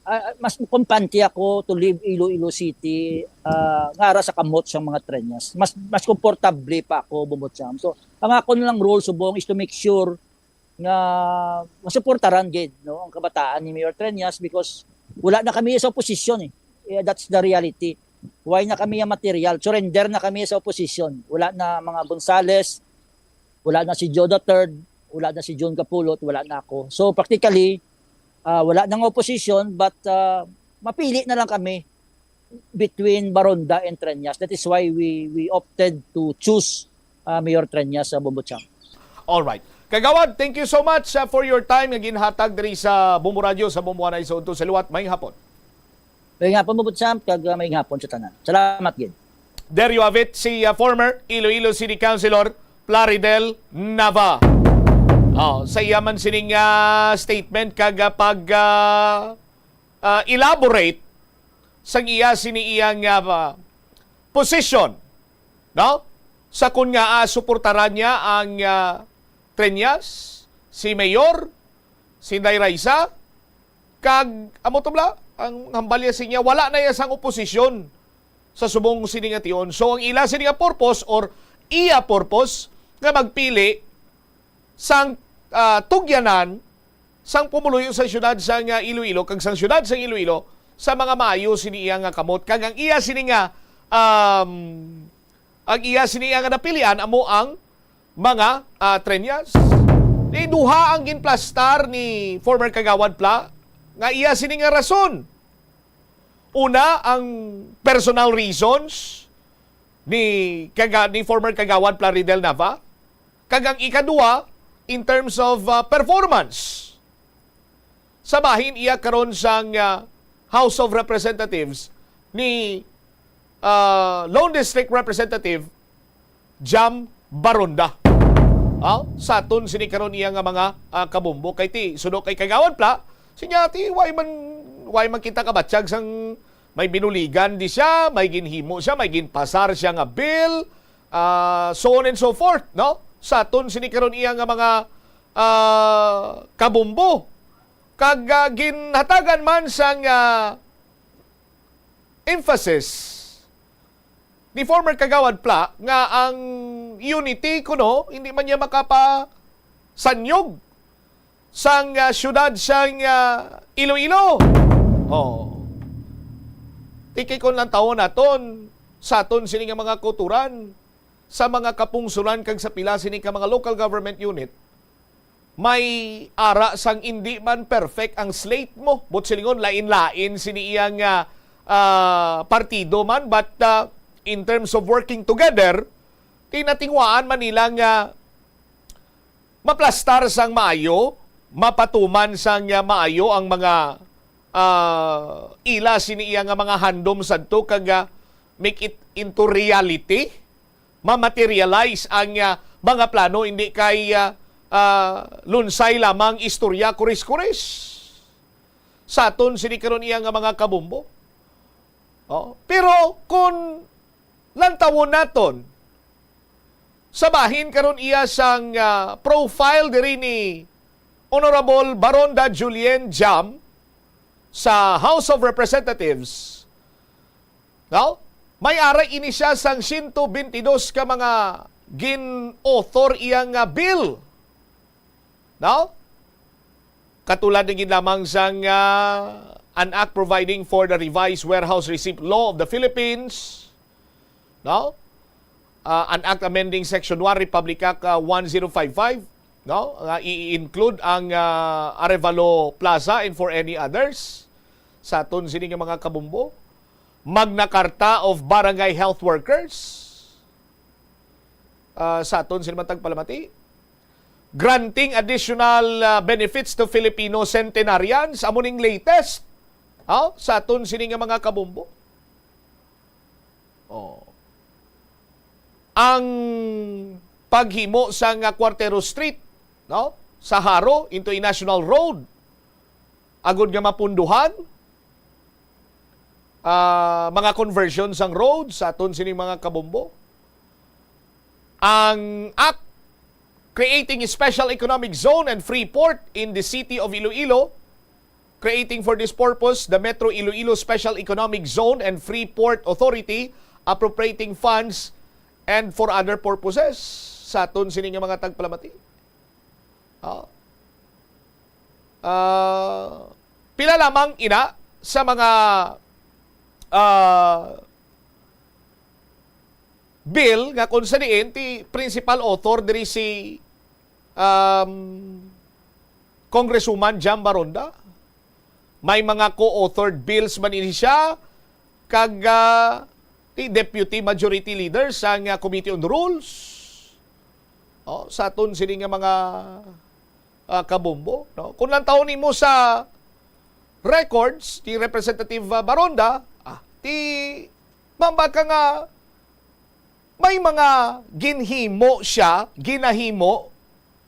ah, mas kampante ako to leave Iloilo City, ah, ngara sa kamot sang mga Treñas. Mas, mas komportable pa ako, Bombo Champ. So, ang ako na lang role subong is to make sure nga masuportaran gid, no, ang kabataan ni Mayor Treñas because wala na kami sa oposisyon, eh. Eh, that's the reality. Why na kami ang material? Surrender na kami sa oposisyon. Wala na mga Gonzales, wala na si Joe the third. wala na si Jun Capulot, wala na ako. So practically, ah, wala na nga opposition, but, ah, mapili na lang kami between Baronda and Treñas. That is why we we opted to choose, ah, Mayor Treñas sa Bombo Champ. Alright. Kagawad, thank you so much, uh, for your time nga ginhatag diri sa Bombo Radio sa Bombo Anay sa Udto sa Liwat. May hapon. May hapon mo, Champ, kag, ah, may hapon sa tanan. Salamat gid. There you have it, si, uh, former Iloilo City Councilor Plaridel Nava. Oh, sa iya man sining, uh, statement kag, uh, pag, uh, uh, elaborate sang iya sini iyang, uh, position, no? Sa kun nga, ah, suportaran niya ang, ah, Treñas, si Mayor, si Inday Raisa, kag amo to bala, ang hambal niya sa iya, wala na iya sang oposisyon sa subong sini nga tion. So ang ila sini nga purpose or iya purpose nga magpili sang, ah, tugyanan sang pumuluyo sa siyudad sang, ah, Iloilo kag sang siyudad sang Iloilo sa mga maayo sini iya nga kamot kag ang iya sini nga, um, ang iya sini iya nga napilian amo ang mga, ah, Treñas. Di duha ang ginplastar ni former Kagawad Pla nga iya sini nga rason. Una, ang personal reasons ni kaga-, ni former Kagawad Plaridel Nava, kag ang ikaduha, in terms of, uh, performance. Sa bahin iya karon sang, uh, House of Representatives ni, uh, Lone District Representative Jam Baronda. Ah, sa aton sini karon iya nga mga, ah, kabumbo kay ti suno kay Kagawad Pla, sinya ti why man, why man kita kabatyag sang may binuligan di siya, may ginhimo siya, may ginpasar siya nga bill, ah, so on and so forth, no? Sa aton sini karon iya nga mga, ah, kabumbo kag, ah, ginhatagan man sang, ah, emphasis ni former Kagawad Pla nga ang unity kuno hindi man niya makapasanyog sang, ah, siyudad sang, ah, Iloilo. Oh. Tikay kon lantawon naton sa aton sini nga mga kauturan, sa mga kapungsoran kag sa pila sini ka mga local government unit, may ara sang indi man perfect ang slate mo. Buot silingon, lain-lain sini iya nga, ah, partido man, but, ah, in terms of working together, tinatingwaan man nila nga maplastar sang maayo, mapatuman sang, ah, maayo ang mga, ah, ila sini iya nga mga handom sadto kag, ah, make it into reality, ma-materialize ang, ah, mga plano, hindi kay, ah, ah, lunsay lamang istorya, kuris-kuris. Sa aton sini karon iya nga mga kabumbo. Oh, pero kung lantawon naton sa bahin karon iya sang, ah, profile diri ni Honorable Baronda Julienne Jam sa House of Representatives, no? May ara ini siya sang siyento bentidós ka mga gin-author iya nga bill. No? Katulad na gid lamang sang, ah, an act providing for the revised warehouse receipt law of the Philippines, no? Ah, an act amending Section one, Republic Act, ah, one zero five five, no? Nga i-include ang, ah, Arevalo Plaza and for any others. Sa aton sini nga mga kabumbo, Magna Carta of Barangay Health Workers, ah, sa aton sini man tagpalamati. Granting additional, ah, benefits to Filipino centenarians, amo ning latest, ah, sa aton sini nga mga kabumbo. Oh. Ang paghimo sa nga Cuartero Street, no, sa Jaro into a national road, agod nga mapunduhan, ah, mga conversion sang road sa aton sining mga kabumbo. Ang Act creating a special economic zone and free port in the city of Iloilo, creating for this purpose the Metro Iloilo Special Economic Zone and Free Port Authority, appropriating funds and for other purposes. Sa aton sini nga mga tagpalamati. Ah. Ah, pila lamang ina sa mga, ah, bill nga kung sa diin ti principal author diri si um, Congresswoman Jam Baronda. May mga co-authored bills man ini siya, kag, ah, ti Deputy Majority Leader sang, ah, Committee on Rules. Oh, sa aton sini nga mga, ah, kabombo, no? Kung lantawon nimo sa records, ti Representative, ah, Baronda, ah, ti mamba ka nga may mga ginhimo siya, ginahimo,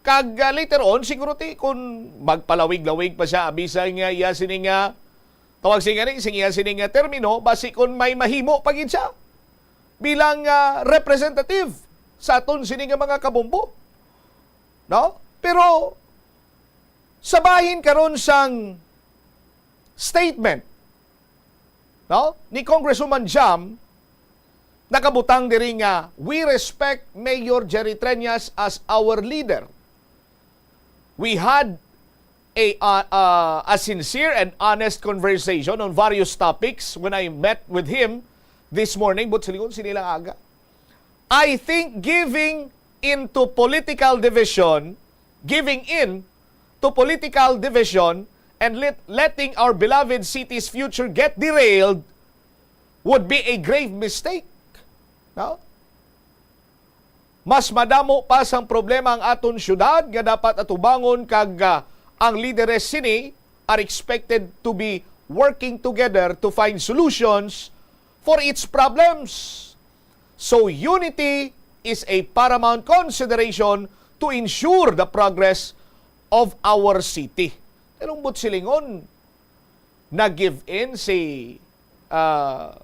kag, ah, later on, siguro ti, kung magpalawig-lawig pa siya, abi sa nga iya sini nga, tawag siya gani, sing iya sini nga termino, basi kung may mahimo pa gid siya bilang, ah, representative sa aton sini nga mga kabombo. No? Pero, sa bahin karon sang statement, no, ni Congresswoman Jam, nakabutang diri nga, "We respect Mayor Jerry Treñas as our leader. We had a, uh, uh, a sincere and honest conversation on various topics when I met with him this morning." But silingon sini lang aga, "I think giving into political division, giving in to political division and let, letting our beloved city's future get derailed would be a grave mistake." No? Mas madamo pa sang problema ang aton syudad nga dapat atubangon, kag, ah, ang lideres sini are expected to be working together to find solutions for its problems. So unity is a paramount consideration to ensure the progress of our city. Pero ang buot silingon, nag-give in si, ah,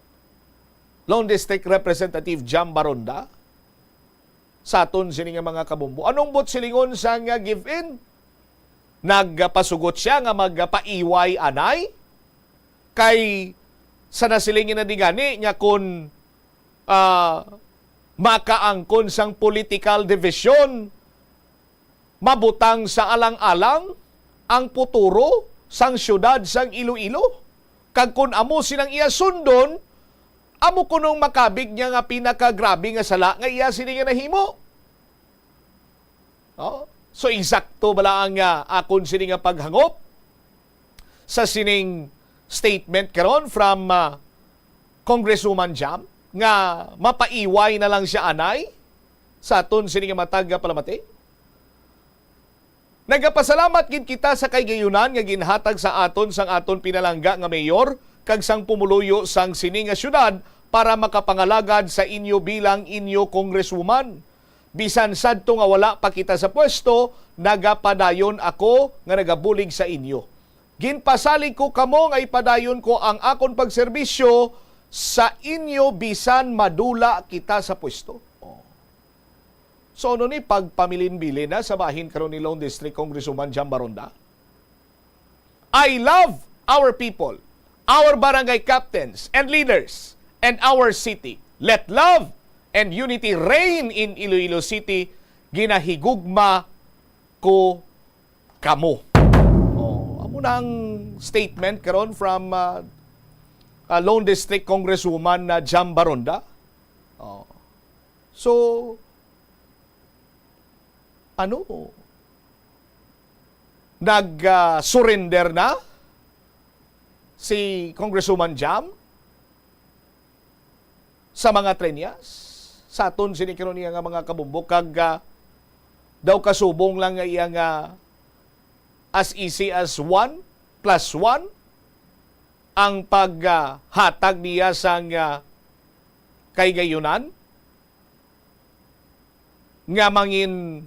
Lone District Representative Jam Baronda sa aton sini nga mga kabombo. Anong buot silingon sa nga give in? Nagpasugot siya nga magpaiway anay? Kay sa nasiling na di gani nga kung, ah, makaangkon sang political division, mabutang sa alang-alang ang puturo sang siyudad sang Iloilo. Kag kun amo sinang iya sundon, amo kunong makabig niya nga pinakagrabe nga sala nga iya sini nga nahimo. Oh? So, eksakto bala ang, ah, akon sini nga paghangop sa sining statement karon from, ah, Congresswoman Jam nga mapaiway na lang siya anay sa aton sini nga matag nga palamati? Nagapasalamat gid kita sa kahigayonan nga ginhatag sa aton sang aton pinalangga nga mayor kag sang pumuluyo sang sini nga syudad para makapangalagad sa inyo bilang inyo congresswoman. Bisan sadto nga wala pa kita sa pwesto, nagapadayon ako nga nagabulig sa inyo. Ginpasalig ko kamo nga ipadayon ko ang akon pagserbisyo sa inyo bisan madula kita sa pwesto. Oh. So, ano ni pagpamilin-bilin na sa bahin karon ni Lone District Congresswoman Jam Baronda? I love our people, our barangay captains and leaders, and our city. Let love and unity reign in Iloilo City. Ginahigugma ko kamo. Oh, amo na ang statement karon from, ah, ah, Lone District Congresswoman na Jam Baronda. Oh. So, ano? Nag, ah, surrender na si Congresswoman Jam sa mga Treñas, sa aton sini karon niya nga mga kabombo, kag, ah, daw kasubong lang nga iya nga as easy as one plus one ang paghatag niya sang, ah, kahigayonan nga mangin,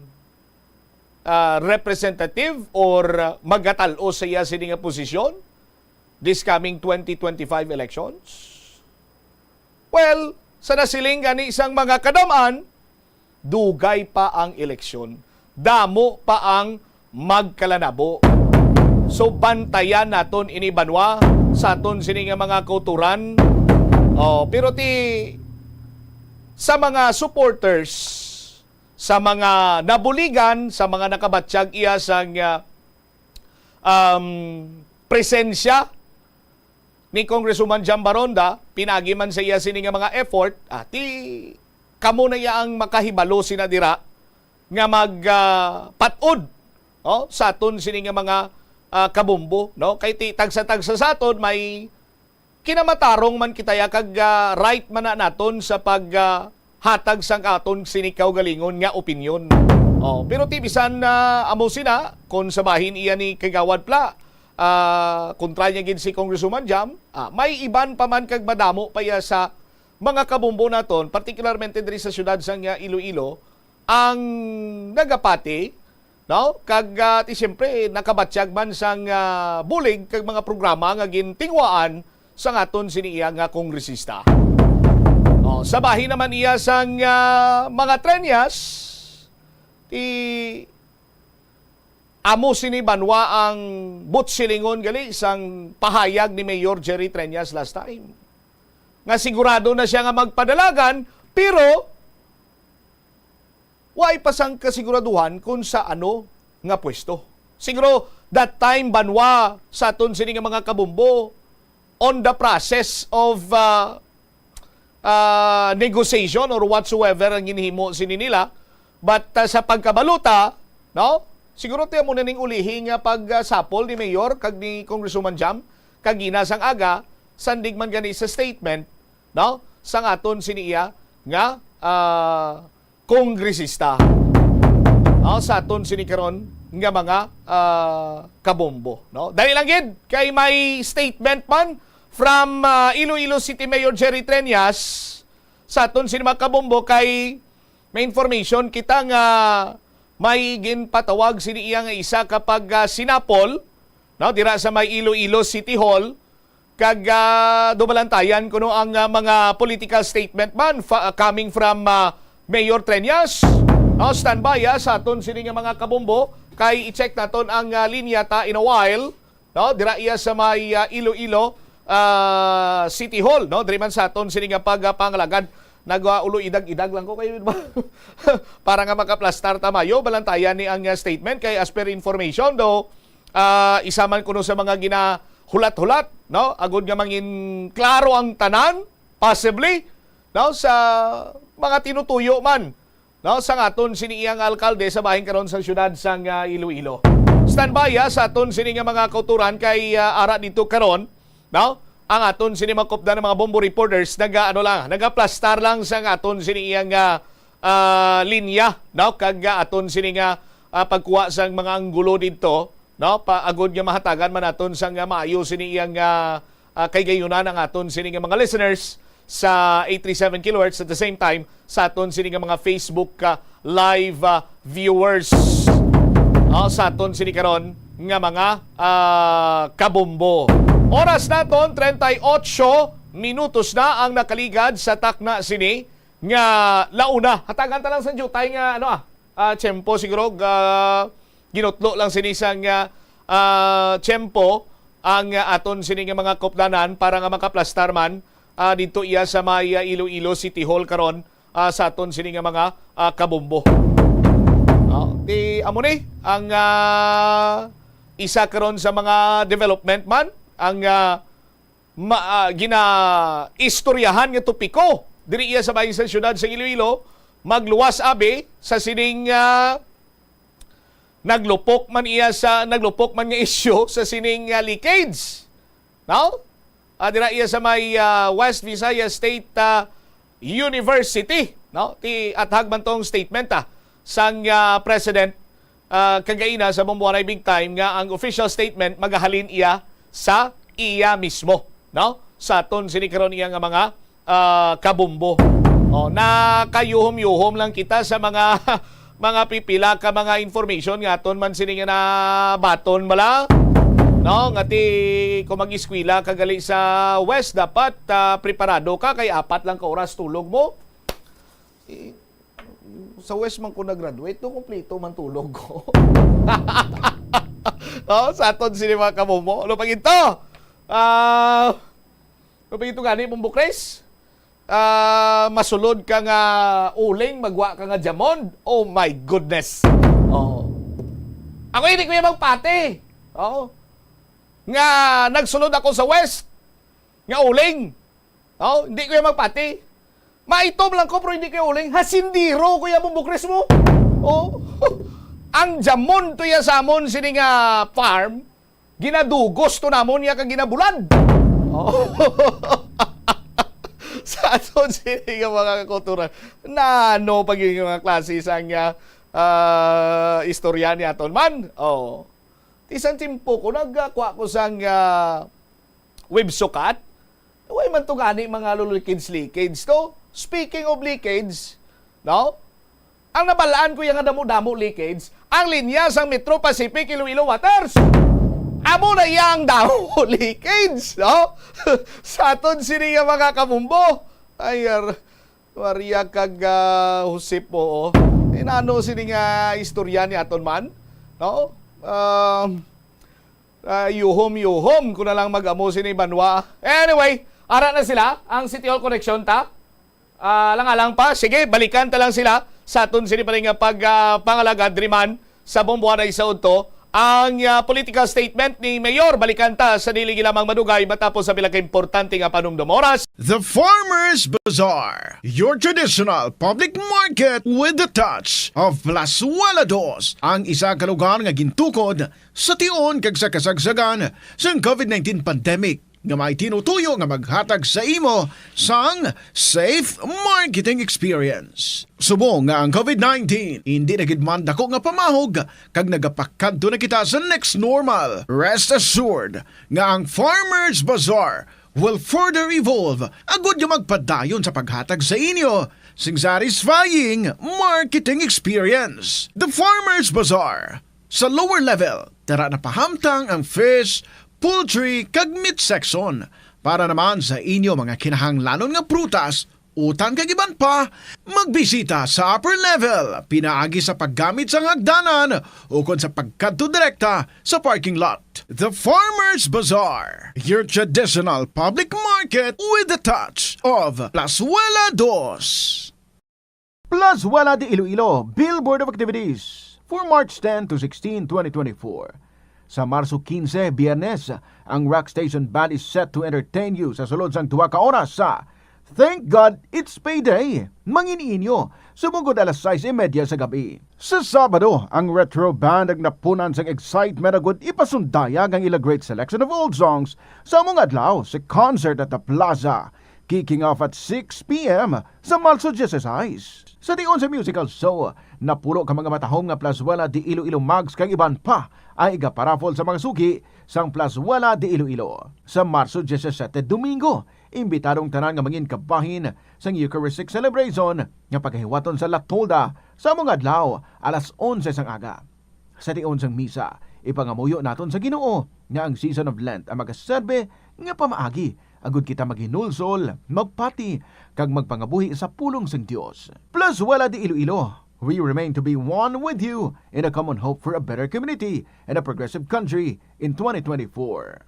ah, representative or, ah, magatal-os sa iya sini nga posisyon this coming twenty twenty-five elections? Well, sa nasiling gani sang mga kadam-an, dugay pa ang eleksyon. Damo pa ang magkalanabo. So, bantayan naton ini banwa sa aton sini nga mga kauturan. Oh, pero ti sa mga supporters, sa mga nabuligan, sa mga nakabatyag iya sang, ah, um, presensya ni Congresswoman Jam Baronda, pinagi man sa iya sini nga mga effort, ah, ti kamo na iya ang makahibalo sina dira. nga mag, ah, patod, no, sa aton sini nga mga, ah, kabombo, no? Kay ti-, tagsa-tagsa sa aton may kinamatarong man kita ya kag, ah, right man na naton sa pag, ah, hatag sang aton sini kaugalingon nga opinyon. Oh, pero ti bisan, ah, amo sina, kung sa bahin iya ni Kagawad Pla, ah, kontra niya gid si Congresswoman Jam, ah, may iban pa man kag madamo pa iya sa mga kabombo naton, partikularmente diri sa siyudad sang, ah, Iloilo, ang nagapati, no? Kag, ah, ti siyempre, nakabatyag man sang, ah, bulig kag mga programa nga gintinguhaan sang aton sini iya nga kongresista. Oh, sa bahin naman iya sang, ah, mga Treñas, ti amo sini banwa ang butsilingon gali sang pahayag ni Mayor Jerry Treñas last time, nga sigurado na siya nga magpadalagan, pero wa pa sang kasiguraduhan kung sa ano nga pwesto. Siguro that time, banwa sa aton sini nga mga kabombo on the process of, ah, ah, negotiation or whatsoever ang ginhimo sini nila. But, ah, sa pagkabaluta, no? Siguro ti amo na ning ulihi nga pagsapol ni Mayor kag ni Congresswoman Jam kagina sang aga, sandig man gani sa statement, no, sang aton sini iya nga, ah, kongresista, no, sa aton sini karon nga mga, ah, kabombo, no? Dali lang gid kay may statement man from, ah, Iloilo City Mayor Jerry Treñas sa aton sini mga kabombo, kay may information kita nga may ginpatawag sini iya nga isa ka pag, ah, sinapol, no, dira sa may Iloilo City Hall. Kag, ah, dumalantayan kuno ang, ah, mga political statement man fa-, coming from, ah, Mayor Treñas. No, standby, ah, sa aton sini nga mga kabombo, kay i-check naton ang, ah, linya ta in a while, no? Dira iya sa may, ah, Iloilo, ah, City Hall, no? Diri man sa aton sini nga pag, ah, pangalagad. Nag, ah, ulo idag-idag lang ko kayo, di ba? Para nga makaplastar ta mayo, balantayan ni ang, ah, statement kay as per information do, ah, isa man kuno sa mga ginahulat-hulat, no? Agud nga mangin klaro ang tanan, possibly, no? Sa mga tinutuyo man, no, sang aton sini iyang alkalde sa bahin karon sa siyudad sang, ah, Iloilo. Standby, ah, sa aton sini nga mga kauturan kay, ah, ara dito karon, no? Ang aton sini mga kupdan nga mga bombo reporters naga, ano lang, nagaplastar lang sang aton sini iyang, ah, ah, linya, no? Kag, ah, aton sini nga, ah, pagkuha sang mga anggulo dito, no? Pa, agud nga mahatagan man naton sang, ah, maayo sini iyang, ah, ah, kay gayunan ang aton sini nga mga listeners sa eight three seven kilohertz, at the same time sa aton sini nga mga Facebook, ah, live, ah, viewers, ah, sa aton sini karon nga mga, ah, kabombo. Oras naton, treinta y ocho minutos na ang nakaligad sa takna sini nga launa. Hatagan ta lang sa jutay nga, ano, ah, ah, tiyempo siguro, ah, ginutlo lang sini sang, ah, ah, tiyempo ang, ah, aton sini nga mga kupdanan para nga makaplastar man, ah, didto iya sa may, ah, Iloilo City Hall karon, ah, sa aton sini nga mga, ah, kabombo. Oh, ti amo ni ang, ah, isa karon sa mga development man ang, ah, ma-, ah, ginaistoryahan nga topiko diri iya sa bahin sa siyudad sa Iloilo, magluwas abi sa sining, ah, naglupok man iya sa, naglupok man nga isyu sa sining, ah, leakage. No? Ah, dira iya sa may, ah, West Visayas State, ah, University, no? Ti athag man tong statement, ah, sang, ah, president, ah, kagaina sa Bumbuanay Big Time nga ang official statement magahalin iya sa iya mismo, no? Sa aton sini karon iya nga mga, ah, kabombo. Oh, nakayuhom-yuhom lang kita sa mga, mga pipila ka mga information nga aton man sini nga nabaton bala, no? Nga ti kung mag-eskwela ka gali sa West, dapat, ah, preparado ka kay apat lang ka oras tulog mo. Eh, sa West man ko nag-graduate, no, kompleto man tulog ko. Oh, sa aton sini mga kamomo. Ano pa ginto? Ah, ano pa ginto gani, Bombo Chris? Ah, masulod ka nga uling, magwa ka nga diamond. Oh my goodness. Oh. Ako hindi ko yan magpati. Oh. Nga nagsulod ako sa West. Nga uling. Oh, hindi ko yan magpati. Maitom lang ko, pero hindi ko yan uling. Hasindiro ko yan, Bombo Chris mo. Oh, ang jamon to ya sa amon sini nga farm, ginadugos to namon ya kag ginabulad. Oh. Sa aton sini nga mga kakultura, nano pa gyud nga klase sang, ah, ah, istorya ni aton man? Oh. Ti sang tiyempo ko, nagkuha ko sang, ah, web sukat. Way man to gani mga leakage, leakage to. Speaking of leakage, no? Ang nabalaan ko yang damo-damo leakage, ang linya sang Metro Pacific Iloilo Waters. Amo na yang damo leakage, no? Sa aton sini nga mga kabumbo. Ay, ar-, Maria kag, ah, Josep, oo. Inano sini nga istorya ni aton man, no? Um, ah, yuhom-yuhom ko na lang mag-amo sini banwa. Anyway, ara na sila, ang City Hall Connection ta. Ah, lang-alang pa. Sige, balikan ta lang sila sa aton sini pa rin nga pag, ah, pangalagad diri man sa Bomboanay sa udto. Ang, ah, political statement ni Mayor, balikan ta sa dili lamang madugay matapos sa pila ka importante nga panumdom. Oras. The Farmers Bazaar, your traditional public market with the touch of Plazuela Dos, ang isa ka lugar nga gintukod sa tion kag sa kasagsagan sang covid nineteen pandemic, nga may tinutuyo nga maghatag sa imo sang safe marketing experience. Subong nga ang covid nineteen hindi na gid man dako nga pamahog kag nagapakadto na kita sa next normal, rest assured nga ang Farmers Bazaar will further evolve agud nga magpadayon sa paghatag sa inyo sing satisfying marketing experience. The Farmers Bazaar, sa lower level, tara na pahamtang ang fish, poultry, kag meat section. Para naman sa inyo mga kinahanglanon nga prutas, utan kag iban pa, magbisita sa upper level, pinaagi sa paggamit sang hagdanan ukon sa pagkadto direkta sa parking lot. The Farmers Bazaar, your traditional public market with the touch of Plazuela Dos. Plazuela de Iloilo, Billboard of Activities for March ten to sixteen, twenty twenty-four. Sa Marso quince, Biyernes, ang Rock Station Band is set to entertain you sa sulod sang duha ka oras sa Thank God It's Payday. Mangin-inyo, sumugod alas sais y media sa gabi. Sa Sabado, ang Retro Band ang napunan sang excitement agud ipasundayag ang ila great selection of old songs sa among adlaw sa Concert at the Plaza, kicking off at six p m sa Marso dieciséis. Sa tion sa musical show, napulo ka mga matahom nga Plazuela de Iloilo mugs kag iban pa ang igaparaffle sa mga suki sang Plazuela de Iloilo. Sa Marso diecisiete, Domingo, imbitado ang tanan nga mangin kabahin sang Eucharistic Celebration nga pagahiwaton sa La Tolda sa among adlaw, alas onse sang aga. Sa tion sang misa, ipangamuyo naton sa Ginoo nga ang season of Lent ang magaserbi nga pamaagi agud kita maghinulsol, magpati, kag magpangabuhi sa pulong sang Dios. Plazuela de Iloilo, we remain to be one with you in a common hope for a better community and a progressive country in twenty twenty-four.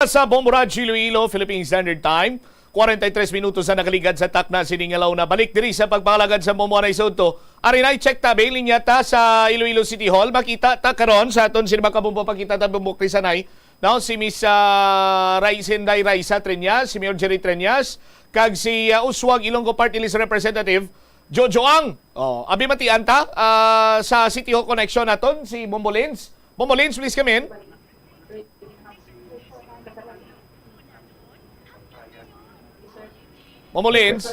Sa Bombo Radyo Iloilo, Philippine Standard Time, kwarenta y tres minutos na nakaligad sa takna sining adlaw na. Balik diri sa pagpalagad sa Bombo Anay Sudto. Ari na, i-check ta, Bailey, niya ta sa Iloilo City Hall. Makita ta karon sa aton sini makabumbo, pakita ta bumbo krisanay. Now, si Miss, ah, Rai-, Sinday Raisa Treñas, si Mayor Jerry Treñas, kag si, ah, Uswag Ilonggo Party List Representative Jojo Ang. Oh, abi matian ta, ah, sa City Hall Connection naton, si Bombo Lins. Bombo Lins, please come in. Bombo Lins.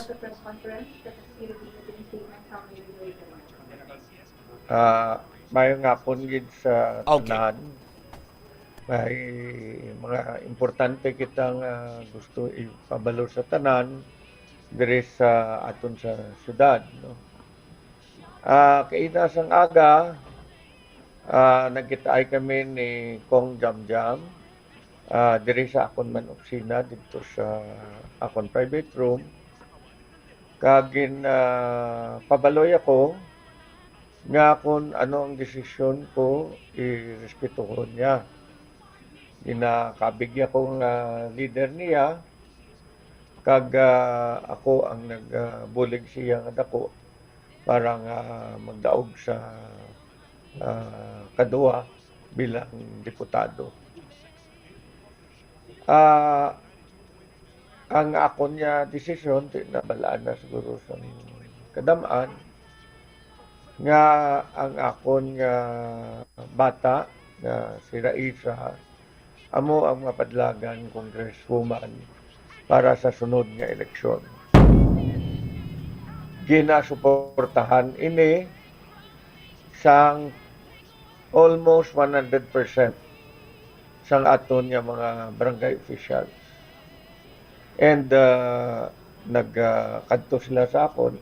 Ah, mayong hapon gid sa Okay. tanan. May mga importante kita nga gusto ipabalo sa tanan diri sa aton sa syudad, no? Ah, kaina sang aga, ah, nagkitaay kami ni Kong Jam Jam, ah, diri sa akon man opisina, didto sa akon private room. Kag gin, ah, pabaloy ako nga kon ano ang desisyon ko, irespetuhon niya. Ginakabig niya ko nga leader niya, kag, ah, ako ang nag, ah, bulig siya nga dako para nga magdaog sa, ah, kaduha bilang diputado. Ah, Ang akon nga desisyon, di nabalaan na siguro sa kadam-an, nga ang akon nga bata, nga si Raisa, amo ang mapadlagan congresswoman para sa sunod nga eleksyon. Ginasuportahan ini sang almost one hundred percent sang aton nga mga barangay officials. And, ah, nag, ah, kadto sila sa akon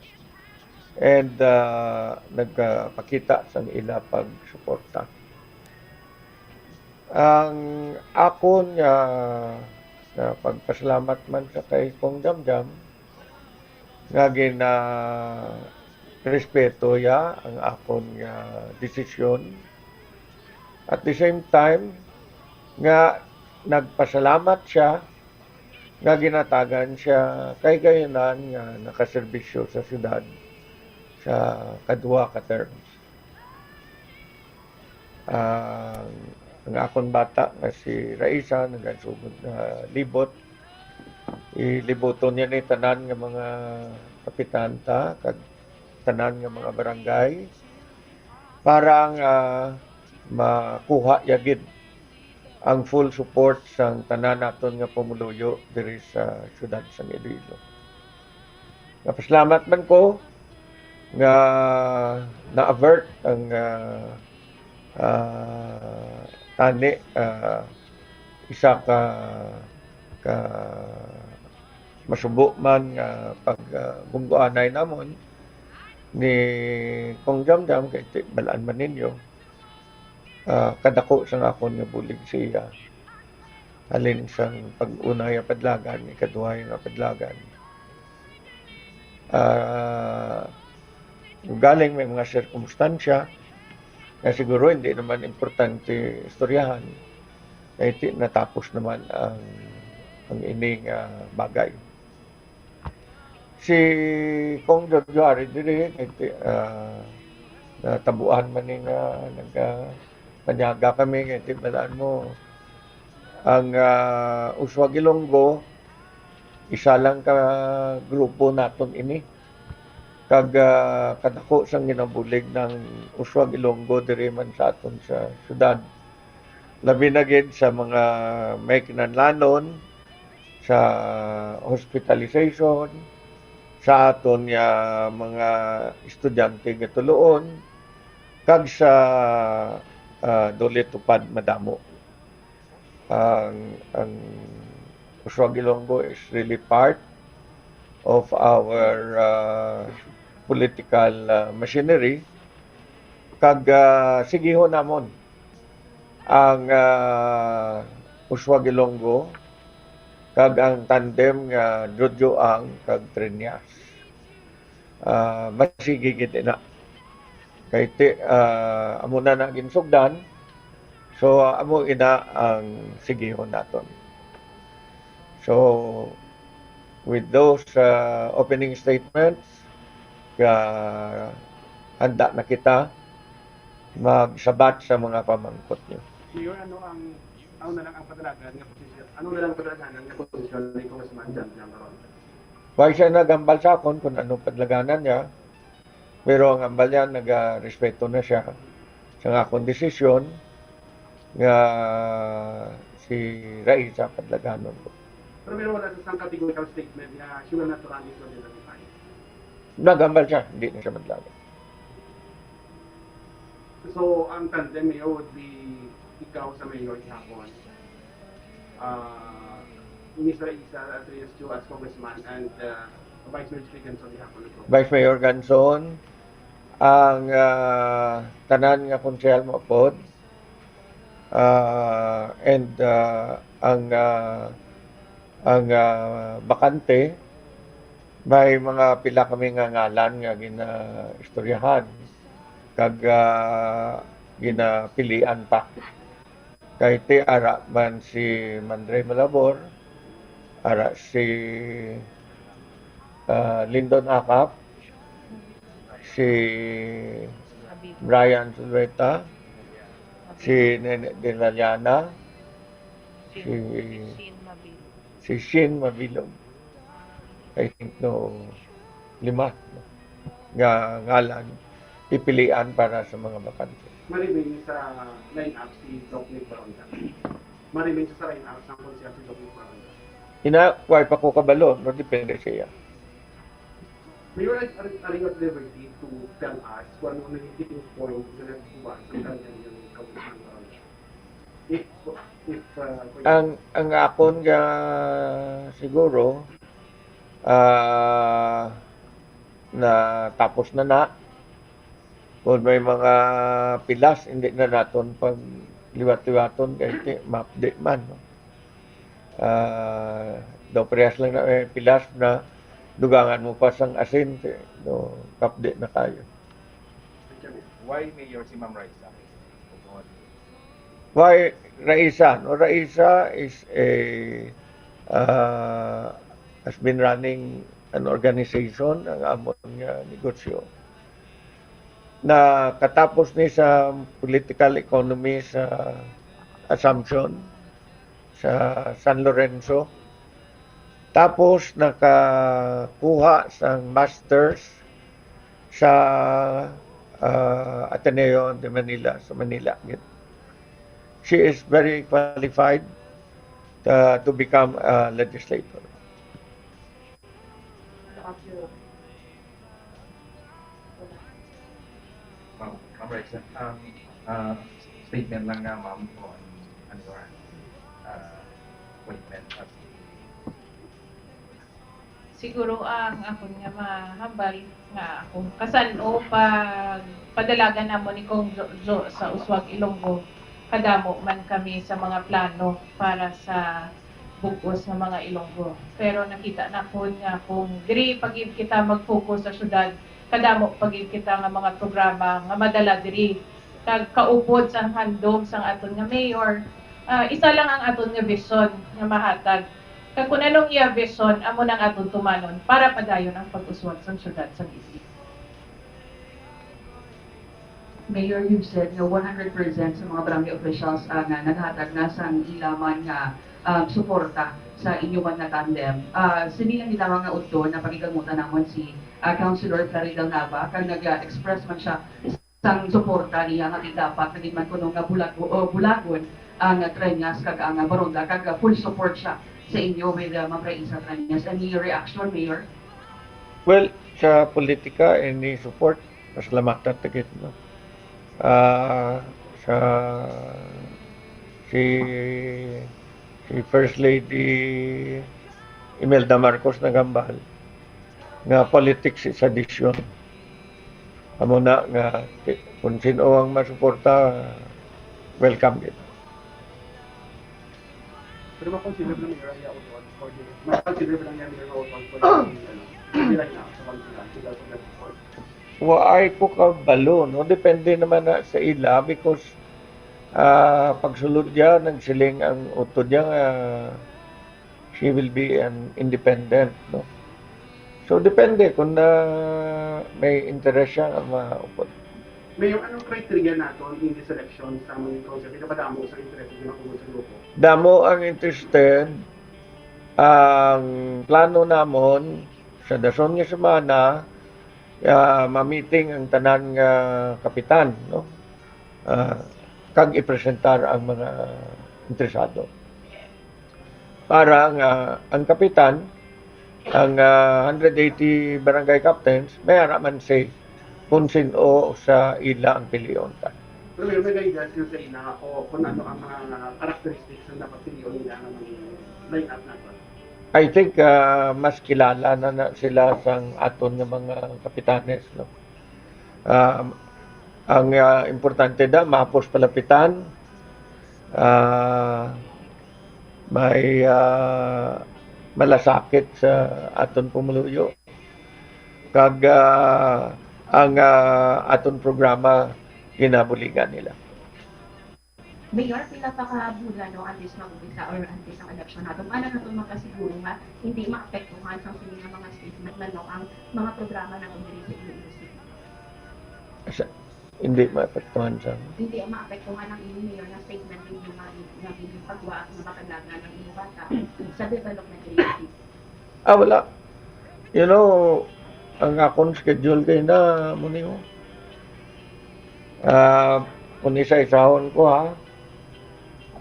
and, ah, nagpakita sang ila pagsuporta. Ang akon nga, nga pagpasalamat man sa kay Kong Jamjam nga gina respeto ya ang akon nga desisyon. At the same time, nga nagpasalamat siya nga ginatagan siya kay gayonan nga nakaserbisyo sa syudad sa kadwa ka terms. Ang, ang akon bata nga si Raisa nagansugod nga libot. Iliboton niya ni tanan nga mga kapitan ta kag tanan nga mga barangay para nga makuha ya gid ang full support sang tanan naton nga pumuluyo diri sa siyudad sang Iloilo. Napasalamat man ko nga na-avert ang, ah, ah, tani, ah, isa ka, ka masubo man nga pag, ah, bungguanay namon ni Kong Jamjam, kay ti-, balaan man ninyo, ah, kadako sang akon nga bulig siya. Halin sang pag-una nga padlagan, ikaduha nga padlagan. Ah, galing may mga sirkumstansya nga siguro hindi naman importante istoryahan. Kay ti-, natapos naman ang, ang ini nga bagay. Si Kong Jojo ari diri, kay ti-, ah, natabuan man ni nga nagapanyaga kami, kay ti-, balaan mo, ang, ah, Uswag Ilonggo, isa lang ka grupo naton ini. Kag, ah, kadako sang ginabulig ng Uswag Ilonggo diri man sa aton sa syudad. Labi na gid sa mga may kinahanglanon sa hospitalization, sa aton nga mga estudyante nga tuluon, kag sa, ah, duli tupad madamo. Ang, ang Uswag Ilonggo is really part of our, ah, political, ah, machinery. Kag, ah, sigihon namon ang, ah, Uswag Ilonggo kag ang tandem nga Jojo Ang kag Treñas. Ah, masigi gid ina. Kay ti-, ah, amo na na ginsugdan. So, ah, amo ina ang sigihon naton. So, with those, ah, opening statements, ah, handa na kita magsabat sa mga pamangkot niyo. Mayor, ano ang, ano na lang ang padalagan nga posisyon, ano na lang ang padalagan nga posisyon ni Congressman Jamjam karon? Wa siya nagambal sa akon kung anong padlaganan niya, pero ang ambal niya, nagarespeto na siya sa akon desisyon nga si Raisa padlaganon ko. Pero meron wala sa isang categorical statement nga she will not run in twenty twenty-five? Nagambal siya, hindi na siya madlagan. So, ang tandem, Mayor, would be ikaw sa mayor gihapon, ah, Mister Isa Atrias Chu as congressman, and, ah, Vice Mayor Jeffrey Ganson gihapon. Vice Mayor Ganson, ang, ah, tanan nga konsehal maupod, ah, and, ah, ang, ah, ang, ah, bakante, may mga pila kami nga ngalan nga ginaistoryahan kag, ah, ginapilian pa. Kay ti ara man si Mandre Malabor, ara si, ah, Lindon Acap, si Brian Zulueta, si Nene de la Llana, si, si Shin Mabilog. I think, no, lima, no, nga ngalan ipilian para sa mga bakante. Ma-remain sa lineup si Doc Nick Baronda. Ma-remain sa lineup sa konsehal si Doc Nick Baronda. Ina, why pa ko kabalo, no, depende siya. Mayor, are, are, are you at liberty to tell us kung ano na yung tipping point sa nagkuha sa kanya yung kabutan? If, if, uh, for Ang ang akon nga siguro, ah, na tapos na na. Kung may mga pilas, hindi na naton pag liwat-liwaton kay ti- mapdi man. No? Ah, daw parehas lang na may pilas na dugangan mo pa sang asin, ti- no, kapdi na kayo. Why Mayor si Ma'am Raisa? Why Raisa? No, Raisa is a uh, has been running an organization, ang amon nga negosyo. Na katapos ni sa political economy sa Assumption, sa San Lorenzo, tapos nakakuha sang masters sa ah, Ateneo de Manila, sa Manila. She is very qualified uh, to become a legislator. Ma'am, Ma'am Rexha, um, uh, statement lang nga, ma'am, on, on your uh, appointment as Siguro ang akon nga mahambal nga akong kasan-o pag padalagan namo ni Cong Jojo sa Uswag Ilonggo, kadamo man kami sa mga plano para sa bug-os nga mga Ilonggo. Pero nakita nakon nga kung diri pa gid kita mag-focus sa syudad, kadamo pa gid kita nga mga programa nga madala diri kag kaupod sang handom sang aton nga mayor, ah, isa lang ang aton nga vision nga mahatag. Kag kun anong iya vision, amo nang aton tumanon para padayon ang pag-uswag sang syudad sang Iloilo. Mayor, you've said nga one hundred percent sa mga barangay officials ang ah, naghatag na sang ila man nga ah, suporta sa inyo man nga tandem. Ah, sini lang gid lamang nga udto na pakigamutan namon si ah, Councilor Plaridel Nava kag nag-express man siya sang suporta niya nga gid dapat na gid man kuno nga bulag o bulagon ang Treñas kag ang Baronda kag full support siya sa inyo with uh, Ma'am Raisa Treñas. Any reaction, Mayor? Well, sa politika, any support, pasalamatan ta gid, no? Ah, sa si si First Lady Imelda Marcos nagambal nga politics is addition. Amo na nga kung sino ang masuporta, welcome gid. Pero ma-consider na Mayor ang Yautol for the, ma-consider ba lang niya Mayor Yautol for the, ano, hindi lang na sa pagkakita sa pagkakita. Waay ko kabalo, no? Depende naman na sa ila because ah, pagsulod niya, nagsiling ang utod niya nga she will be an independent, no? So, depende kung na may interest siya nga maupod. Mayor, anong criteria naton in the selection sa mga council? Kaya padamo sa interest ng mga sa grupo. Damo ang interested. Ang plano namon sa dason nga semana, ah, ma-meeting ang tanan nga kapitan, no? Ah, kag i-presentar ang mga interesado. Para nga ang kapitan, ang ah, hundred eighty barangay captains, may ara man say kung sin-o sa ila ang pilion ta. Pero may may guidance yun sa ina o kung ano ang mga characteristics na napagpilion nila ng line-up natin. I think ah, mas kilala na, na sila sang aton nga mga kapitanes, no. Ah, ang ah, importante da mapos palapitan, ah, may ah, malasakit sa aton pumuluyo kag ah, ang ah, aton programa ginabuligan nila. Mayor, pila pa ka bulan, no, antes mag-umpisa or antes ang election nato, paano nato makasiguro nga hindi maapektuhan sang sini nga mga statement man, no, ang mga programa nato diri sa Iloilo City? Sa, hindi maapektuhan sa? Hindi ang maapektuhan ang inyo, Mayor, nga statement ninyo nga, nga ginpagwa nga makalagan ang inyong bata sa development agency. Ah, wala. You know, ang akon schedule kay na mo nimo. Ah, kung isa-isahon ko, ha.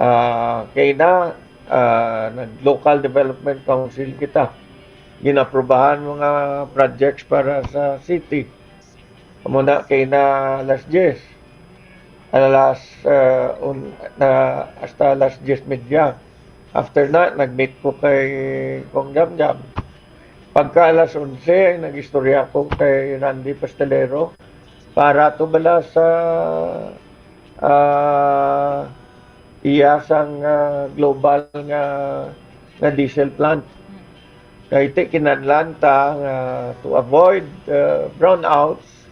Ah, kay na, ah, nag-local development council kita. Ginaprubahan mga projects para sa city. Amo na kay na alas diyes. Alas, ah, un-, na, hasta alas diyes medya. After na, nag-meet ko kay Kong Jamjam. Pagka alas onse, nag-istorya ko kay Randy Pastelero para to bala sa, ah, iya sang, ah, global nga, nga diesel plant. Kay ti kinahanglan ta nga to avoid, ah, brownouts,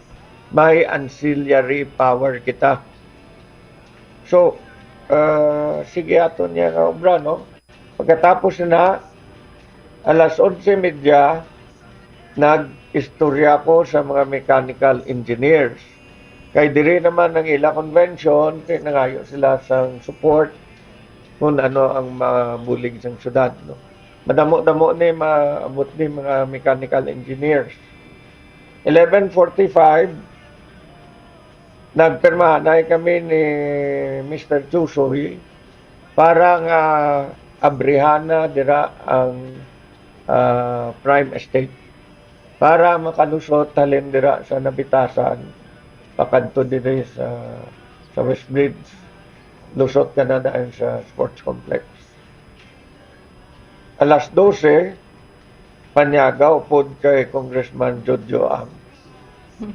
may ancillary power kita. So, ah, sige aton niya nga obra, no? Pagkatapos na, alas onse medya, nag-istorya ko sa mga mechanical engineers. Kay diri naman ang ila convention, kay nangayo sila sang support kung ano ang mabulig sang syudad, no? Madamo-damo ni maabot ni mga mechanical engineers. Eleven forty-five, nagpirmahanay kami ni Mister Chusoy para nga abrihan na dira ang, ah, Prime Estate para makalusot halin dira sa Nabitasan pakadto diri sa, sa West Bridge, lusot ka na daan sa sports complex. Alas dose, panyaga upod kay Congressman Jojo Ang.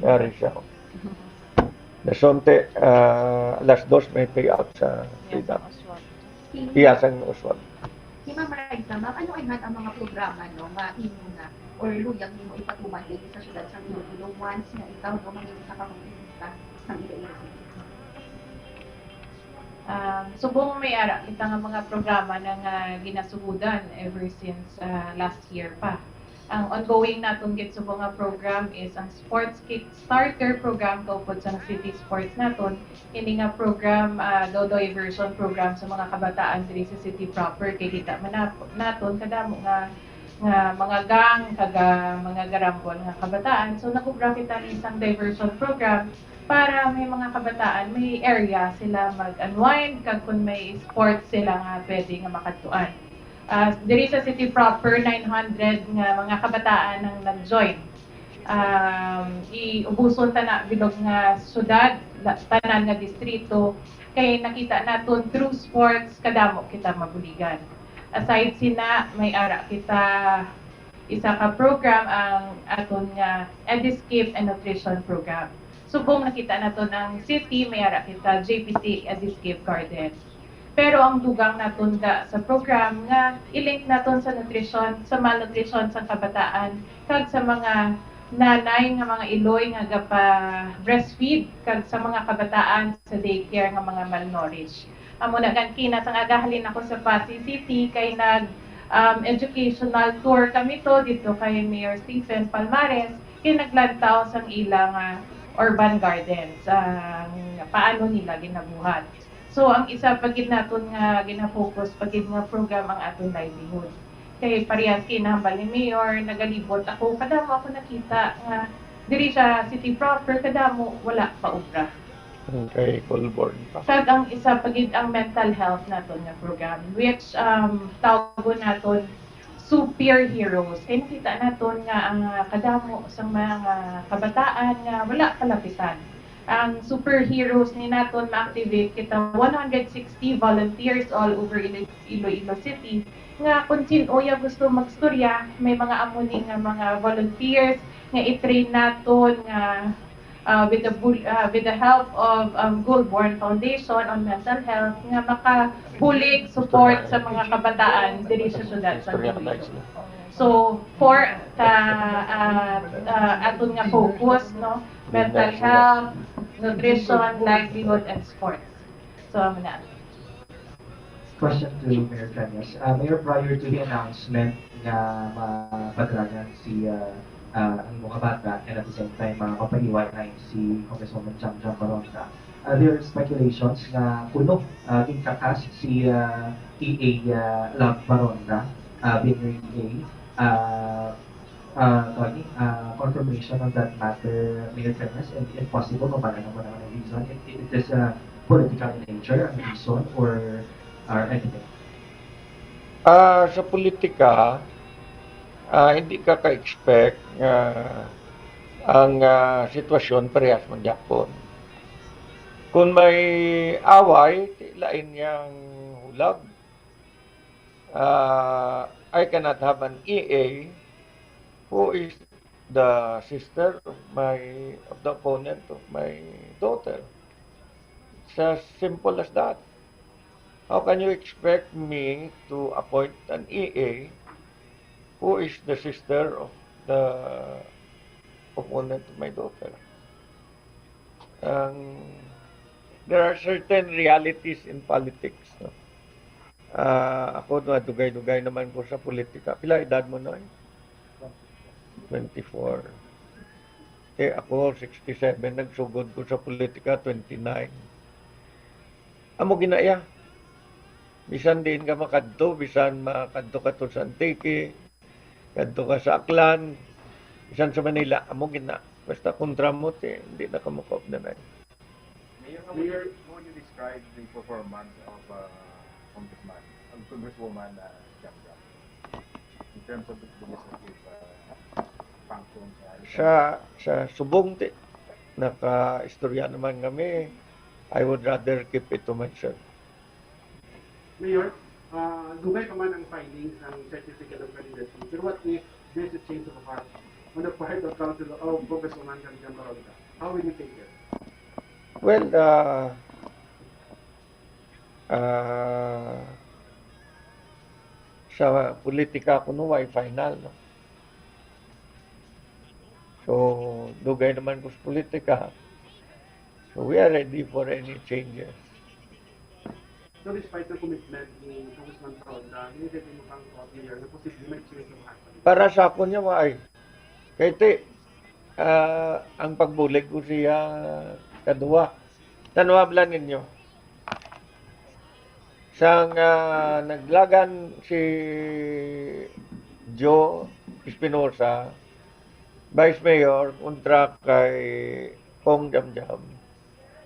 Yari siya. Nasonte, ah, alas dos may payout sa Iya, freedom. Sa Oswald. Iya, sang Oswald. Si Ma'am Raisa, ma'am, ano ay man ang mga programa, no, nga imo na or luyag nimo ipatuman diri sa siyudad sa Iloilo once nga ikaw, no, mangin sa pamangkita sa Iloilo City? Um, subong may ara kita nga mga programa na nga ginasugudan ever since, ah, last year pa. Ang ongoing naton gid subong nga program is ang Sports Kickstarter program kaupod sang City Sports naton. Ini nga program, ah, daw diversion program sa mga kabataan diri sa city proper, kay kita man nap-, naton kadamo nga, nga mga gang kag, ah, mga garambol nga kabataan. So nag-ubra kita ni isang diversion program para may mga kabataan, may area sila mag-unwind kag kung may sports sila nga pwede nga makadtuan. Ah, diri sa city proper, nine hundred nga mga kabataan ang nag-join. Um, iubuson ta na bilog nga syudad, la-, tanan nga distrito, kay nakita naton through sports kadamo kita mabuligan. Aside sina, may ara kita isa ka program, ang aton nga Ediscape and Nutrition Program. Subong nakita naton ang city, may ara kita J P T Ediscape Garden. Pero ang dugang naton da sa program nga i-link naton sa nutrisyon, sa malnutrisyon sang kabataan, kag sa mga nanay nga mga iloy nga gapa-breastfeed, kag sa mga kabataan sa daycare nga mga malnourished. Amo na, kankina sang aga halin ako sa Passi City kay nag, um, educational tour kami to dito kay Mayor Stephen Palmares, kay naglantaw sang ila nga urban gardens, ang paano nila ginabuhat. So, ang isa pa gid naton nga gina-focus pa gid nga program ang aton livelihood. Kay parehas kinahambal ni Mayor, nagalibot ako, kadamo ako nakita nga diri sa city proper, kadamo wala pa obra. Kay Colborn pa. Kag ang isa pa gid ang mental health naton nga program, which, um, tawgon naton superheroes. Kay nakita naton nga ang, ah, kadamo sa mga kabataan nga wala kalapitan. Ang superheroes ni naton ma-activate kita, one hundred sixty volunteers all over Ilo-, Iloilo City nga kung sin-o ya gusto magstorya, may mga amo ni nga mga volunteers nga i-train naton nga, ah, with the bul-, ah, with the help of, um, Goulbourn Foundation on Mental Health nga makabulig support sa mga kabataan diri sa siyudad sa Iloilo. So, for ka, ah, ah, aton nga focus, no, mental health, nutrition, livelihood, and sports. So, amo na. Question to Mayor Cañas. Ah, Mayor, prior to the announcement nga mapadragan si, ah, ah, ang mga bata, and at the same time, mga kapaliwat na si Congresswoman Jam Jam Baronta, ah, there are speculations nga kuno, ah, ginkakas si, ah, E A, ah, Love Baronta, ah, Vineyard E A, ah, Uh, Tony, uh, confirmation on that matter, Mayor Trenes, and if possible, mabala mo naman ang reason, if it is uh, political in nature, ang reason, or, or anything? Ah, sa politika, ah, hindi ka ka-expect nga ang, ah, sitwasyon parehas man gyapon. Kung may away, ti lain yang hulag. Ah, I cannot have an E A who is the sister of my, of the opponent of my daughter. It's as simple as that. How can you expect me to appoint an E A who is the sister of the opponent of my daughter? Ang, there are certain realities in politics, no? Ah, ako, no, dugay-dugay naman ko sa politika. Pila edad mo, Noy? Twenty-four. Eh, ako, sixty-seven, nagsugod ko sa politika, twenty-nine. Amo gina iya. Bisan diin ka makadto, bisan makadto ka to sa Antique, kadto ka sa Aklan, bisan sa Manila, amo gina. Basta kontra mo, ti, hindi na ka makaupdanay. Mayor, how would you, how would you describe the performance of uh, Congressman, of Congresswoman uh, Jamjam in terms of the legislative uh, functions? Uh, Sa, sa subong, ti, naka-istorya naman kami. I would rather keep it to myself. Mayor, uh, dugay pa man ang filing sang certificate of candidacy. Pero what if there's a change of heart on the part of Council of Congresswoman Jamjam Baronta? How will you take it? Well, uh, uh, sa politika kuno way final, no? So, dugay naman ko sa politika. So, we are ready for any changes. So, despite ng commitment ni Congressman Baronta, hindi mo pang clear na posible may change of heart? Para sa akon niya, waay. Kay ti, ah, ang pagbulig ko siya kaduwa. Tanwa bala ninyo. Sang, ah, naglagan si Joe Espinosa, Vice Mayor, kontra kay Cong Jamjam,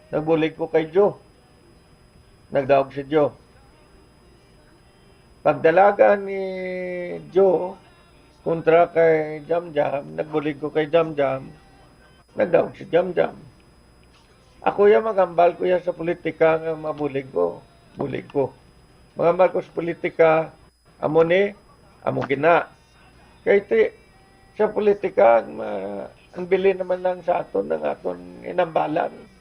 nagbulig ko kay Joe. Nagdaog si Joe. Pagdalagan ni Joe kontra kay Jamjam, nagbulig ko kay Jamjam. Nagdaog si Jamjam. Ako ya, magambal ko ya sa politika nga mabulig ko. Bulig ko. Magambal ko sa politika, amo ni, amo gina. Kay ti, sa politika, ang, ma-, ang bilin naman lang sa aton, ang aton inambalan.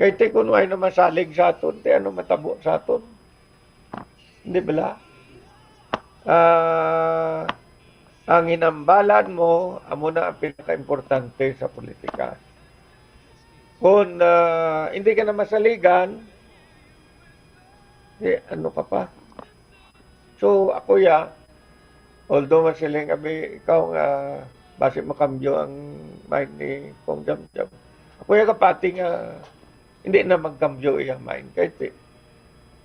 Kay ti, kung way na masalig sa aton, ti ano matabo sa aton? Hindi bala? Ah, ang hinambalan mo, amo na ang pinakaimportante sa politika. Kung, ah, hindi ka na masaligan, di, ano ka pa? So, ako ya, although masiling kami, ikaw nga, basi makambyo ang mind ni Cong Jamjam. Ako ya kapati nga, hindi na magkambyo iya mind. Kay ti,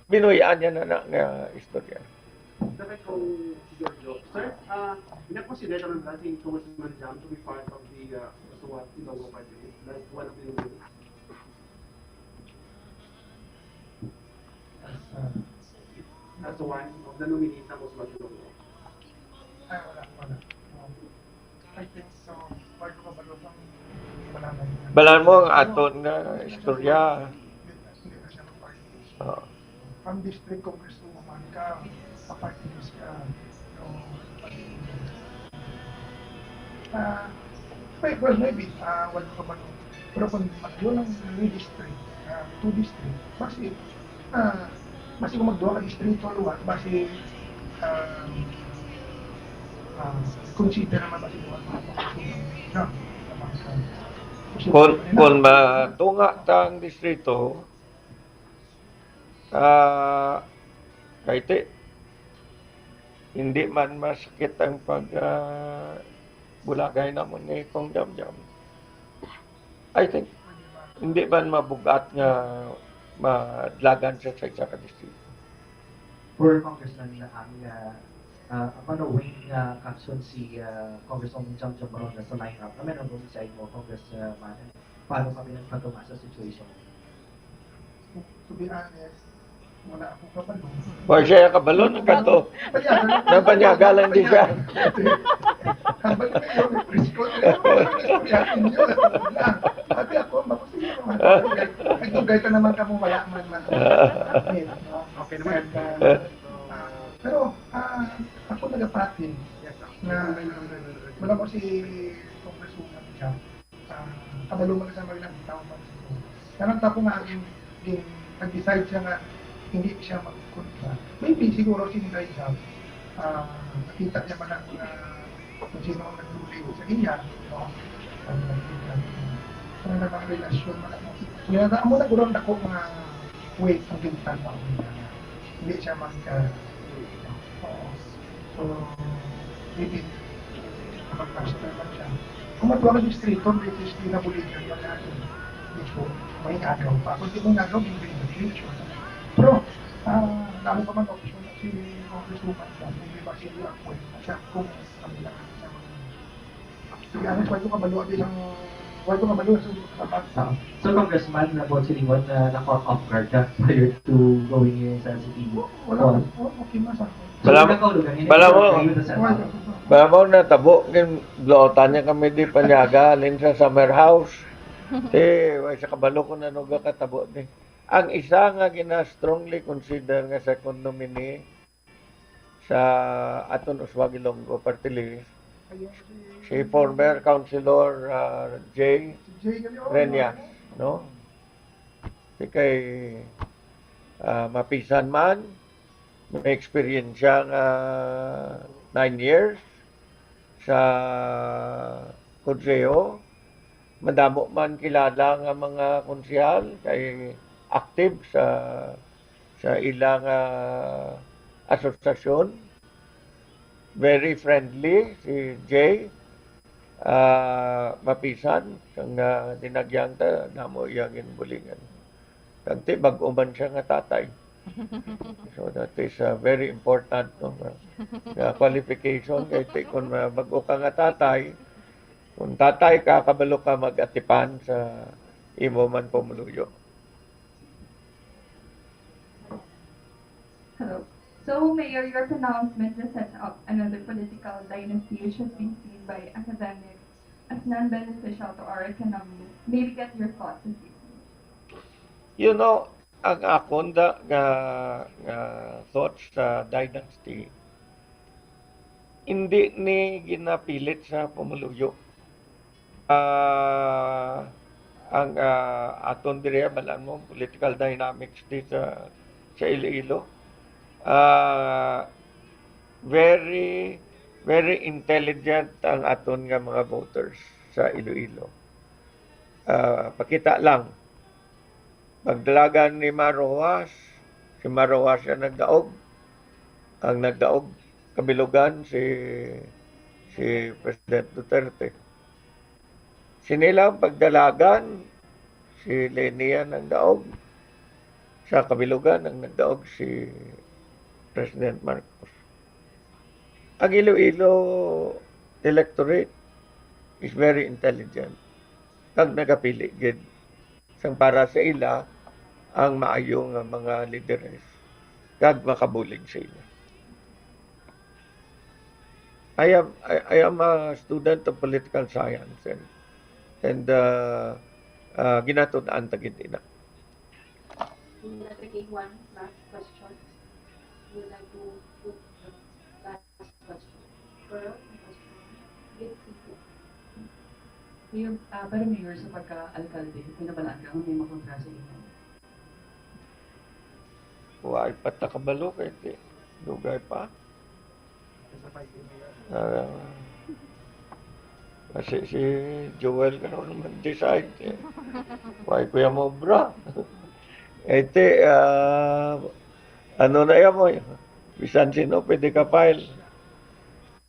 binuy-an niya na, na nga istorya. Dapat kung si Giorgio, sir, ah, pinakonsidera naman natin si Congressman Jam to be part of the, ah, Kasuwat Ilonggo Party List, like one of the nominees? As, ah, As one of the nominees sa Kasuwat Ilonggo? Ay, wala, wala. Um, I think so. Part of a balotang wala na yun. Balaan mo ang aton nga istorya. Hindi na siya mag-party. Oo. From district congresswoman ka, pa-party list ka. So, ah, may, well, maybe, ah, wala ka ba, pero kung yun ang district, ah, two district, basi, ah, basi kung magduha ka distrito, luwa, basi, ah, ah, consider naman basi duha ka, no? Kung, kung matunga ta ang distrito, ah, kay ti, hindi man masakit ang pag, ah, bulagay namon ni Cong Jamjam. I think, hindi man mabugat nga madlagan sa, sa isa ka distrito. Former Congressman na ang, ah, Ah, ano way nga caption si, ah, Congresswoman Jam Jam Baron nga sa lineup? Ano ang side mo, Congressman? Paano kami nagpatuma sa situation? To be honest, wala akong kabalo. Wa siya kabalo, nagkadto. Panyaga lang. Nagpanyaga lang di siya. Kabalo kayo, may press con. Istoryahan ninyo. Sabi ako, "Makusino naman." Nagdugay ka naman kamo, wala man man. Admit, no? Okay naman. And, uh, uh, pero, ah, ako nagapatin na wala ko si Congresswoman siya. Ah, kabalo man sa mga ilang tao pa sa Congress. Pero ang tapo nga ang gin-, nag-decide siya nga hindi siya magkontra. Maybe siguro si Inday Jam, ah, nakita niya man ang mga kung sino ang nagtuli sa iya, no? Ang, ang, ang, ang mga relasyon, mga, kaya na, amo na guro ang dako mga weight ang gintan-aw niya. Hindi siya mag, ah, oo. So, maybe, mag-pastor lang siya. Kung matuwa ka sa street, which is, di na buligan, wala na. Medyo, may agaw pa. Kung di mo nagaw, hindi na future. Pero, ah, dami pa man option na si Congresswoman Jam, hindi ba siya yung appoint na siya kung kami lang sa mga. Sige, ano, why ko kabalo, di sang, why ko kabalo sa, sa bansa? So, Congressman, na po silingon na na-caught off guard ka prior to going in sa city hall? Wala, wala, okay na sa akin. So, Bala-, wala ka ulugan, bala mo, kayo na sa wala. Bala mo natabo, kin-, blotan niya kami di panyaga, halin sa summer house. Eh, wala siya kabalo kung ano ga katabo di. Ang isa nga gina-strongly consider nga second nominee sa aton Uswag Ilonggo Party List, si former Councilor, ah, Jay Reñas, no? Si kay, ah, mapisan man, may eksperyensya nga nine years sa konseho. Madamo man kilala nga mga konsehal kay active sa, sa ilang, ah, asosasyon. Very friendly si Jay. Ah, mapisan sang, ah, dinagyang ta, damo iya ginbulingan. Kag ti, bag-o man siya nga tatay. So, that is, ah, very important, no, nga, nga qualification. Kay ti, kung, ah, bag-o ka nga tatay, kung tatay ka, kabalo ka mag-atipan sa imo man pumuluyo. Hello. So, Mayor, your pronouncement just sets up another political dynasty which has been seen by academics as non-beneficial to our economy. Maybe get your thoughts on this. You know, ang akon da, nga, nga thoughts sa dynasty, hindi ni ginapilit sa pumuluyo. Ah, ang, ah, aton diri, balaan mo, political dynamics di sa, sa Iloilo. Ah, very, very intelligent ang aton nga mga voters sa Iloilo. Ah, pakita lang. Pagdalagan ni Mar Roxas, si Mar Roxas ang nagdaog. Ang nagdaog, kabilugan, si, si President Duterte. Sini lang pagdalagan, si Leni ang nagdaog. Sa kabilugan, ang nagdaog si President Marcos. Ang Iloilo electorate is very intelligent. Kag nagapili gid sang para sa ila ang maayo nga mga lideres kag makabulig sa ila. I am, I, I am a student of political science and, and, uh, uh, ginatud-an ta gid ina. We would like to take one last question. We would like to put the last question. Girl, question. Yes, sige. Mayor, ah, pero Mayor, sa pagka-alkalde, may nabalaan ka nga may makontra sa imo? Wa pa ta kabalo kay ti-, dugay pa. Ah, kasi si Joel karon naman decide, eh. Why kuya mo, bro? Eh, ti, ah, ano na yan mo? Bisan sino pwede ka file.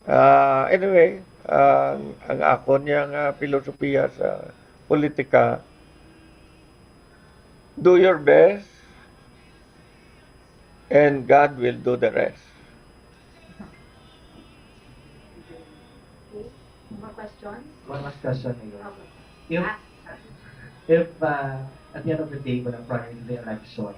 Ah, anyway, ang, ang akon niya nga filosofiya sa politika, do your best, and God will do the rest. Okay. More questions? One last question, Mayor. Okay. If, Ah, if uh, at the end of the day, wala prior to the election,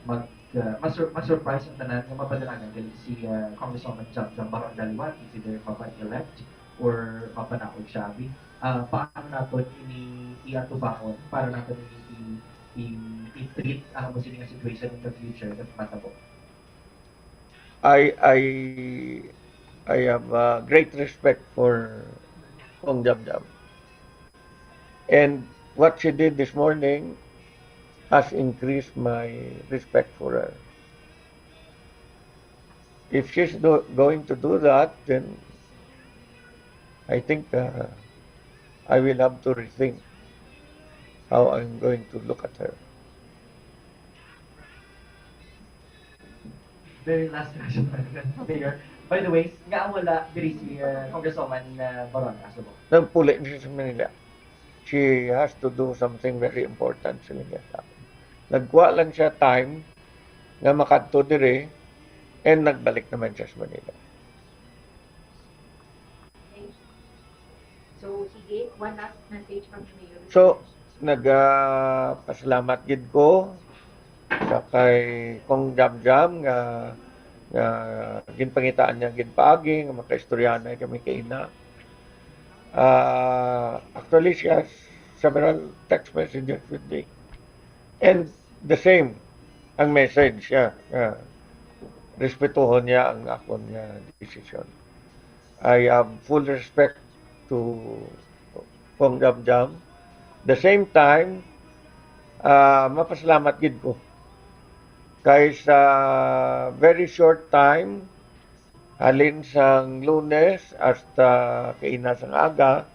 mag, uh, masur masurprise ang tanan nga mapadalagan gali si uh, Congresswoman Jam Jam Baron Daliwat, is either mapa-elect or mapanaog siya, abi. Uh, paano naton ini iatubangon? Paano naton ini i- i- i-treat ang amo sini nga situation in the future that matabo? I I I have uh, great respect for Kong Jam Jam. And what she did this morning has increased my respect for her. If she's do, going to do that, then I think uh, I will have to rethink how I'm going to look at her. Very last question, Mayor. By the way, nga wala diri si uh, Congresswoman uh, Baron Asubo. Nagpuli siya sa Manila. She has to do something very important sa Manila. Nagkuha lang siya time nga makadto diri and nagbalik naman siya sa Manila. Okay. So, sige, one last message from the mayor. So, nagapasalamat gid ko sa kay Kong Jam Jam nga nga ginpangitaan niya gid paagi nga makaistoryahanay kami kaina. Ah, actually, she has several text messages with me. And the same ang message siya nga respetuhon niya ang akon nga desisyon. I have full respect to Kong Jam Jam. The same time, ah, mapasalamat gid ko kay sa very short time, halin sang Lunes hasta kaina sang aga,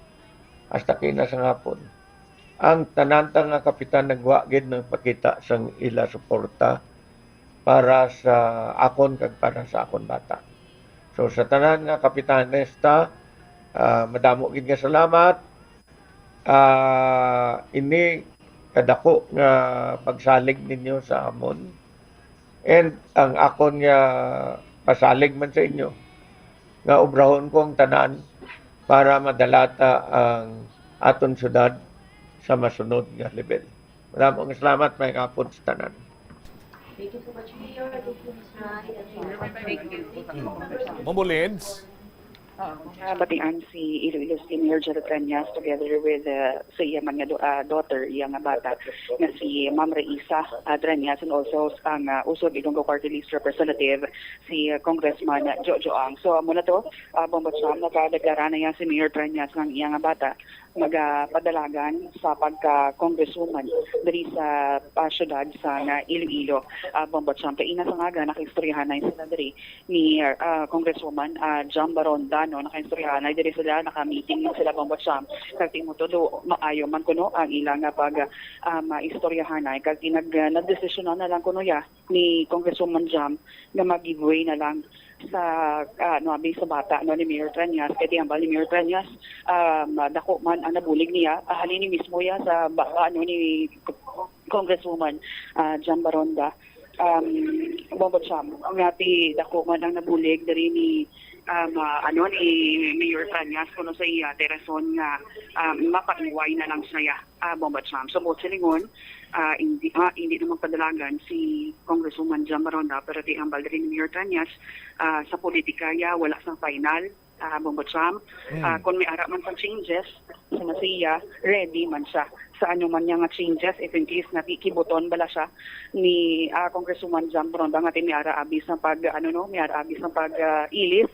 hasta kaina sang hapon, ang tanan ta nga kapitan nagwa gid nagpakita sang ila suporta para sa akon kag para sa akon bata. So, sa tanan nga kapitanes ta, ah, madamo gid nga salamat. Ah, ini kadako nga pagsalig ninyo sa amon. And ang akon nga pasalig man sa inyo, nga obrahon ko ang tanan para madala ta ang aton syudad sa masunod nga level. Maraming salamat, maayong hapon sa tanan. Thank you so much, Mayor. Thank you, Miss Rai. And thank you, Congressman. Mombo Lens. Ah, batian si Iloilo City Mayor Gerald Treñas together with uh, sa iya man nga do- ah, daughter, iya nga bata, nga si Ma'am Raisa ah, Treñas, and also ang uh, Usog Ilonggo Party List Representative, si uh, Congressman Jojo Ang. So, amo na to, uh, Bombo Cham, nakadeklara na yan si Mayor Treñas nga ang iya nga bata magapadalagan sa pagka-congresswoman diri sa ah, syudad sa nga Iloilo. Uh, Bombo Cham, kaina sa nga aga, nakaistoryahan na sila diri ni ah, Congresswoman ah, Jam Baronda, no, nakaistoryahanay diri sila, naka-meeting na sila, Bombo Cham. Kag ti mo tulo, maayo man kuno ang ila nga pag um, istoryahanay. Kag ti nag, nagdesisyonan na lang kuno ya ni Congresswoman Jam nga mag-give way na lang sa ah, ano abi sa bata, no, ni Mayor Treñas. Kay ti hambal ni Mayor Treñas, um, dako man ang nabulig niya, ah, halin ni mismo ya sa baba, no, ni Congresswoman ah, Jam Baronda, um, Bombo Cham, nga ti dako man ang nabulig diri ni um, ah, ano ni Mayor Treñas kuno sa iya, ti rason nga um, mapaiway na lang siya, ah, Bombo Cham. So, buot silingon, ah, hindi, ah, hindi na magpadalagan si Congresswoman Jam Baronda, pero ti hambal diri ni Mayor Treñas, ah, sa politika ya wala sang final, ah, Bombo Cham. Ah, kung may ara man sang changes, sa Masiya, ready man siya sa ano man niya nga changes, if in case nga ti kibuton bala siya ni ah, Congresswoman Jam Baronda nga ti may ara abi sang pag, ano, no, may ara abi sang pag ah, ilis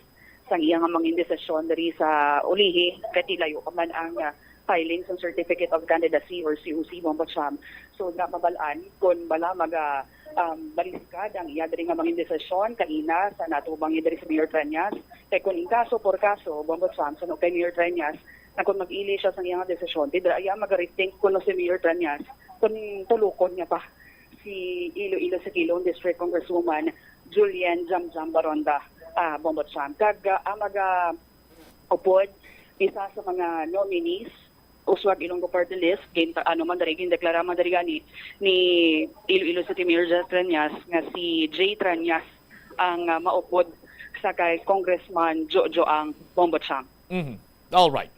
sang iya nga mga desisyon diri sa ulihi, kay ti layo pa man ang ah, filing sang Certificate of Candidacy or C O C, Bombo Cham. So, na mabal-an kung bala maga um, baliskad ang iya diri nga mga desisyon kaina sa natubang niya diri sa Mayor Treñas. Kay kung in kaso por kaso, Bombo Cham, suno kay Mayor Treñas, na kung mag-ili siya sa iyang desisyon, di dira iya mag-rethink kuno si Mayor Treñas kung tulukon niya pa si Iloilo City Lone District Congresswoman Julian Jamjam Baronda, ah, Bombo Cham. Kag ah, ang maga upod isa sa mga nominees, Uswag Ilonggo Party List, gin, ano man diri, gindeklara man diri gani ni Iloilo City Mayor Jess Treñas nga si Jay Treñas ang ah, maupod sa kay Congressman Jojo Ang, Bombo Cham. Mhm. All right.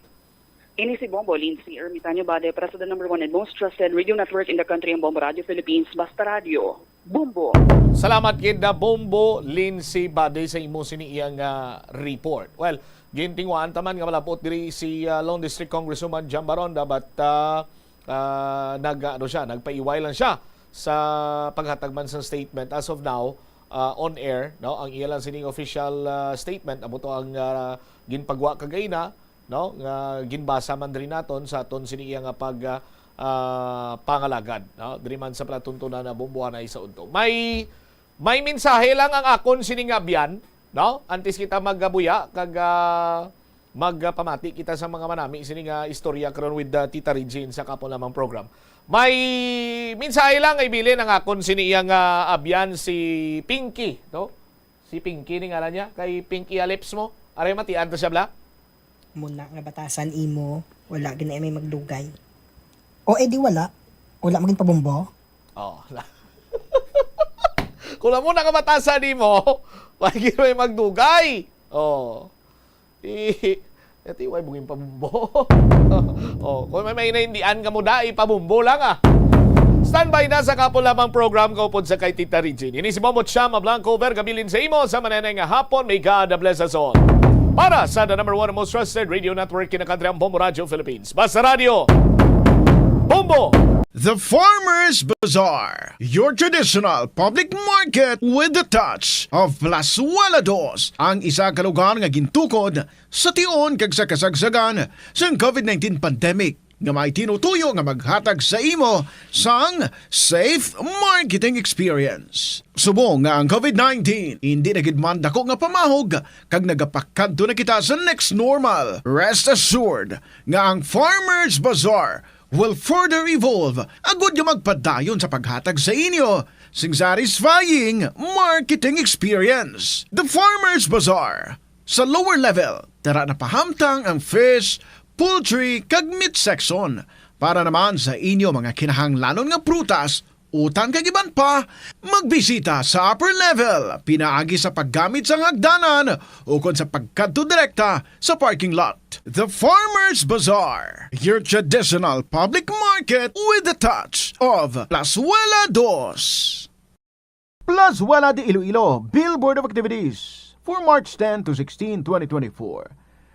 Ini si Bombo Lindsay Ermitanio Bade para sa the number one and most trusted radio network in the country, ang Bombo Radio Philippines, Basta Radio. Bombo! Salamat gid na Bombo Lindsay Bade sa imo sini iyang ah, report. Well, gintingwaan taman nga malapot diri si ah, Lone District Congresswoman Jam Baronda, but ah, ah, nag ano siya, nagpaiway lang siya sa paghatag man sa statement. As of now, ah, on air, no, ang iya lang sining official ah, statement amo to ang ah, ginpagwa kagaina, no, nga ginbasa man diri naton sa aton sini iya nga pag ah, ah, pangalagad, no, diri man sa palatuntunan na Bombo Anay sa udto. May may mensahe lang ang akon sini nga abyan, no? Antes kita magabuya kag ah, magpamati kita sa mga manami sini nga istorya karon with ah, Tita Regine sa kapon lamang program. May mensahe lang nga ibilin ang akon sini iya nga abyan si Pinky, no? Si Pinky ni ngalan niya, kay Pinky Alips mo. Aray matian to siya bla? Muna nga batasan imo, wala gid na may magdugay. O eh di wala. Wala maging pabumbo. Oh. Kung amo na nga batasan nimo, wala gid may magdugay. Oh. Di, ati, way buging pabumbo. Oh, kung may may naindian ka mo, dai, pabumbo lang ah. Standby na sa kapon lamang program ko pod sa kay Tita Regine. Ini si Bombo Chama Blanco, Vergabilin sa imo sa mananay nga hapon. May God bless us all. Para sa the number one most trusted radio network in the country, ang Bombo Radio Philippines. Basta Radio, Bombo! The Farmers Bazaar, your traditional public market with the touch of Plazuela Dos, ang isa ka lugar nga gintukod sa tion kag sa kasagsagan sang COVID nineteen pandemic nga may tinutuyo nga maghatag sa imo sang safe marketing experience. Subong nga ang COVID nineteen indi na gid man dako nga pamahog kag nagapakadto na kita sa next normal, rest assured nga ang Farmers Bazaar will further evolve agud nga magpadayon sa paghatag sa inyo sing satisfying marketing experience. The Farmers Bazaar. Sa lower level, tara na pahamtang ang fish, poultry, kag meat section. Para naman sa inyo mga kinahanglanon nga prutas, utan kag iban pa, magbisita sa upper level pinaagi sa paggamit sang hagdanan ukon sa pagkadto direkta sa parking lot. The Farmers Bazaar, your traditional public market with the touch of Plazuela Dos. Plazuela de Iloilo, Billboard of Activities for March ten to sixteen, twenty twenty-four.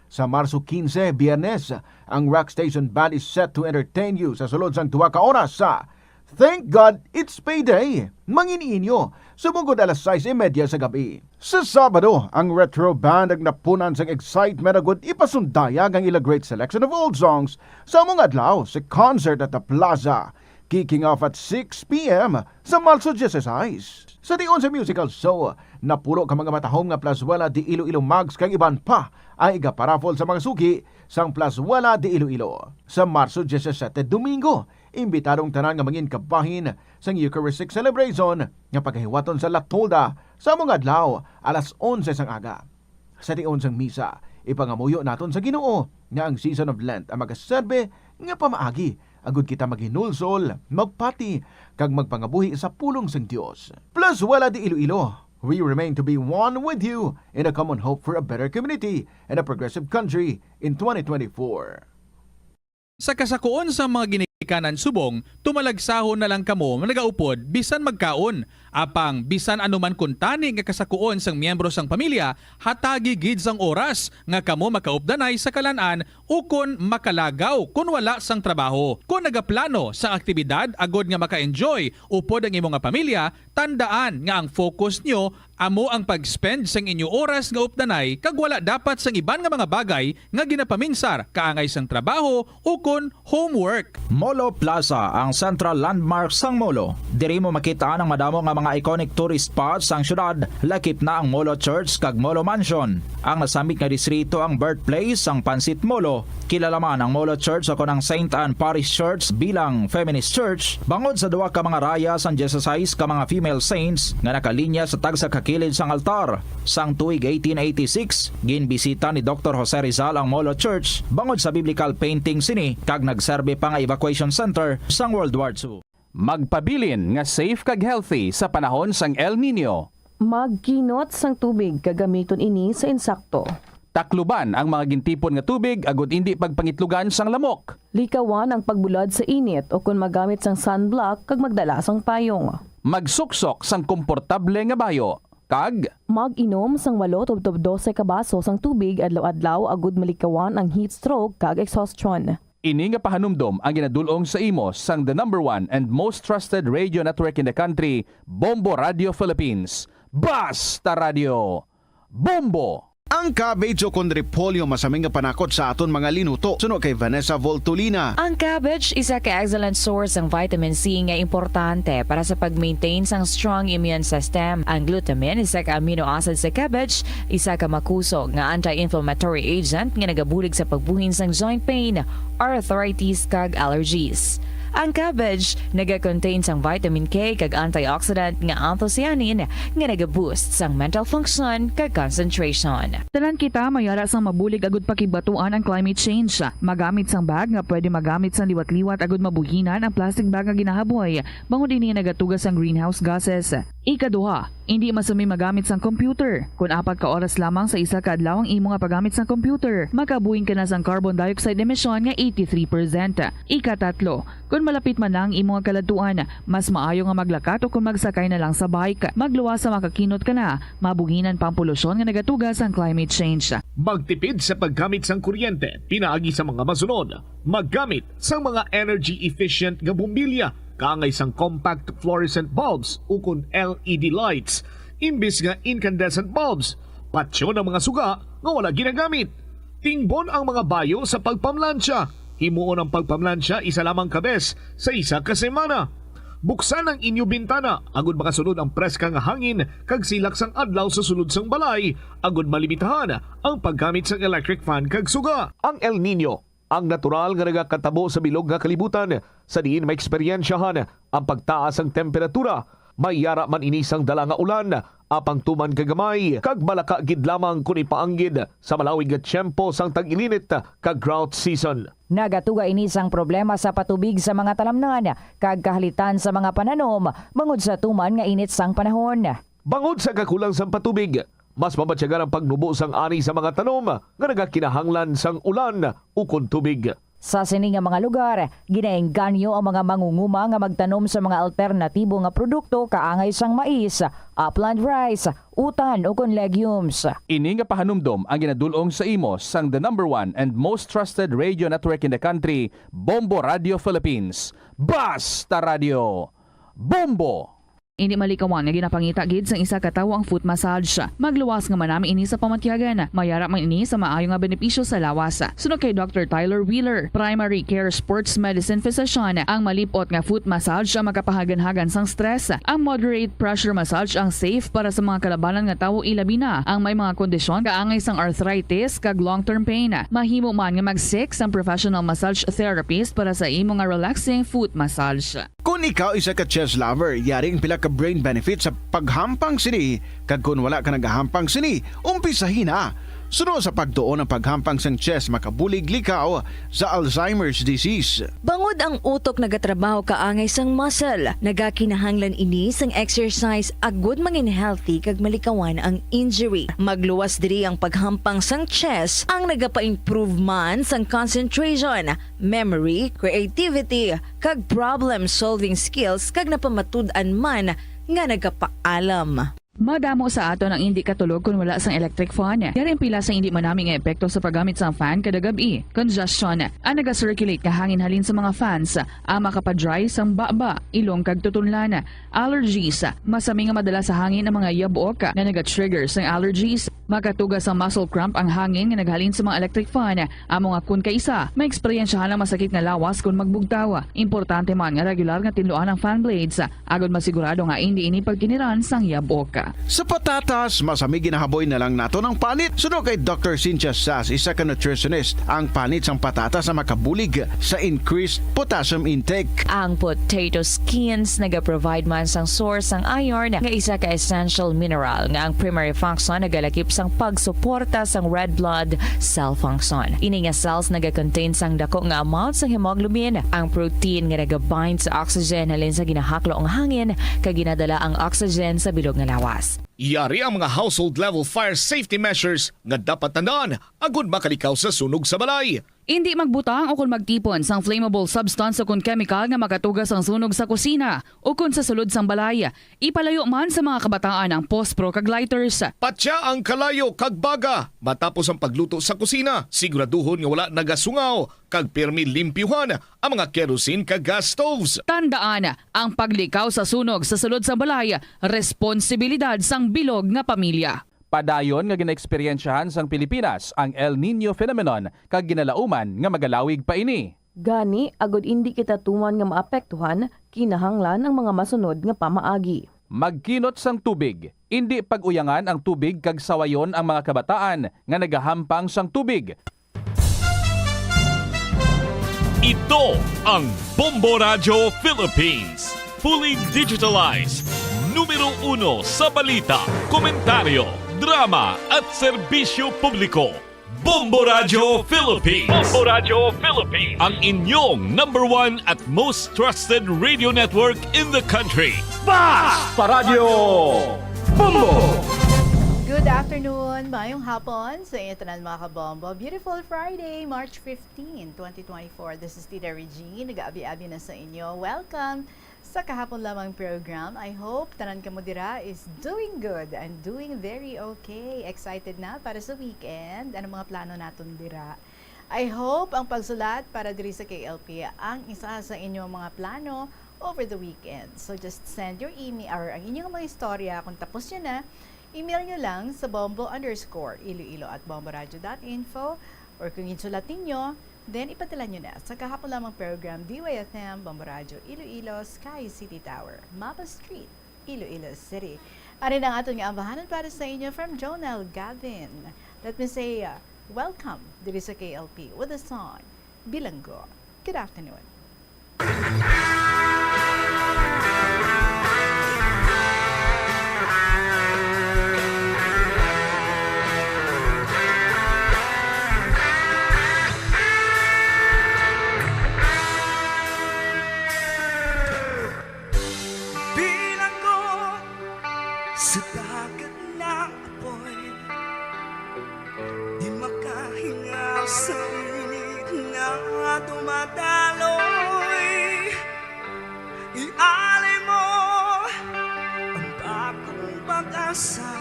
Sa Marso quince, Biyernes, ang Rock Station Band is set to entertain you sa sulod sang duha ka oras sa Thank God It's Payday. Mangin-inyo, subong gud alas sais y media sa gabi. Sa Sabado, ang Retro Band ang napunan sang excitement agud ipasundayag ang ila great selection of old songs sa among adlaw sa Concert at the Plaza, kicking off at six p m sa Marso dieciséis. Sa tion sa musical show, napulo ka mga matahom nga Plazuela de Iloilo mugs kag iban pa ang igaparaffle sa mga suki sang Plazuela de Iloilo. Sa Marso diyasisiete, Domingo, imbitado ang tanan nga mangin kabahin sang Eucharistic Celebration nga pagahiwaton sa La Tolda sa among adlaw, alas onse sang aga. Sa tion sang misa, ipangamuyo naton sa Ginoo nga ang season of Lent ang magaserbi nga pamaagi agud kita maghinulsol, magpati, kag magpangabuhi sa pulong sang Dios. Plazuela de Iloilo, we remain to be one with you in a common hope for a better community and a progressive country in twenty twenty-four. Sa kasakuon sang mga ginikanan subong, tumalagsahon na lang kamo nga nagaupod bisan magkaon. Apang bisan ano man kuntani nga kasakuon sang miyembro sang pamilya, hatagi gid sang oras nga kamo makaupdanay sa kalan-an ukon makalagaw kon wala sang trabaho. Kon nagaplano sang aktibidad agod nga maka-enjoy upod ang imo nga pamilya, tandaan nga ang focus nyo amo ang pag-spend sang inyo oras nga updanay kag wala dapat sang iban nga mga bagay nga ginapaminsar kaangay sang trabaho ukon homework. Molo Plaza, ang central landmark sang Molo. Diri mo makit-an ang madamo nga mga iconic tourist spots sang syudad, lakip na ang Molo Church kag Molo Mansion. Ang nasambit nga distrito ang birthplace sang Pansit Molo. Kilala man ang Molo Church ukon ang Saint Anne Parish Church bilang feminist church, bangod sa duha ka mga raya sang diyasisais ka mga female saints nga nakalinya sa tagsa ka kilid sang altar. Sang tuig eighteen eighty-six, ginbisita ni Doktor Jose Rizal ang Molo Church bangod sa biblical painting sini kag nagserbi pa nga evacuation center sang World War Two. Magpabilin nga safe kag healthy sa panahon sang El Niño. Magkinot sang tubig kag gamiton ini sa insakto. Takluban ang mga gintipon nga tubig agud indi pagpangitlugan sang lamok. Likawan ang pagbulad sa init o kon magamit sang sunblock kag magdala sang payong. Magsuksok sang komportable nga bayo kag Mag-inom sang walo tubtob dose ka baso sang tubig adlaw-adlaw agud malikawan ang heat stroke kag exhaustion. Ini nga pahanumdom ang ginadul-ong sa imo sang the number one and most trusted radio network in the country, Bombo Radio Philippines. Basta Radio! Bombo! Ang cabbage o kon repolyo masami nga panakot sa aton mga linuto. Suno kay Vanessa Voltolina. Ang cabbage isa ka excellent source sang vitamin C nga importante para sa pag-maintain sang strong immune system. Ang glutamine, isa ka amino acid sa cabbage, isa ka makusog nga anti-inflammatory agent nga nagabulig sa pagbuhin sang joint pain, arthritis, kag allergies. Ang cabbage naga-contain sang vitamin K kag antioxidant nga anthocyanin nga naga-boost sang mental function kag concentration. Tanan kita may ara sang mabulig agud pakigbatuan ang climate change. Magamit sang bag nga pwede magamit sang liwat-liwat agud mabuhinan ang plastic bag nga ginahaboy, bangod ini nagatuga sang greenhouse gases. Ikaduha, indi masami magamit sang computer. Kon apat ka oras lamang sa isa ka adlaw ang imo nga paggamit sang computer, makabuhin ka na sang carbon dioxide emission nga eighty-three percent. Ikatatlo, kon malapit man na ang imo nga kaladtuan, mas maayo nga maglakat o kon magsakay na lang sa bike. Magluwas sa makakinot ka na, mabuhinan pa ang polusyon nga nagatuga sang climate change. Magtipid sa paggamit sang kuryente pinaagi sa mga masunod. Maggamit sang mga energy efficient nga bombilya kaangay sang compact fluorescent bulbs ukon L E D lights imbis nga incandescent bulbs. Patyon ang mga suga nga wala ginagamit. Tingbon ang mga bayo sa pagpamlansya. Himuon ang pagpamlansya isa lamang ka bes sa isa ka semana. Buksan ang inyo bintana agud makasulod ang preska nga hangin kag silak sang adlaw sa sulod sang balay agud malimitahan ang paggamit sang electric fan kag suga. Ang El Niño, ang natural nga nagakatabo sa bilog nga kalibutan, sa diin maeksperyensyahan ang pagtaas sang temperatura. May yara man ini sang dala nga ulan, apang tuman ka gamay, kag malaka gid lamang kon ipaanggid sa malawig nga tiyempo sang tag-ilinit kag drought season. Nagatuga ini sang problema sa patubig sa mga talamnan kag kahalitan sa mga pananom bangod sa tuman nga init sang panahon. Bangod sa kakulang sang patubig, mas mabatyagan ang pagnubo sang ani sa mga tanom nga nagakinahanglan sang ulan ukon tubig. Sa sini nga mga lugar, ginaengganyo ang mga mangunguma nga magtanom sa mga alternatibo nga produkto kaangay sang mais, upland rice, utan, ukon legumes. Ini nga pahanumdom ang ginadul-ong sa imo sang the number one and most trusted radio network in the country, Bombo Radio Philippines. Basta Radio! Bombo! Indi malikawan nga ginapangita gid sang isa ka tawo ang foot massage. Magluwas nga manami ini sa pamatyagan. May ara man ini sa maayo nga benepisyo sa lawas. Suno kay Doctor Tyler Wheeler, primary care sports medicine physician, ang malip-ot nga foot massage ang makapahaganhagan sang stress. Ang moderate pressure massage ang safe para sa mga kalabanan nga tawo, ilabi na ang may mga kondisyon kaangay sang arthritis kag long-term pain. Mahimo man nga mag-seek sang professional massage therapist para sa imo nga relaxing foot massage. Kon ikaw isa ka chess lover, yari ang pila ka brain benefits sa paghampang sini, kag kon wala ka nagahampang sini, umpisahi na. Suno sa pagtuon ang paghampang sang chess makabulig likaw sa Alzheimer's disease. Bangod ang utok nagatrabaho kaangay sang muscle, nagakinahanglan ini sang exercise agud mangin healthy kag malikawan ang injury. Magluwas diri ang paghampang sang chess ang nagapa-improve man sang concentration, memory, creativity, kag problem-solving skills kag napamatud-an man nga nagapaalam. Madamo sa aton ang indi katulog kon wala sang electric fan. Yari ang pila sa indi manami nga epekto sa paggamit sang fan kada gab-i. Congestion, ang naga-circulate nga hangin halin sa mga fans, ang makapa-dry sang baba, ilong kag tutunlan. Allergies, masami nga madala sa hangin ang mga yabok nga naga-trigger sang allergies. Makatuga sang muscle cramp ang hangin nga naghalin sa mga electric fan. Amo nga kon kaisa, maeksperiensyahan ang masakit nga lawas kon magbugtaw. Importante man nga regular nga tinluan ang fan blades, agod masigurado nga indi ini pagkiniran sang yabok. Sa patatas, masami ginahaboy na lang naton ang panit. Suno kay Doctor Cynthia Sass, isa ka nutritionist, ang panit sang patatas ang makabulig sa increased potassium intake. Ang potato skins nagaprovide man sang source sang iron, nga isa ka essential mineral nga ang primary function nagalakip sang pagsuporta sang red blood cell function. Ini nga cells nagakontain sang dako nga amount sang hemoglobin. Ang protein nga nagabind sa oxygen halin sa ginahaklo nga hangin kag ginadala ang oxygen sa bilog nga lawas. Yari ang mga household level fire safety measures nga dapat tandaan agud makalikaw sa sunog sa balay. Indi magbutang o kon magtipon sang flammable substance o kon kemikal nga makatuga sang sunog sa kusina o kon sa sulod sang balay. Ipalayo man sa mga kabataan ang pospro kag lighters. Patya ang kalayo kag baga matapos ang pagluto sa kusina. Siguraduhon nga wala nagasungaw kag pirmi limpyuhan ang mga kerosene kag gas stoves. Tandaan, ang paglikaw sa sunog sa sulod sang balay, responsibilidad sang bilog nga pamilya. Padayon nga ginaeksperyensyahan sang Pilipinas ang El Niño phenomenon kag ginalauman nga magalawig pa ini. Gani, agud indi kita tuman nga maapektuhan, kinahanglan ang mga masunod nga pamaagi. Magkinot sang tubig. Indi pag-uyangan ang tubig kag sawayon ang mga kabataan nga nagahampang sang tubig. Ito ang Bombo Radyo Philippines, fully digitalized, numero uno sa balita, komentaryo, drama at serbisyo publiko. Bombo Radyo Philippines. Bombo Radyo Philippines. Ang inyong number one at most trusted radio network in the country. Basta Radyo Bombo! Good afternoon, mayong hapon sa inyo tanan, mga kabombo. Beautiful Friday, March fifteen, twenty twenty-four. This is Tita Regine, nag-aabi-abi na sa inyo. Welcome sa kahapon lamang program. I hope tanan kamo dira is doing good and doing very okay. Excited na para sa weekend. Ano mga plano naton dira? I hope ang pagsulat para diri sa K L P ang isa sa inyong mga plano over the weekend. So just send your email or ang inyong mga istorya kung tapos nyo na, email nyo lang sa bombo underscore iloilo at bomboradio dot info, or kung insulat ninyo, then ipadala nyo na sa kahapon lamang program, D Y F M, Bombo Radio Iloilo, Sky City Tower, Mapa Street, Iloilo City. Ari na ang aton nga ambahanan para sa inyo from Jonel Gavin. Let me say, uh, welcome diri sa K L P with the song Bilanggo. Good afternoon. Bilanggo sa dagat na apoy, di makahingaw sa init na dumadaloy. Ialay mo ang bagong pag-asa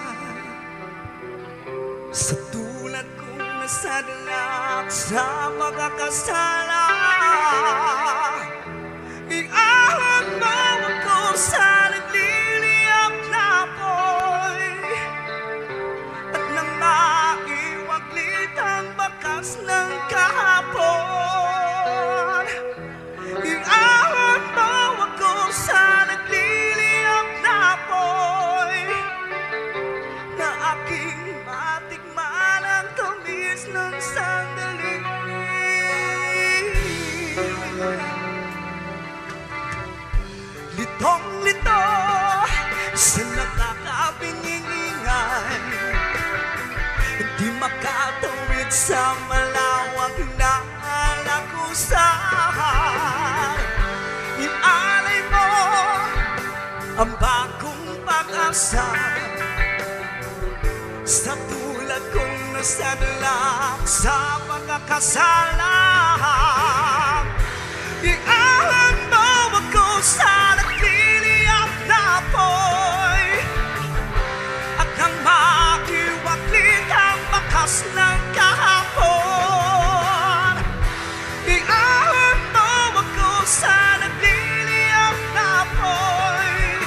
sa tulad kong nasadlak sa pagkakasala. Iahon mo ako sa nagliliyab na apoy, at nang maiwaglit ang bakas ng kahapon, iahon mo ako sa nagliliyab na apoy, na aking matikman ang tamis ng sandali. Litong-lito sa nakakabingi-ingay, di makatawid sa malawak na lagusan. Ialay mo ang bagong pag-asa sa tulad kong nasadlak sa pagkakasala. Iahon mo ako sa nagliliyab na apoy, at nang makiwaglit ang bakas ng kahapon, iahon mo ako sa nagliliyab na apoy,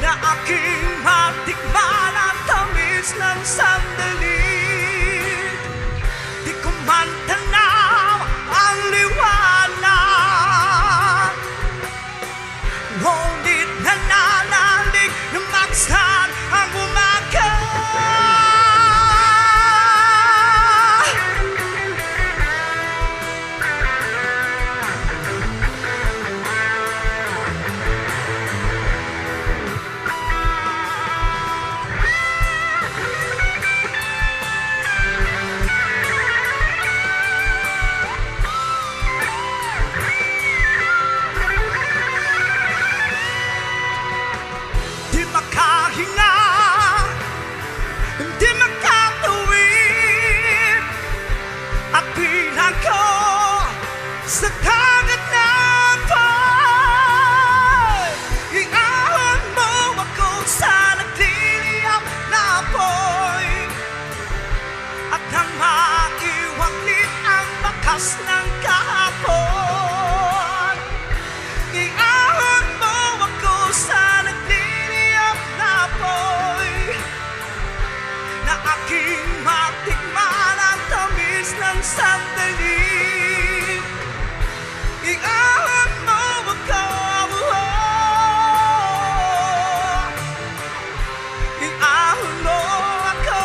na aking matikman ang tamis ng sandali. Di ko man tanaw ang liwanag, ngunit nananalig na magsan ang umaga. Ng kahapon, iahon mo ako sa nagliliyab na apoy, na aking matikman ang tamis ng sandaling. Iahon mo ako, oh. Iahon mo ako,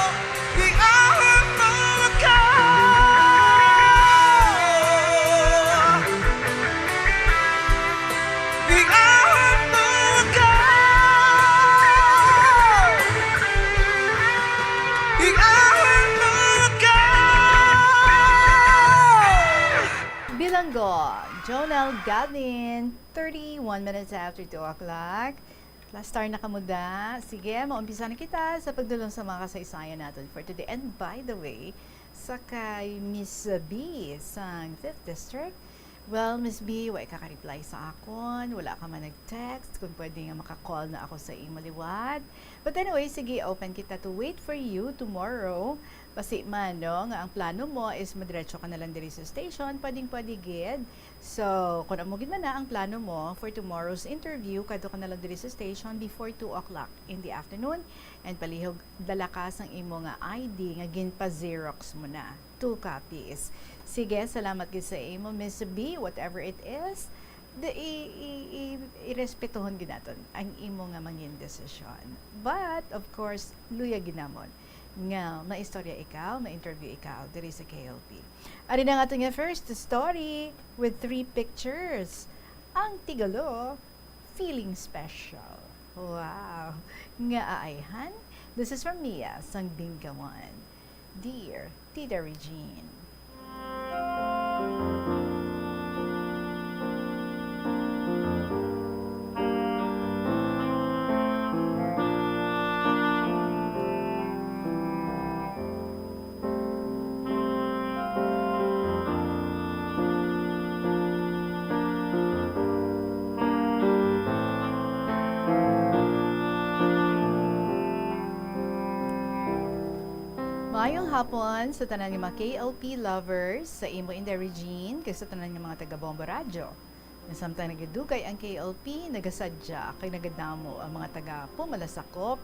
iahon mo ako. Iahon mo ako. Iahon mo ako. Bilanggo, Jonel Gavin, thirty-one minutes after two o'clock. Last star na kamo da. Sige, maumpisa na kita sa pagdulong sa mga kasaysayan naton for today. And by the way, sa kay Miss B sang Fifth District, well, Miss B, wa ka ka-reply sa akon, wala ka man nag-text, kung pwede nga maka-call na ako sa imo liwat. But anyway, sige, open kita to wait for you tomorrow. Basi man, no, nga ang plano mo is madiretso ka na lang diri sa station, pwedeng pwede gid. So, kung amo gid man na ang plano mo for tomorrow's interview, kadto ka na lang diri sa station before two o'clock in the afternoon, and palihog dala ka sang imo nga I D nga ginpa-xerox mo na. Two copies. Sige, salamat gid sa imo, Miss B, whatever it is. The, i, i, i, irespetohon gid naton ang imo nga mangin desisyon. But, of course, luya gid namon nga maistorya ikaw, ma-interview ikaw diri sa K L P. Ari na nga ato nga first story with three pictures. Ang tigulo, feeling special. Wow! Nga aayhan? This is from Mia sang Bingawan. Dear Tita Regine. Maayong hapon sa tanan nga mga K L P lovers, sa imo, Inday Regine, kag sa tanan nga mga taga Bombo Radyo. Nga samtang nagadugay ang K L P, nagasadya kag nagadamo ang mga taga-pumalasakop,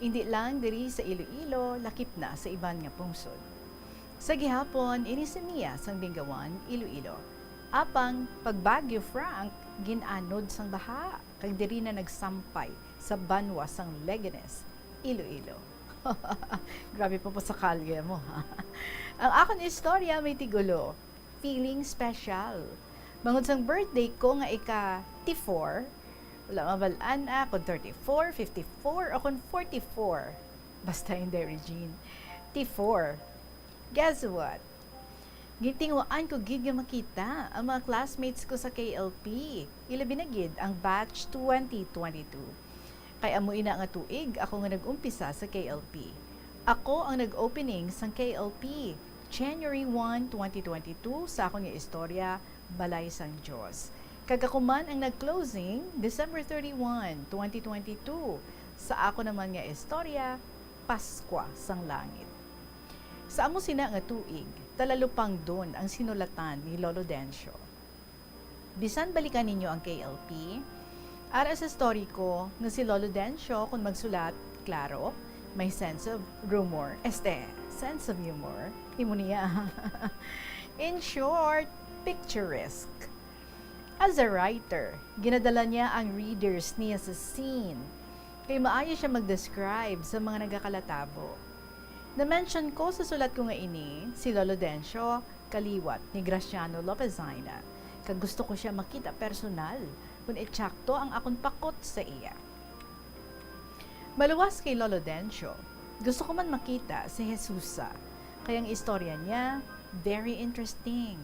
indi lang diri sa Iloilo, lakip na sa iban nga pungsod. Sa gihapon, ini si Mia sang Bingawan, Iloilo. Apang pag Bagyo Frank, gin-anod sang baha, kag diri na nagsampay sa banwa sang Leganes, Iloilo. Grabe pa po sa kalye mo, ha? Ang akon istorya may tigulo, feeling special. Bangod sang birthday ko nga ika T four, wala mabal-an, ah, kung thirty-four, fifty-four, o kung forty-four. Basta, Inday Regine. T four. Guess what? Gintinguhaan ko gid nga makita ang mga classmates ko sa K L P, ilabi na gid ang batch twenty twenty-two. Kay amo ina nga tuig ako nga nag-umpisa sa K L P. Ako ang nag-opening sang K L P, January one, twenty twenty-two, sa akon nga istorya, Balay sang Dios. Kag ako man ang nag-closing, December thirty-one, twenty twenty-two, sa ako naman nga istorya, Paskwa sang Langit. Sa amo sina nga tuig, talalupangdon ang sinulatan ni Lolo Dencio. Bisan balikan ninyo ang K L P, ara sa story ko nga si Lolo Dencio, kung magsulat, klaro, may sense of rumor, este, sense of humor, imo niya. In short, picturesque. As a writer, ginadala niya ang readers niya sa scene, kay maayo siya mag-describe sa mga nagakalatabo. Na-mention ko sa sulat ko nga ini si Lolo Dencio, kaliwat ni Graciano Lopez Jaena, kag gusto ko siya makita personal kon etsakto ang akon pakot sa iya. Maluwas kay Lolo Dencio, gusto ko man makita si Jesusa, kay ang istorya niya very interesting.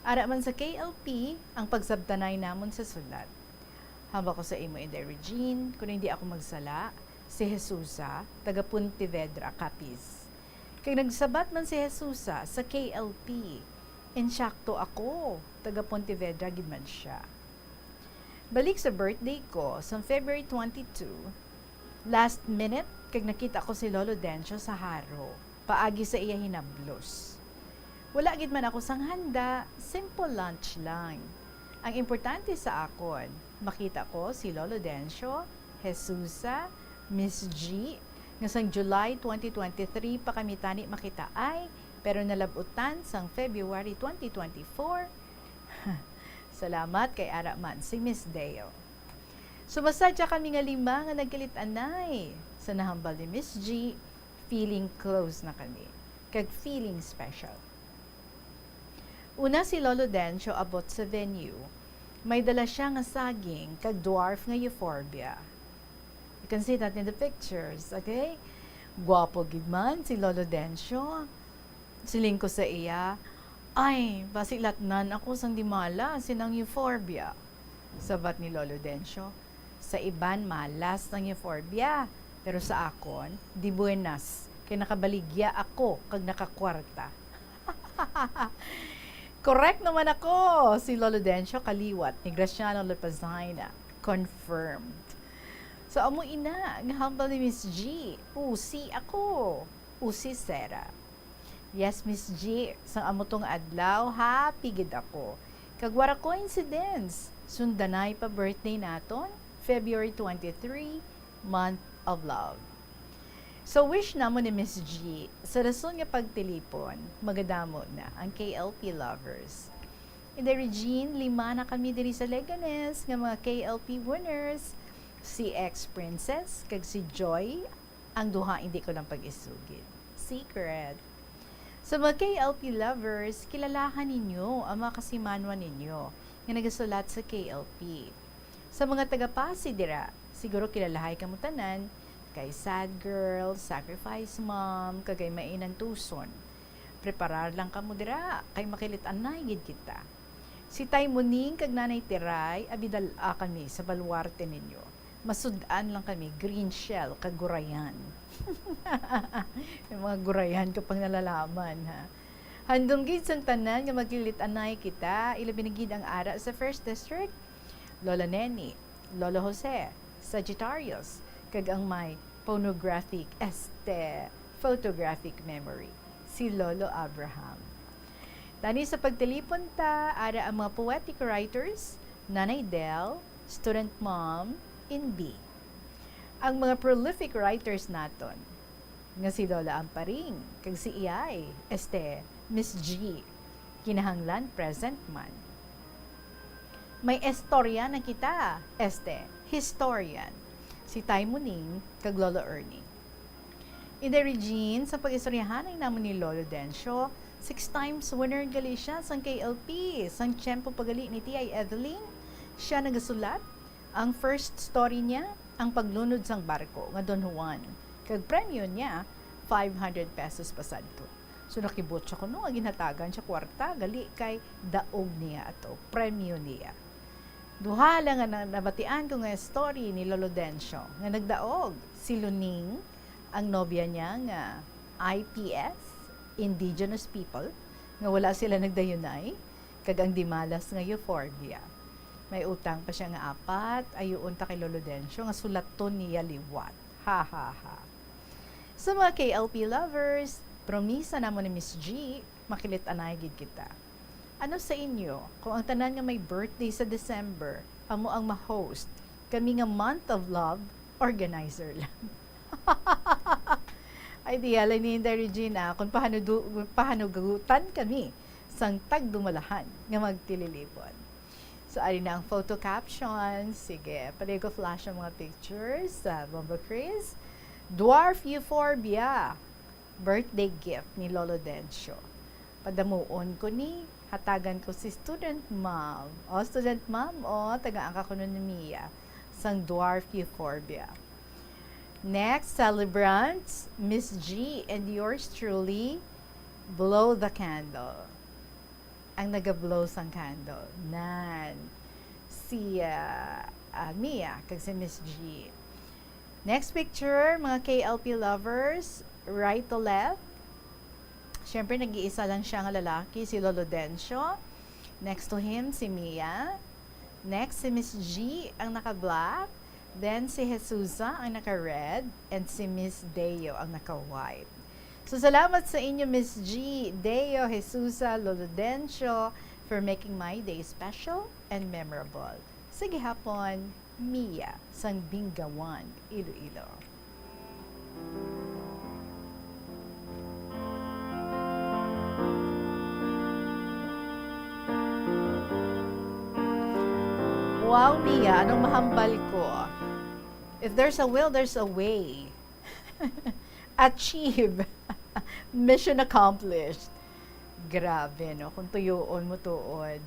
Ara man sa K L P ang pagsabtanay namon sa sulat. Hambal ko sa imo, Inday Regine, kung hindi ako magsala, si Jesusa, taga Pontevedra, Capiz. Kag nagsabat man si Jesusa sa K L P, insakto ako, taga Pontevedra gid man siya. Balik sa birthday ko sa February twenty-two, last minute, kag nakita ko si Lolo Dencio sa Jaro, paagi sa iya hinablos. Wala gid man ako sang handa, simple lunch lang. Ang importante sa akon, makita ko si Lolo Dencio, Jesusa, Miss G, nga sang July twenty twenty-three pa kami tani makitaay, pero nalabutan sang February twenty twenty-four. Salamat kay ara man si Miss Deo. Sumasadya kami nga lima nga nagkilit-anay. Sa nahambal ni Miss G, feeling close na kami, kag feeling special. Una si Lolo Dencio abot sa venue. May dala siya nga saging kag dwarf nga euphorbia. You can see that in the pictures, okay? Gwapo gid man si Lolo Dencio. Siling ko sa iya, "Ay, basi latnan ako sang dimala sinang euphorbia." Sabat ni Lolo Dencio, "Sa iban malas ang euphorbia, pero sa akon, di buenas, kay nakabaligya ako kag nakakwarta." Correct naman ako! Si Lolo Dencio kaliwat ni Graciano Lapazina. Confirmed. So, amo ina nga hambal ni Miss G. Usi ako. Usi, Sera. Yes, Miss G, sang amo tong adlaw, happy gid ako. Kag wala coincidence, sundanay pa birthday naton, February twenty-three, month of love. So, wish namo ni Miss G, sa rason nga pagtilipon, magadamo na ang K L P lovers. Inday Regine, lima na kami diri sa Leganes nga mga K L P winners, si ex-princess kag si Joy, ang duha hindi ko lang pag-isugid. Secret. Sa mga K L P lovers, kilalahan ninyo ang mga kasimanwa ninyo nga nagasulat sa K L P. Sa mga taga-Pasig dira, siguro kilalahay kamo tanan kay Sad Girl, Sacrifice Mom, kag kay Mainantuson. Preparar lang kamo dira, kay makilit-anay gid kita. Si Tay Muning kag Nanay Tiray, abi dal-a kami sa baluarte ninyo. Masud-an lang kami, green shell kag gurayan. May mga gurayan ka pang nalalaman, ha? Handom gid sang tanan nga magkilit-anay kita, ilabi na gid ang ara sa First District, Lola Neni, Lolo Jose, Sagittarius, kag ang may pornographic, este, photographic memory, si Lolo Abraham. Tani sa pagtilipon ta, ara ang mga poetic writers, Nanay Del, student mom, in B. Ang mga prolific writers naton, nga si Lola Amparing, kag si Iyay, este, Miss G, kinahanglan present man. May istorya na kita, este, historian, si Tay Muning kag Lolo Ernie. Inday Regine, sa pag-istoryahanay namon ni Lolo Dencio, six times winner gali siya sang K L P, sang tiyempo pa gali ni T I Evelyn. Siya nagasulat, ang first story niya, ang paglunod sang barko nga Don Juan, kag premyo niya, five hundred pesos pasadto. So, nakibot siya kuno nga ginhatagan siya kwarta, gali kay daog niya ato, premyo niya. Duha lang nga na-, nabatian ko nga story ni Lolo Dencio nga nagdaog, si Luning, ang nobya niya nga I P S, indigenous people, nga wala sila nagdayunay, kag ang dimalas nga euphorbia. May utang pa siya nga apat, ayuon ta kay Lolo Dencio nga sulaton niya liwat. Ha, ha, ha. Sa mga K L P lovers, promisa namon ni Miss G, makilit-anay gid kita. Ano sa inyo kung ang tanan nga may birthday sa December amo ang ma-host? Kami nga month of love, organizer lang. Ideal ni Inday Regina kung pahanudu-, pahanugutan kami sang tagdumalahan nga magtililipon. So, ari na ang photo caption. Sige, pwede ko flash ang mga pictures sa Bomba Chris. Dwarf Euphorbia. Birthday gift ni Lolo Dencio. Padamuon ko ni, hatagan ko si student mom. O, student mom, o, tagaan ka kuno ni Mia sang dwarf euphorbia. Next, celebrants, Miss G and yours truly, blow the candle. Ang naga-blow sang candle, nan, si, ah, ah, Mia kag si Miss G. Next picture, mga K L P lovers, right to left. Siyempre, nag-iisa lang siya nga lalaki, si Lolo Dencio. Next to him, si Mia. Next, si Miss G, ang naka-black. Then, si Jesusa, ang naka-red. And si Miss Deo, ang naka-white. So, salamat sa inyo, Miss G, Deo, Jesusa, Lolo Dencio, for making my day special and memorable. Sa gihapon, Mia, sang Bingawan, Iloilo. Wow, Mia, anong mahambal ko? If there's a will, there's a way. Achieve. Mission accomplished. Grabe, no? Kung tuyoon mo tuod.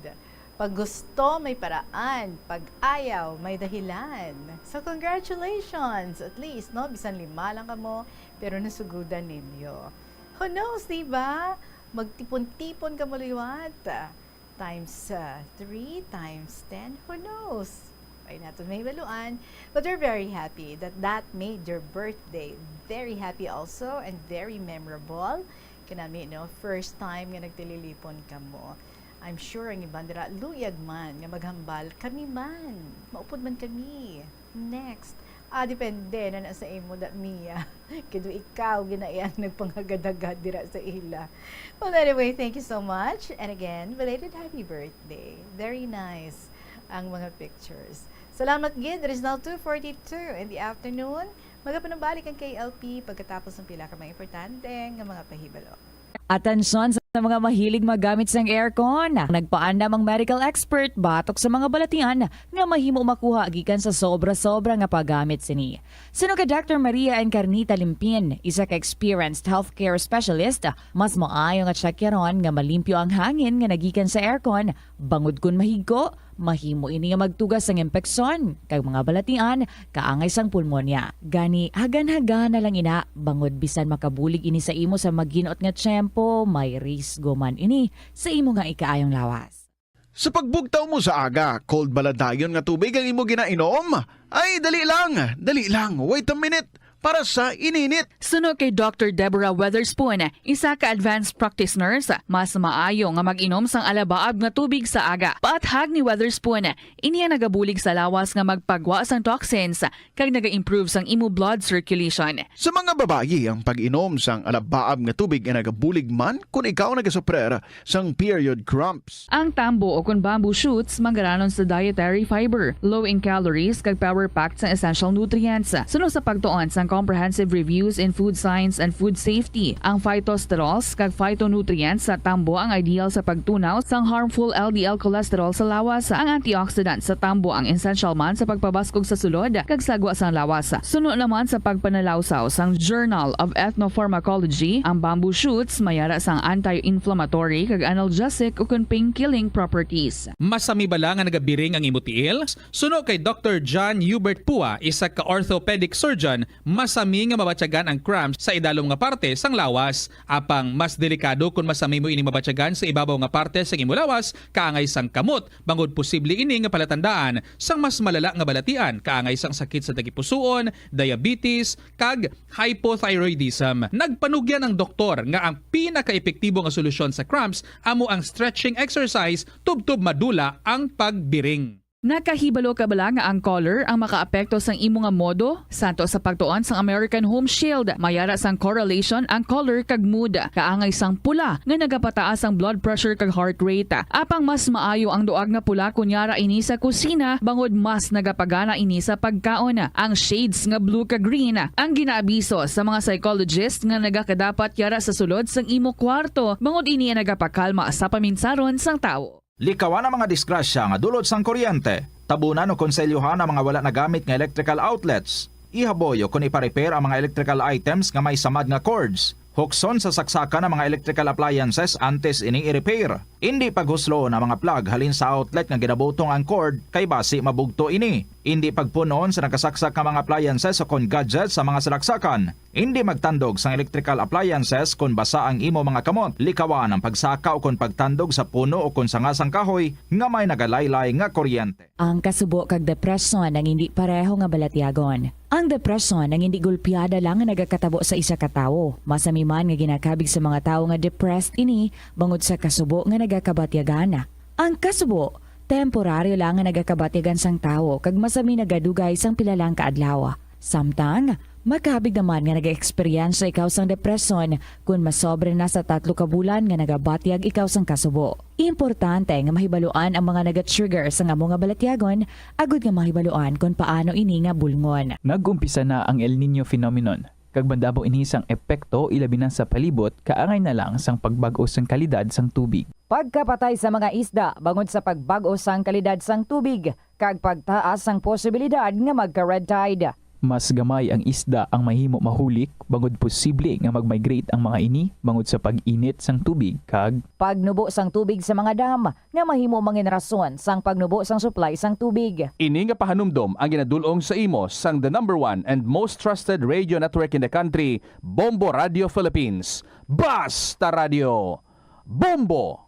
Pag gusto, may paraan. Pag ayaw, may dahilan. So, congratulations! At least, no? Bisan lima lang kamo, pero nasugudan ninyo. Who knows, di ba? Magtipon-tipon kamo liwat. Times uh, three, times ten, who knows? Ay natin may maluan. But we're very happy that that made your birthday very happy also and very memorable. Kanami, no? First time nga nagtililipon kamo. I'm sure ang iban dira luyag man nga maghambal, "Kami man, maupod man kami. Next." Ah, depende na na sa imo, da, Mia. Kay do ikaw ginaian nagpanghagad-hagad dira sa ila. Well, anyway, thank you so much. And again, belated happy birthday. Very nice ang mga pictures. Salamat gid. It is now two forty-two in the afternoon. Magapanubalik ang K L P pagkatapos ng pila ka mga importante nga mga pahibalo. Atensyon sa mga mahilig magamit sang aircon. Nagpaandam ang medical expert batok sa mga balatian nga mahimo makuha gikan sa sobra-sobra nga paggamit sini. Suno kay Doctor Maria Encarnita Limpin, isa ka experienced healthcare specialist, mas maayo nga tsakyaron nga malimpyo ang hangin nga nagikan sa aircon, bangod kon mahigko, mahimo ini nga magtuga sang impeksyon kag mga balatian kaangay sang pulmonya. Gani, hagan-hagana lang ina, bangod bisan makabulig ini sa imo sa maginot nga tiyempo, may risgo man ini sa imo nga ikaayong lawas. Sa pagbugtaw mo sa aga, cold bala dayon nga tubig ang imo ginainom? Ay, dali lang, dali lang, wait a minute, para sa ininit. Suno kay Doctor Deborah Weatherspoon, isa ka advanced practice nurse, mas maayo nga mag-inom sang alabaab nga tubig sa aga. Paathag ni Weatherspoon, ini ang nagabulig sa lawas nga magpagwa sang toxins kag naga-improve sang imo blood circulation. Sa mga babayi, ang pag-inom sang alabaab nga tubig ay nagabulig man kon ikaw nagasuprer sang period cramps. Ang tambo o kon bamboo shoots manggaranon sa dietary fiber, low in calories, kag power-packed sang essential nutrients. Suno sa pagtuon sang Comprehensive Reviews in Food Science and Food Safety, ang phytosterols kag phytonutrients sa tambo ang ideal sa pagtunaw sang harmful L D L cholesterol sa lawas. Ang antioxidant sa tambo ang essential man sa pagpabaskog sa sulod kag sagwa sang lawas. Suno naman sa pagpanalawsaw sang Journal of Ethnopharmacology, ang bamboo shoots may ara sang anti-inflammatory kag analgesic ukon pain-killing properties. Masami bala nga nagabiring ang imo tiil? Suno kay Doctor John Hubert Pua, isa ka orthopedic surgeon, masami nga mabatyagan ang cramps sa idalom nga parte sang lawas. Apang mas delikado kon masami mo ini mabatyagan sa ibabaw nga parte sang imo lawas, kaangay sang kamot, bangod posible ini nga palatandaan sang mas malala nga balatian, kaangay sang sakit sa tagipusoon, diabetes, kag hypothyroidism. Nagpanugyan ang doktor nga ang pinakaepektibo nga solusyon sa cramps amo ang stretching exercise tubtob madula ang pagbiring. Nakahibalo ka bala nga ang color ang makaapekto sang imo nga modo? Santo sa pagtuon sang American Home Shield, may ara sang correlation ang color kag mood. Kaangay sang pula nga nagapataas ang blood pressure kag heart rate. Apang mas maayo ang duag nga pula kon yara ini sa kusina, bangod mas nagapagana ini sa pagkaon. Ang shades nga blue kag green ang ginaabiso sa mga psychologist nga nagakadapat yara sa sulod sang imo kwarto, bangod ini ang nagapakalma sa paminsaron sang tawo. Likawan ang mga disgrasya nga dulot sang kuryente. Tabunan o konselyohan ang mga wala nagamit nga electrical outlets. Ihaboy o kon ipa-repair ang mga electrical items nga may samad nga cords. Hukson sa saksakan ang mga electrical appliances antes ini i-repair. Indi paghusloon ang mga plug halin sa outlet nga ginabutong ang cord, kay basi mabugto ini. Indi pagpun-on sa nakasaksak nga mga appliances o kon gadgets sa mga salaksakan. Indi magtandog sang electrical appliances kon basa ang imo mga kamot. Likawan ang pagsaka o kon pagtandog sa puno o kon sanga sang kahoy nga may nagalaylay nga kuryente. Ang kasubo kag depresyon ang indi pareho nga balatyagon. Ang depresyon ang indi gulpiada lang nga nagakatabo sa isa ka tawo. Masami man nga ginakabig sa mga tawo nga depressed ini bangod sa kasubo nga nagakabatyagan. Ang kasubo, temporaryo lang nga nagakabatyagan sang tawo kag masami nagadugay sang pila lang ka adlaw. Samtang, Makabig naman nga nag-eksperyensya ikaw sang depresyon kon masobra na sa tatlo ka bulan nga nagabatyag ikaw sang kasubo. Importante nga mahibaluan ang mga nag-trigger sang amo nga balatyagon agud nga mahibaluan kon paano ini nga bulngon. Nag-umpisa na ang El Niño phenomenon, kag mandamo ini sang epekto ilabi na sa palibot kaangay na lang sang pagbag-o sang kalidad sang tubig. Pagkapatay sa mga isda bangod sa pagbag-o sang kalidad sang tubig kag pagtaas sang posibilidad nga magka-red tide. Mas gamay ang isda ang mahimo mahulik bangod posible nga mag-migrate ang mga ini bangod sa pag-init sang tubig kag pagnubo sang tubig sa mga dam nga mahimo mangin rason sang pagnubo sang supply sang tubig. Ini nga pahanumdom ang ginadul-ong sa imo sang the number one and most trusted radio network in the country, Bombo Radio Philippines. Basta Radio, Bombo!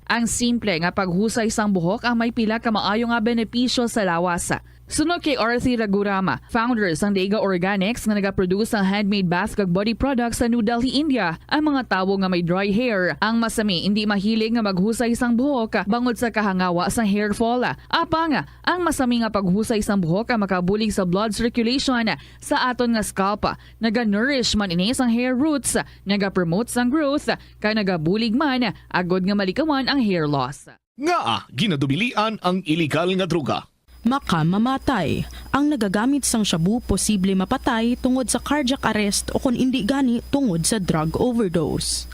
Ang simple nga paghusay sang buhok ang may pila ka maayo nga benepisyo sa lawas. Suno kay Arthur Ragurama, founder sang Dega Organics nga nagaproduce sang handmade bath kag body products sa New Delhi, India, ang mga tawo nga may dry hair ang masami indi mahilig nga maghusay sang buhok bangod sa kahangawa sang hair fall. Apang, ang masami nga paghusay sang buhok ang makabulig sa blood circulation sa aton nga scalp. Naga-nourish man ini sang hair roots, nagapromote sang growth, kag nagabulig man agud nga malikawan ang hair loss. Ngaa ginadubilian ang iligal nga droga? Makamamatay. Ang nagagamit sang shabu posible mapatay tungod sa cardiac arrest o kon indi gani tungod sa drug overdose.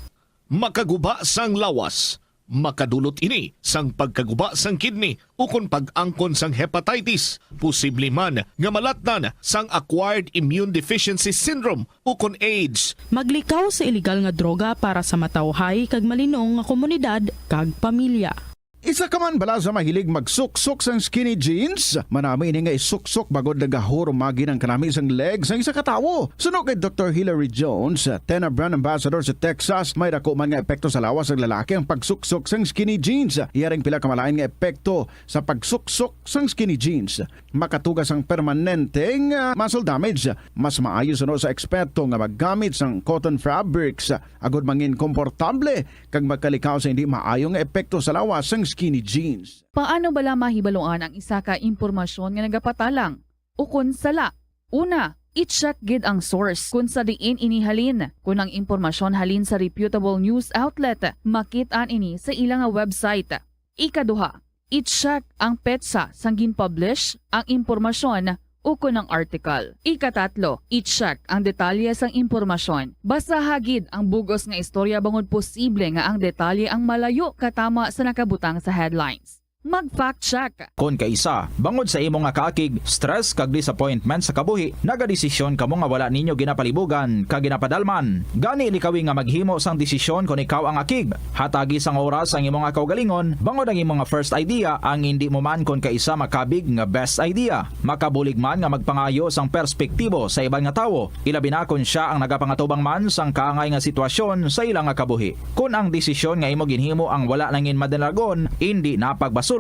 Makaguba sang lawas. Makadulot ini sang pagkaguba sang kidney ukon pag-angkon sang hepatitis. Posible man nga malatnan sang acquired immune deficiency syndrome ukon AIDS. Maglikaw sa iligal nga droga para sa matawhay kag malinong nga komunidad kag pamilya. Isa ka man bala sa mahilig magsuksok sang skinny jeans? Manami ini nga isuksok bangod nagahurumagi ang kanami sang leg sang isa ka tawo. Suno kay Doktor Hilary Jones, Tena brand ambassador sa Texas, may dako man nga epekto sa lawas sang lalaki ang pagsuksok sang skinny jeans. Iya ring pila ka malain nga epekto sa pagsuksok sang skinny jeans. Makatuga sang permanente nga muscle damage. Mas maayo suno sa eksperto nga maggamit sang cotton fabrics agud mangin komportable kag makalikaw sa hindi maayo nga epekto sa lawas sang skinny jeans. Paano bala mahibaluan ang isa ka impormasyon nga nagapatalang ukon sala? Una, i-check gid ang source kon sa diin ini halin. Kon ang impormasyon halin sa reputable news outlet, makit-an ini sa ila nga website. Ikaduha, i-check ang petsa sang gin-publish ang impormasyon ukon ang article. Ikatatlo, i-check ang detalye sang impormasyon. Basaha gid ang bug-os nga istorya bangod posible nga ang detalye ang malayo katama sa nakabutang sa headlines. Mag-fact check. Kon kaisa, bangod sa imo nga kaakig, stress kag disappointment sa kabuhi, nagadesisyon kamo nga wala ninyo ginapalibugan kag ginapadalman. Gani, likawi nga maghimo sang desisyon kon ikaw ang akig. Hatagi sang oras ang imo nga kaugalingon, bangod ang imo nga first idea ang indi mo man kon kaisa makabig nga best idea. Makabulig man nga magpangayo sang perspektibo sa iban nga tawo, ilabi na kon sia ang nagapangatubang man sang kaangay nga sitwasyon sa ila nga kabuhi. Kon ang desisyon nga imo ginhimo ang wala nangin madalagon, indi na pagbasulon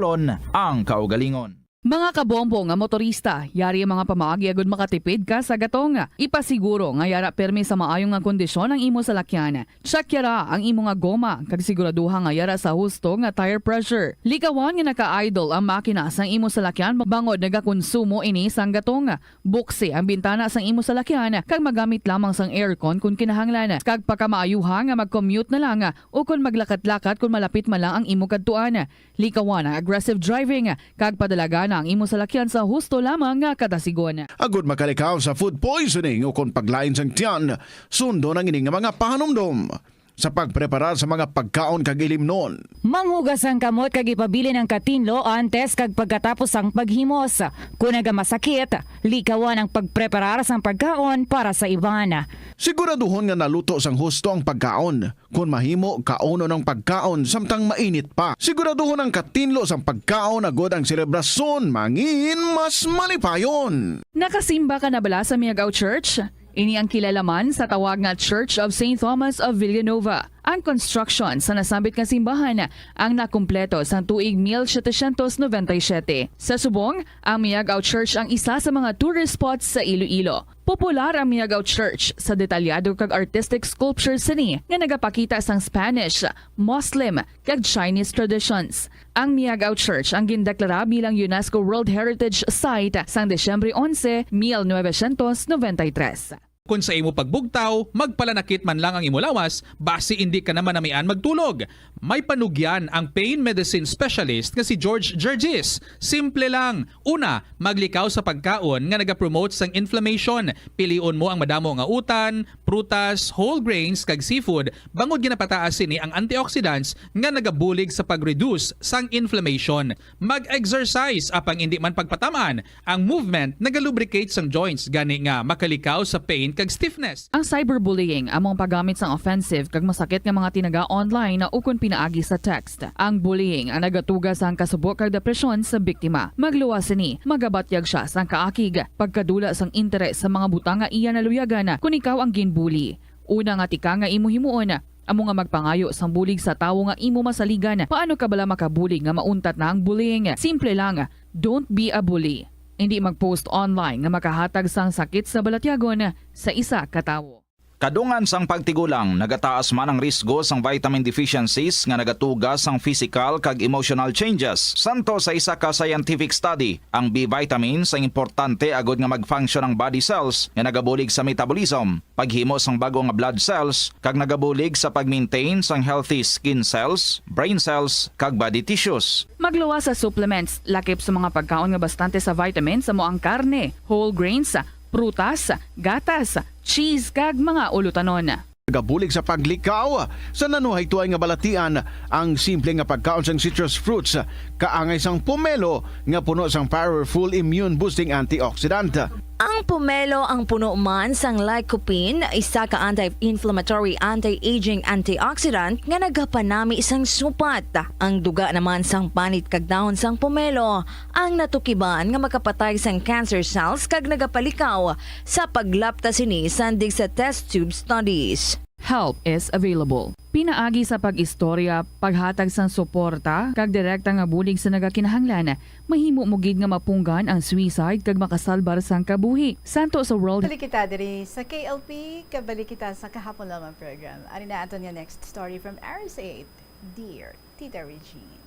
ang kaugalingon. Mga kabombo nga motorista, yari ang mga pamaagi agud makatipid ka sa gatong. Ipasiguro nga yara pirmi sa maayo nga kondisyon ang imo salakyan. Check yara ang imo nga goma, kag siguraduha nga yara sa husto nga tire pressure. Likawan nga naka-idle ang makina sang imo salakyan bangod nagakonsumo ini sang gatong. Buksi ang bintana sang imo salakyan kag magamit lamang sang aircon kon kinahanglan. Kag pakamaayuha nga mag-commute na lang o kon maglakat-lakat kon malapit man lang ang imo kadtuan. Likawan ang aggressive driving kag padalagana ang imo salakyan sa husto lamang nga kadasigon. Agud makalikaw sa food poisoning ukon paglain sang tiyan, sundon ang ini nga mga pahanumdom sa pagpreparar sa mga pagkaon kag ilimnon. Manghugas ang kamot kag ipabilin ang katinlo antes kag pagkatapos sang paghimos. Kon nagamasakit, likawan ang pagpreparar sang pagkaon para sa iban. Siguraduhon nga naluto sang husto ang pagkaon. Kon mahimo, kaunon ang pagkaon samtang mainit pa. Siguraduhon ang katinlo sang pagkaon agud ang selebrasyon mangin mas malipayon. Nakasimba ka na bala sa Miagao Church? Ini ang kilala man sa tawag nga Church of Saint Thomas of Villanova. Ang construction sa nasambit nga simbahan ang nakumpleto sang tuig mil setecientos noventa y siete. Sa subong, ang Miagao Church ang isa sa mga tourist spots sa Iloilo. Popular ang Miagao Church sa detalyado kag artistic sculptures sini nga nagapakita sang Spanish, Muslim, kag Chinese traditions. Ang Miagao Church ang gindeklara bilang UNESCO World Heritage Site sang Disyembre onse, mil novecientos noventa y tres. Kon sa imo pagbugtaw, magpalanakit man lang ang imo lawas, basi indi ka na manamian magtulog. May panugyan ang pain medicine specialist nga si George Gergis. Simple lang. Una, maglikaw sa pagkaon nga nagapromote sang inflammation. Pilion mo ang madamo nga utan, prutas, whole grains, kag seafood, bangod ginapataas sini ang antioxidants nga nagabulig sa pag-reduce sang inflammation. Mag-exercise, apang indi man pagpatam-an. Ang movement nagalubricate sang joints, gani nga makalikaw sa pain kag stiffness. Ang cyberbullying amo ang paggamit sang offensive kag masakit nga mga tinaga online ukon pinaagi sa text. Ang bullying ang nagatuga sang kasubo kag depresyon sa biktima. Magluwas sini, magabatyag sia sang kaakig, pagkadula sang interes sa mga butang nga iya naluyagan kon ikaw ang ginbully. Una nga tika nga imo himuon amo nga magpangayo sang bulig sa tawo nga imo masaligan. Paano ka bala makabulig nga mauntat na ang bullying? Simple lang, don't be a bully. Indi mag-post online nga makahatag sang sakit sa balatyagon sa isa ka tawo. Kadungan sang pagtigulang, nagataas man ang risgo sang vitamin deficiencies nga nagatuga sang physical kag emotional changes. Santo sa isa ka scientific study, ang B vitamins ang importante agod nga mag-function ang body cells nga nagabulig sa metabolism, paghimo sang bag-o nga blood cells, kag nagabulig sa pag-maintain sang healthy skin cells, brain cells, kag body tissues. Magluwas sa supplements, lakip sa mga pagkaon nga bastante sa vitamins, amo ang karne, whole grains, prutas, gatas, cheese, kag mga ulutanon. Nagabulig sa paglikaw sa nanuhaytoay nga balatian ang simple nga pagkaon sang citrus fruits, kaangay sang pomelo nga puno sang powerful immune-boosting antioxidant. Ang pomelo ang puno man sang lycopene, isa ka anti-inflammatory, anti-aging antioxidant nga nagapanami sang supat. Ang duga naman sang panit kag dahon sang pomelo ang natukiban nga makapatay sang cancer cells kag nagapalikaw sa paglapta sini sandig sa test tube studies. Help is available. Pinaagi sa pag-istorya, paghatag sang suporta, kag direkta nga bulig sa nagakinahanglan, mahimo mo gid nga mapunggan ang suicide kag makasalbar sang kabuhi. Santo sa World Balik kita diri sa K L P, kabalik kita sa kahapon lamang program. Ari na aton nga next story from R S eight, Dear Tita Regine.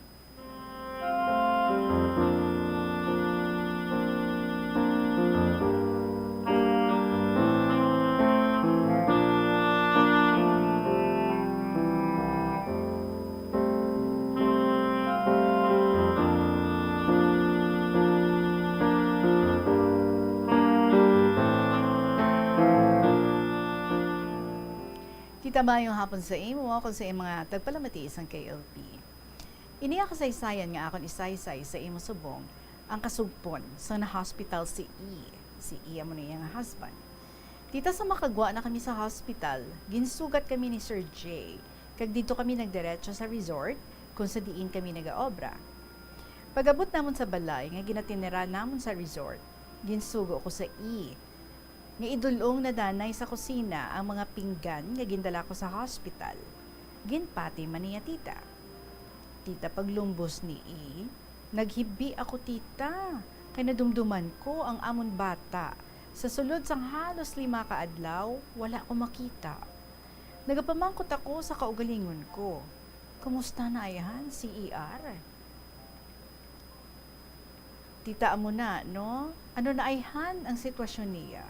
Tita, maayong hapon sa imo, kag sa imong mga tagpalamati sang K L P. Ini ang kasaysayan nga akon isaysay sa imo subong, ang kasugpon sa na-hospital si E. Si E amo na iya nga husband. Tita, sa makagwa na kami sa hospital, ginsugat kami ni Sir J, kag didto kami nagdiretso sa resort kung sa diin kami nagaobra. Pag-abot namon sa balay nga ginatiniran namon sa resort, ginsugo ko sa E nga idul-ong na danay sa kusina ang mga pinggan nga gindala ko sa hospital. Ginpati man niya, Tita. Tita, paglumbos ni E, naghibi ako, Tita, kay nadumduman ko ang amon bata. Sa sulod sang halos lima ka adlaw, wala ko makita. Nagapamangkot ako sa kaugalingon ko, "Kumusta na ayhan si E R?" Tita, amo na, no? Ano na ayhan ang sitwasyon niya?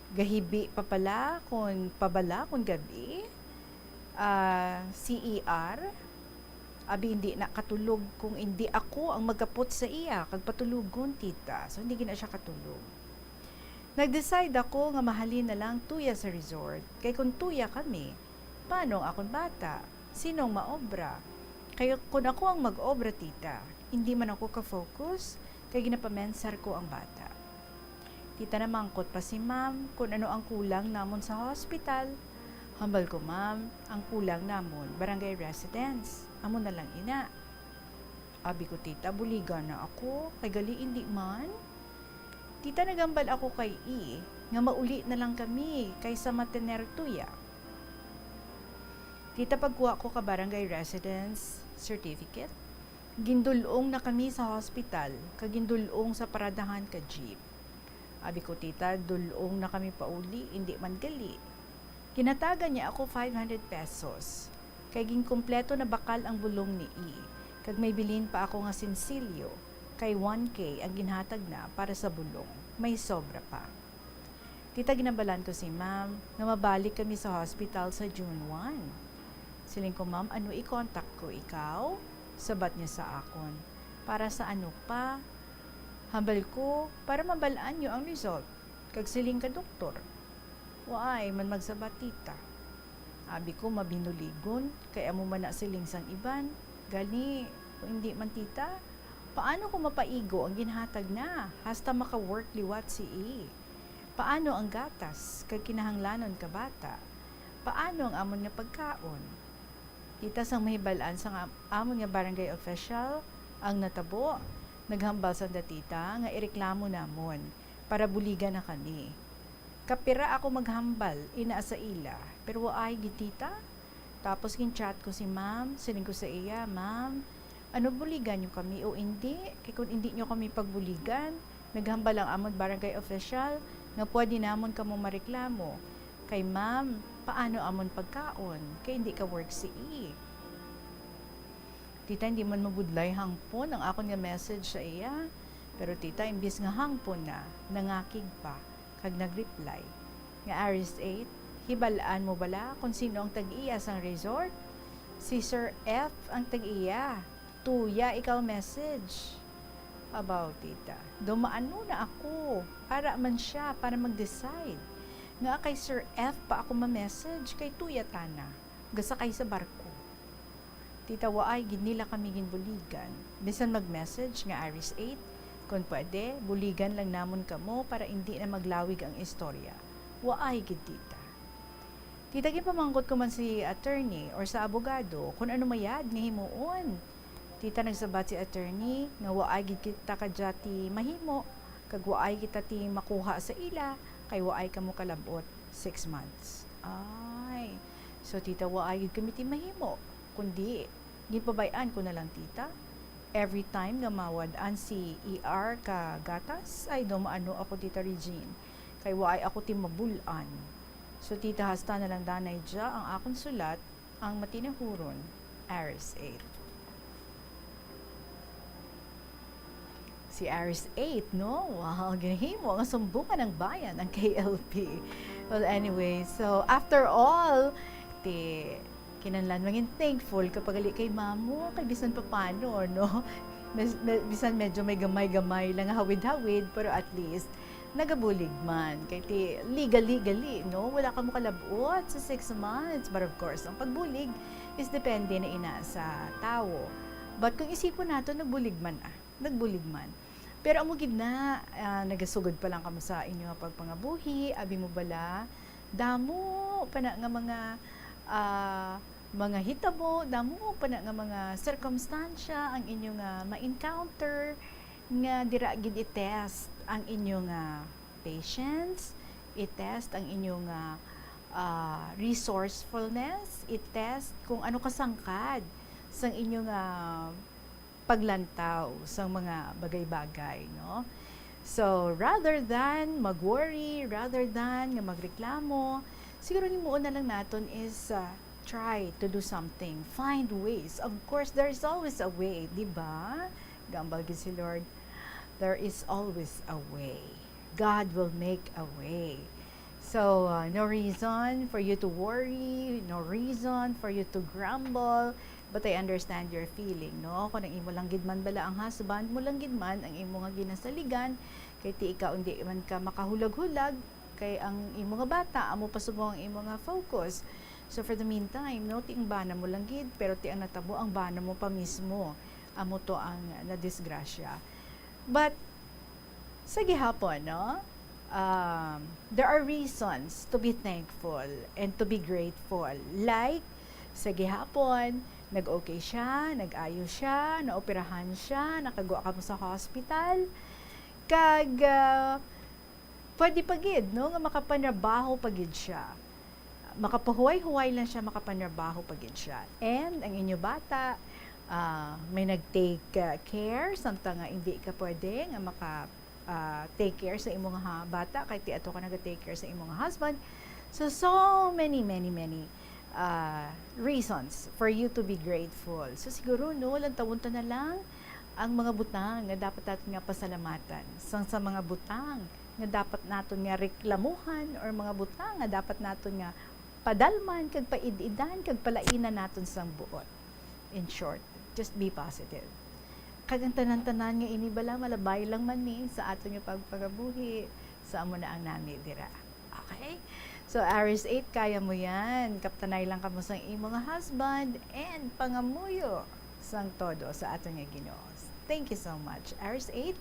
Gahibi pa pala kon pabala kon gab-i, ah, si E R. Abi, hindi na katulog kung hindi ako ang magkapot sa iya kag patulogon, Tita. So, hindi gina siya katulog. Nag-decide ako nga mahalin na lang tuya sa resort, kay kung tuya kami, paano ang akon bata? Sino ang maobra? Kay kun ako ang mag-obra, Tita, hindi man ako ka-focus, kay ginapamensar ko ang bata. Tita, namangkot pa si Ma'am kun ano ang kulang namon sa hospital. Hambal ko, "Ma'am, ang kulang namon, barangay residence. Amo na lang ina." Abi ko, "Tita, buligan na ako, kay gali indi man." Tita, nagambal ako kay I nga mauli na lang kami kaysa matener tuya. Tita, pagkuha ko ka barangay residence certificate, gindul-ong na kami sa hospital, kag gindul-ong sa paradahan ka jeep. Abi ko, "Tita, dul-ong na kami pauli, indi man gali." Ginhatagan niya ako five hundred pesos, kay ginkumpleto na bakal ang bulong ni I, kag may bilin pa ako nga sinsilyo, kay one K ang ginhatag na para sa bulong, may sobra pa. Tita, ginabalan ko si ma'am nga mabalik kami sa hospital sa June one. Siling ko, "Ma'am, ano i-contact ko ikaw?" Sabat niya sa akon, "Para sa ano pa?" Hambal ko, "Para mabal-an niyo ang result kag siling ka doktor." Waay man magsabat, tita. Abi ko, mabinuligon, kay amo man na siling sang iban. Gani, kung hindi man, tita, paano ko mapaigo ang ginhatag na, hasta maka-work liwat si E? Paano ang gatas kag kinahanglanon ka bata? Paano ang amon nga pagkaon? Tita, sang mahibal-an sang am-, amon nga barangay official ang natabo, naghambal sanda, tita, nga ireklamo namon para buligan na kami. Kapira ako maghambal ina sa ila, pero waay gid, tita. Tapos gin-chat ko si ma'am, siling ko sa iya, "Ma'am, ano, buligan niyo kami o indi? Kay kung indi niyo kami pagbuligan, naghambal ang amon barangay official nga pwede namon kamo mareklamo. Kay ma'am, paano amon pagkaon? Kay indi ka work si E." Tita, hindi man mabudlay hangpon ang akon nga message sa iya. Pero, tita, imbis nga hangpon na, nangakig pa kag nag-reply nga, "Aris eight, hibal-an mo bala kon sino ang tag-iya sang resort? Si Sir F ang tag-iya. Tuya ikaw message." Abaw, tita, dumaano na ako. Ara man sia para mag-decide. Nga kay Sir F pa ako ma-message, kay tuya tana. Gasakay sa barko. Tita, waay gid nila kami ginbuligan. Bisan mag-message nga Aris eight, "Kon pwede, buligan lang namon kamo para indi na maglawig ang istorya." Waay gid, tita. Tita, ginpamangkot ko man si attorney or sa abogado kon ano mayad nga himuon. Tita, nagsabat si attorney nga waay gid kita kadya ti mahimo, kag waay kita ti makuha sa ila, kay waay kamo kalab-ot six months. Ay. So, tita, waay gid kami ti mahimo. Kundi, ginpabay-an ko na lang, tita. Every time nga mawad-an si E R ka gatas, ay, dumaano ako, Tita Regine. Kay waay ako ti mabul-an. So, tita, hasta na lang danay dya ang akon sulat, ang matinahuron, Aris eight. Si Aris eight, no? Wow, ginahimo nga sumbungan ng bayan ang K L P. Well, anyway, so after all, ti kinahanglan mangin thankful ka pa gali kay mamo, kay bisan papano, no? Mes-, me-, bisan medyo may gamay-gamay lang nga hawid-hawid, pero at least nagabulig man. Kay ti legally, gali, no? Wala kamo kalab-ot sa six months. But of course, ang pagbulig is depende na ina sa tawo. But kung isipon nato, nagbulig man, ah, nagbulig man. Pero amo gid na, ah, nagasugod pa lang kamo sa inyo nga pagpangabuhi, abi mo bala, damo pa na nga mga, ah, mga hitabo, damo pa na nga mga sirkumstansya ang inyo nga ma-encounter nga dira gid i-test ang inyo nga patience, i-test ang inyo nga, ah, resourcefulness, i-test kung ano kasangkad sang inyo nga paglantaw sang mga bagay-bagay, no? So, rather than mag-worry, rather than nga magreklamo, siguro himuon na lang naton is, ah, try to do something. Find ways. Of course, there is always a way, di ba? Gambal gid si Lord. There is always a way. God will make a way. So, uh, no reason for you to worry, no reason for you to grumble, but I understand your feeling, no? Kung ang imo lang gid man bala ang husband mo lang gid man ang imo nga ginasaligan, kay ti ikaw hindi man ka makahulag-hulag, kay ang imo nga bata, amo pa subong ang imo nga focus. So, for the meantime, no, ti ang bana mo lang gid, pero ti ang natabo, ang bana mo pa mismo, amo to ang nadisgrasya. But, sa gihapon, no? Um, there are reasons to be thankful and to be grateful. Like, sa gihapon, nag-okay siya, nag-ayo siya, naoperahan siya, nakagwa kamo sa hospital. Kag, ah, pwede pa gid, no, nga makapanrabaho pa gid siya. Makapahuway-huway lang siya, makapanrabaho pa gid siya. And ang inyo bata, ah, may nag-take, ah, care, samtang nga hindi ka pwede nga maka, ah, take care sa imong ha-, bata, kay ti ato ka naga-take care sa imong husband. So, so many, many, many, ah, reasons for you to be grateful. So, siguro, no, lantawon ta na lang ang mga butang nga dapat natin nga pasalamatan. Sang sa mga butang nga dapat naton nga reklamuhan or mga butang nga dapat naton nga padalman kag paid-idan kag palainan naton sang buot. In short, just be positive. Kag ang tanan-tanan nga ini bala malabay lang man ni sa aton nga pagpangabuhi, sa amo na ang nami dira. Okay? So, Aries eight, kaya mo yan. Kaptanay lang kamo sang imo nga husband and pangamuyo sang todo sa aton nga Ginoo. Thank you so much, Aries eight,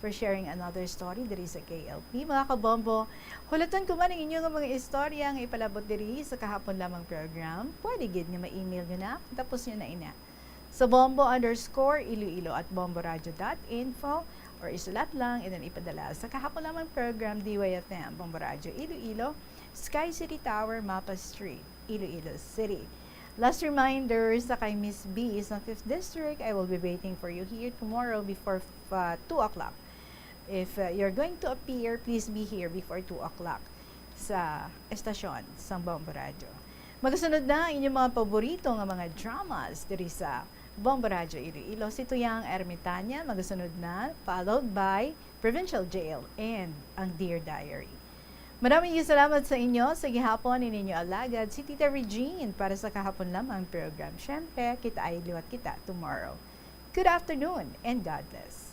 for sharing another story diri sa K L P. Mga kabombo, hulaton ko man ang inyo nga mga istorya nga ipalabot diri sa kahapon lamang program. Pwede gid nga ma-email nyo na. Tapos nyo na ina sa bombo underscore iloilo at bomboradio dot info or isulat lang and then ipadala sa kahapon lamang program, D Y F M, Bombo Radio Iloilo, Sky City Tower, Mapa Street, Iloilo City. Last reminder, sa kay Miss B sa fifth District, I will be waiting for you here tomorrow before uh, two o'clock. If uh, you're going to appear, please be here before two o'clock sa estasyon sang Bombo Radio. Magasunod na ang inyong mga paborito nga mga dramas diri sa Bombo Radio Iloilo. Si Tuyang Ermitanya, magasunod na, followed by Provincial Jail and ang Dear Diary. Maraming salamat sa inyo. Sa gihapon, ini inyo alagad, si Tita Regine para sa kahapon lamang program. Siyempre, kita ay liwat kita tomorrow. Good afternoon and God bless.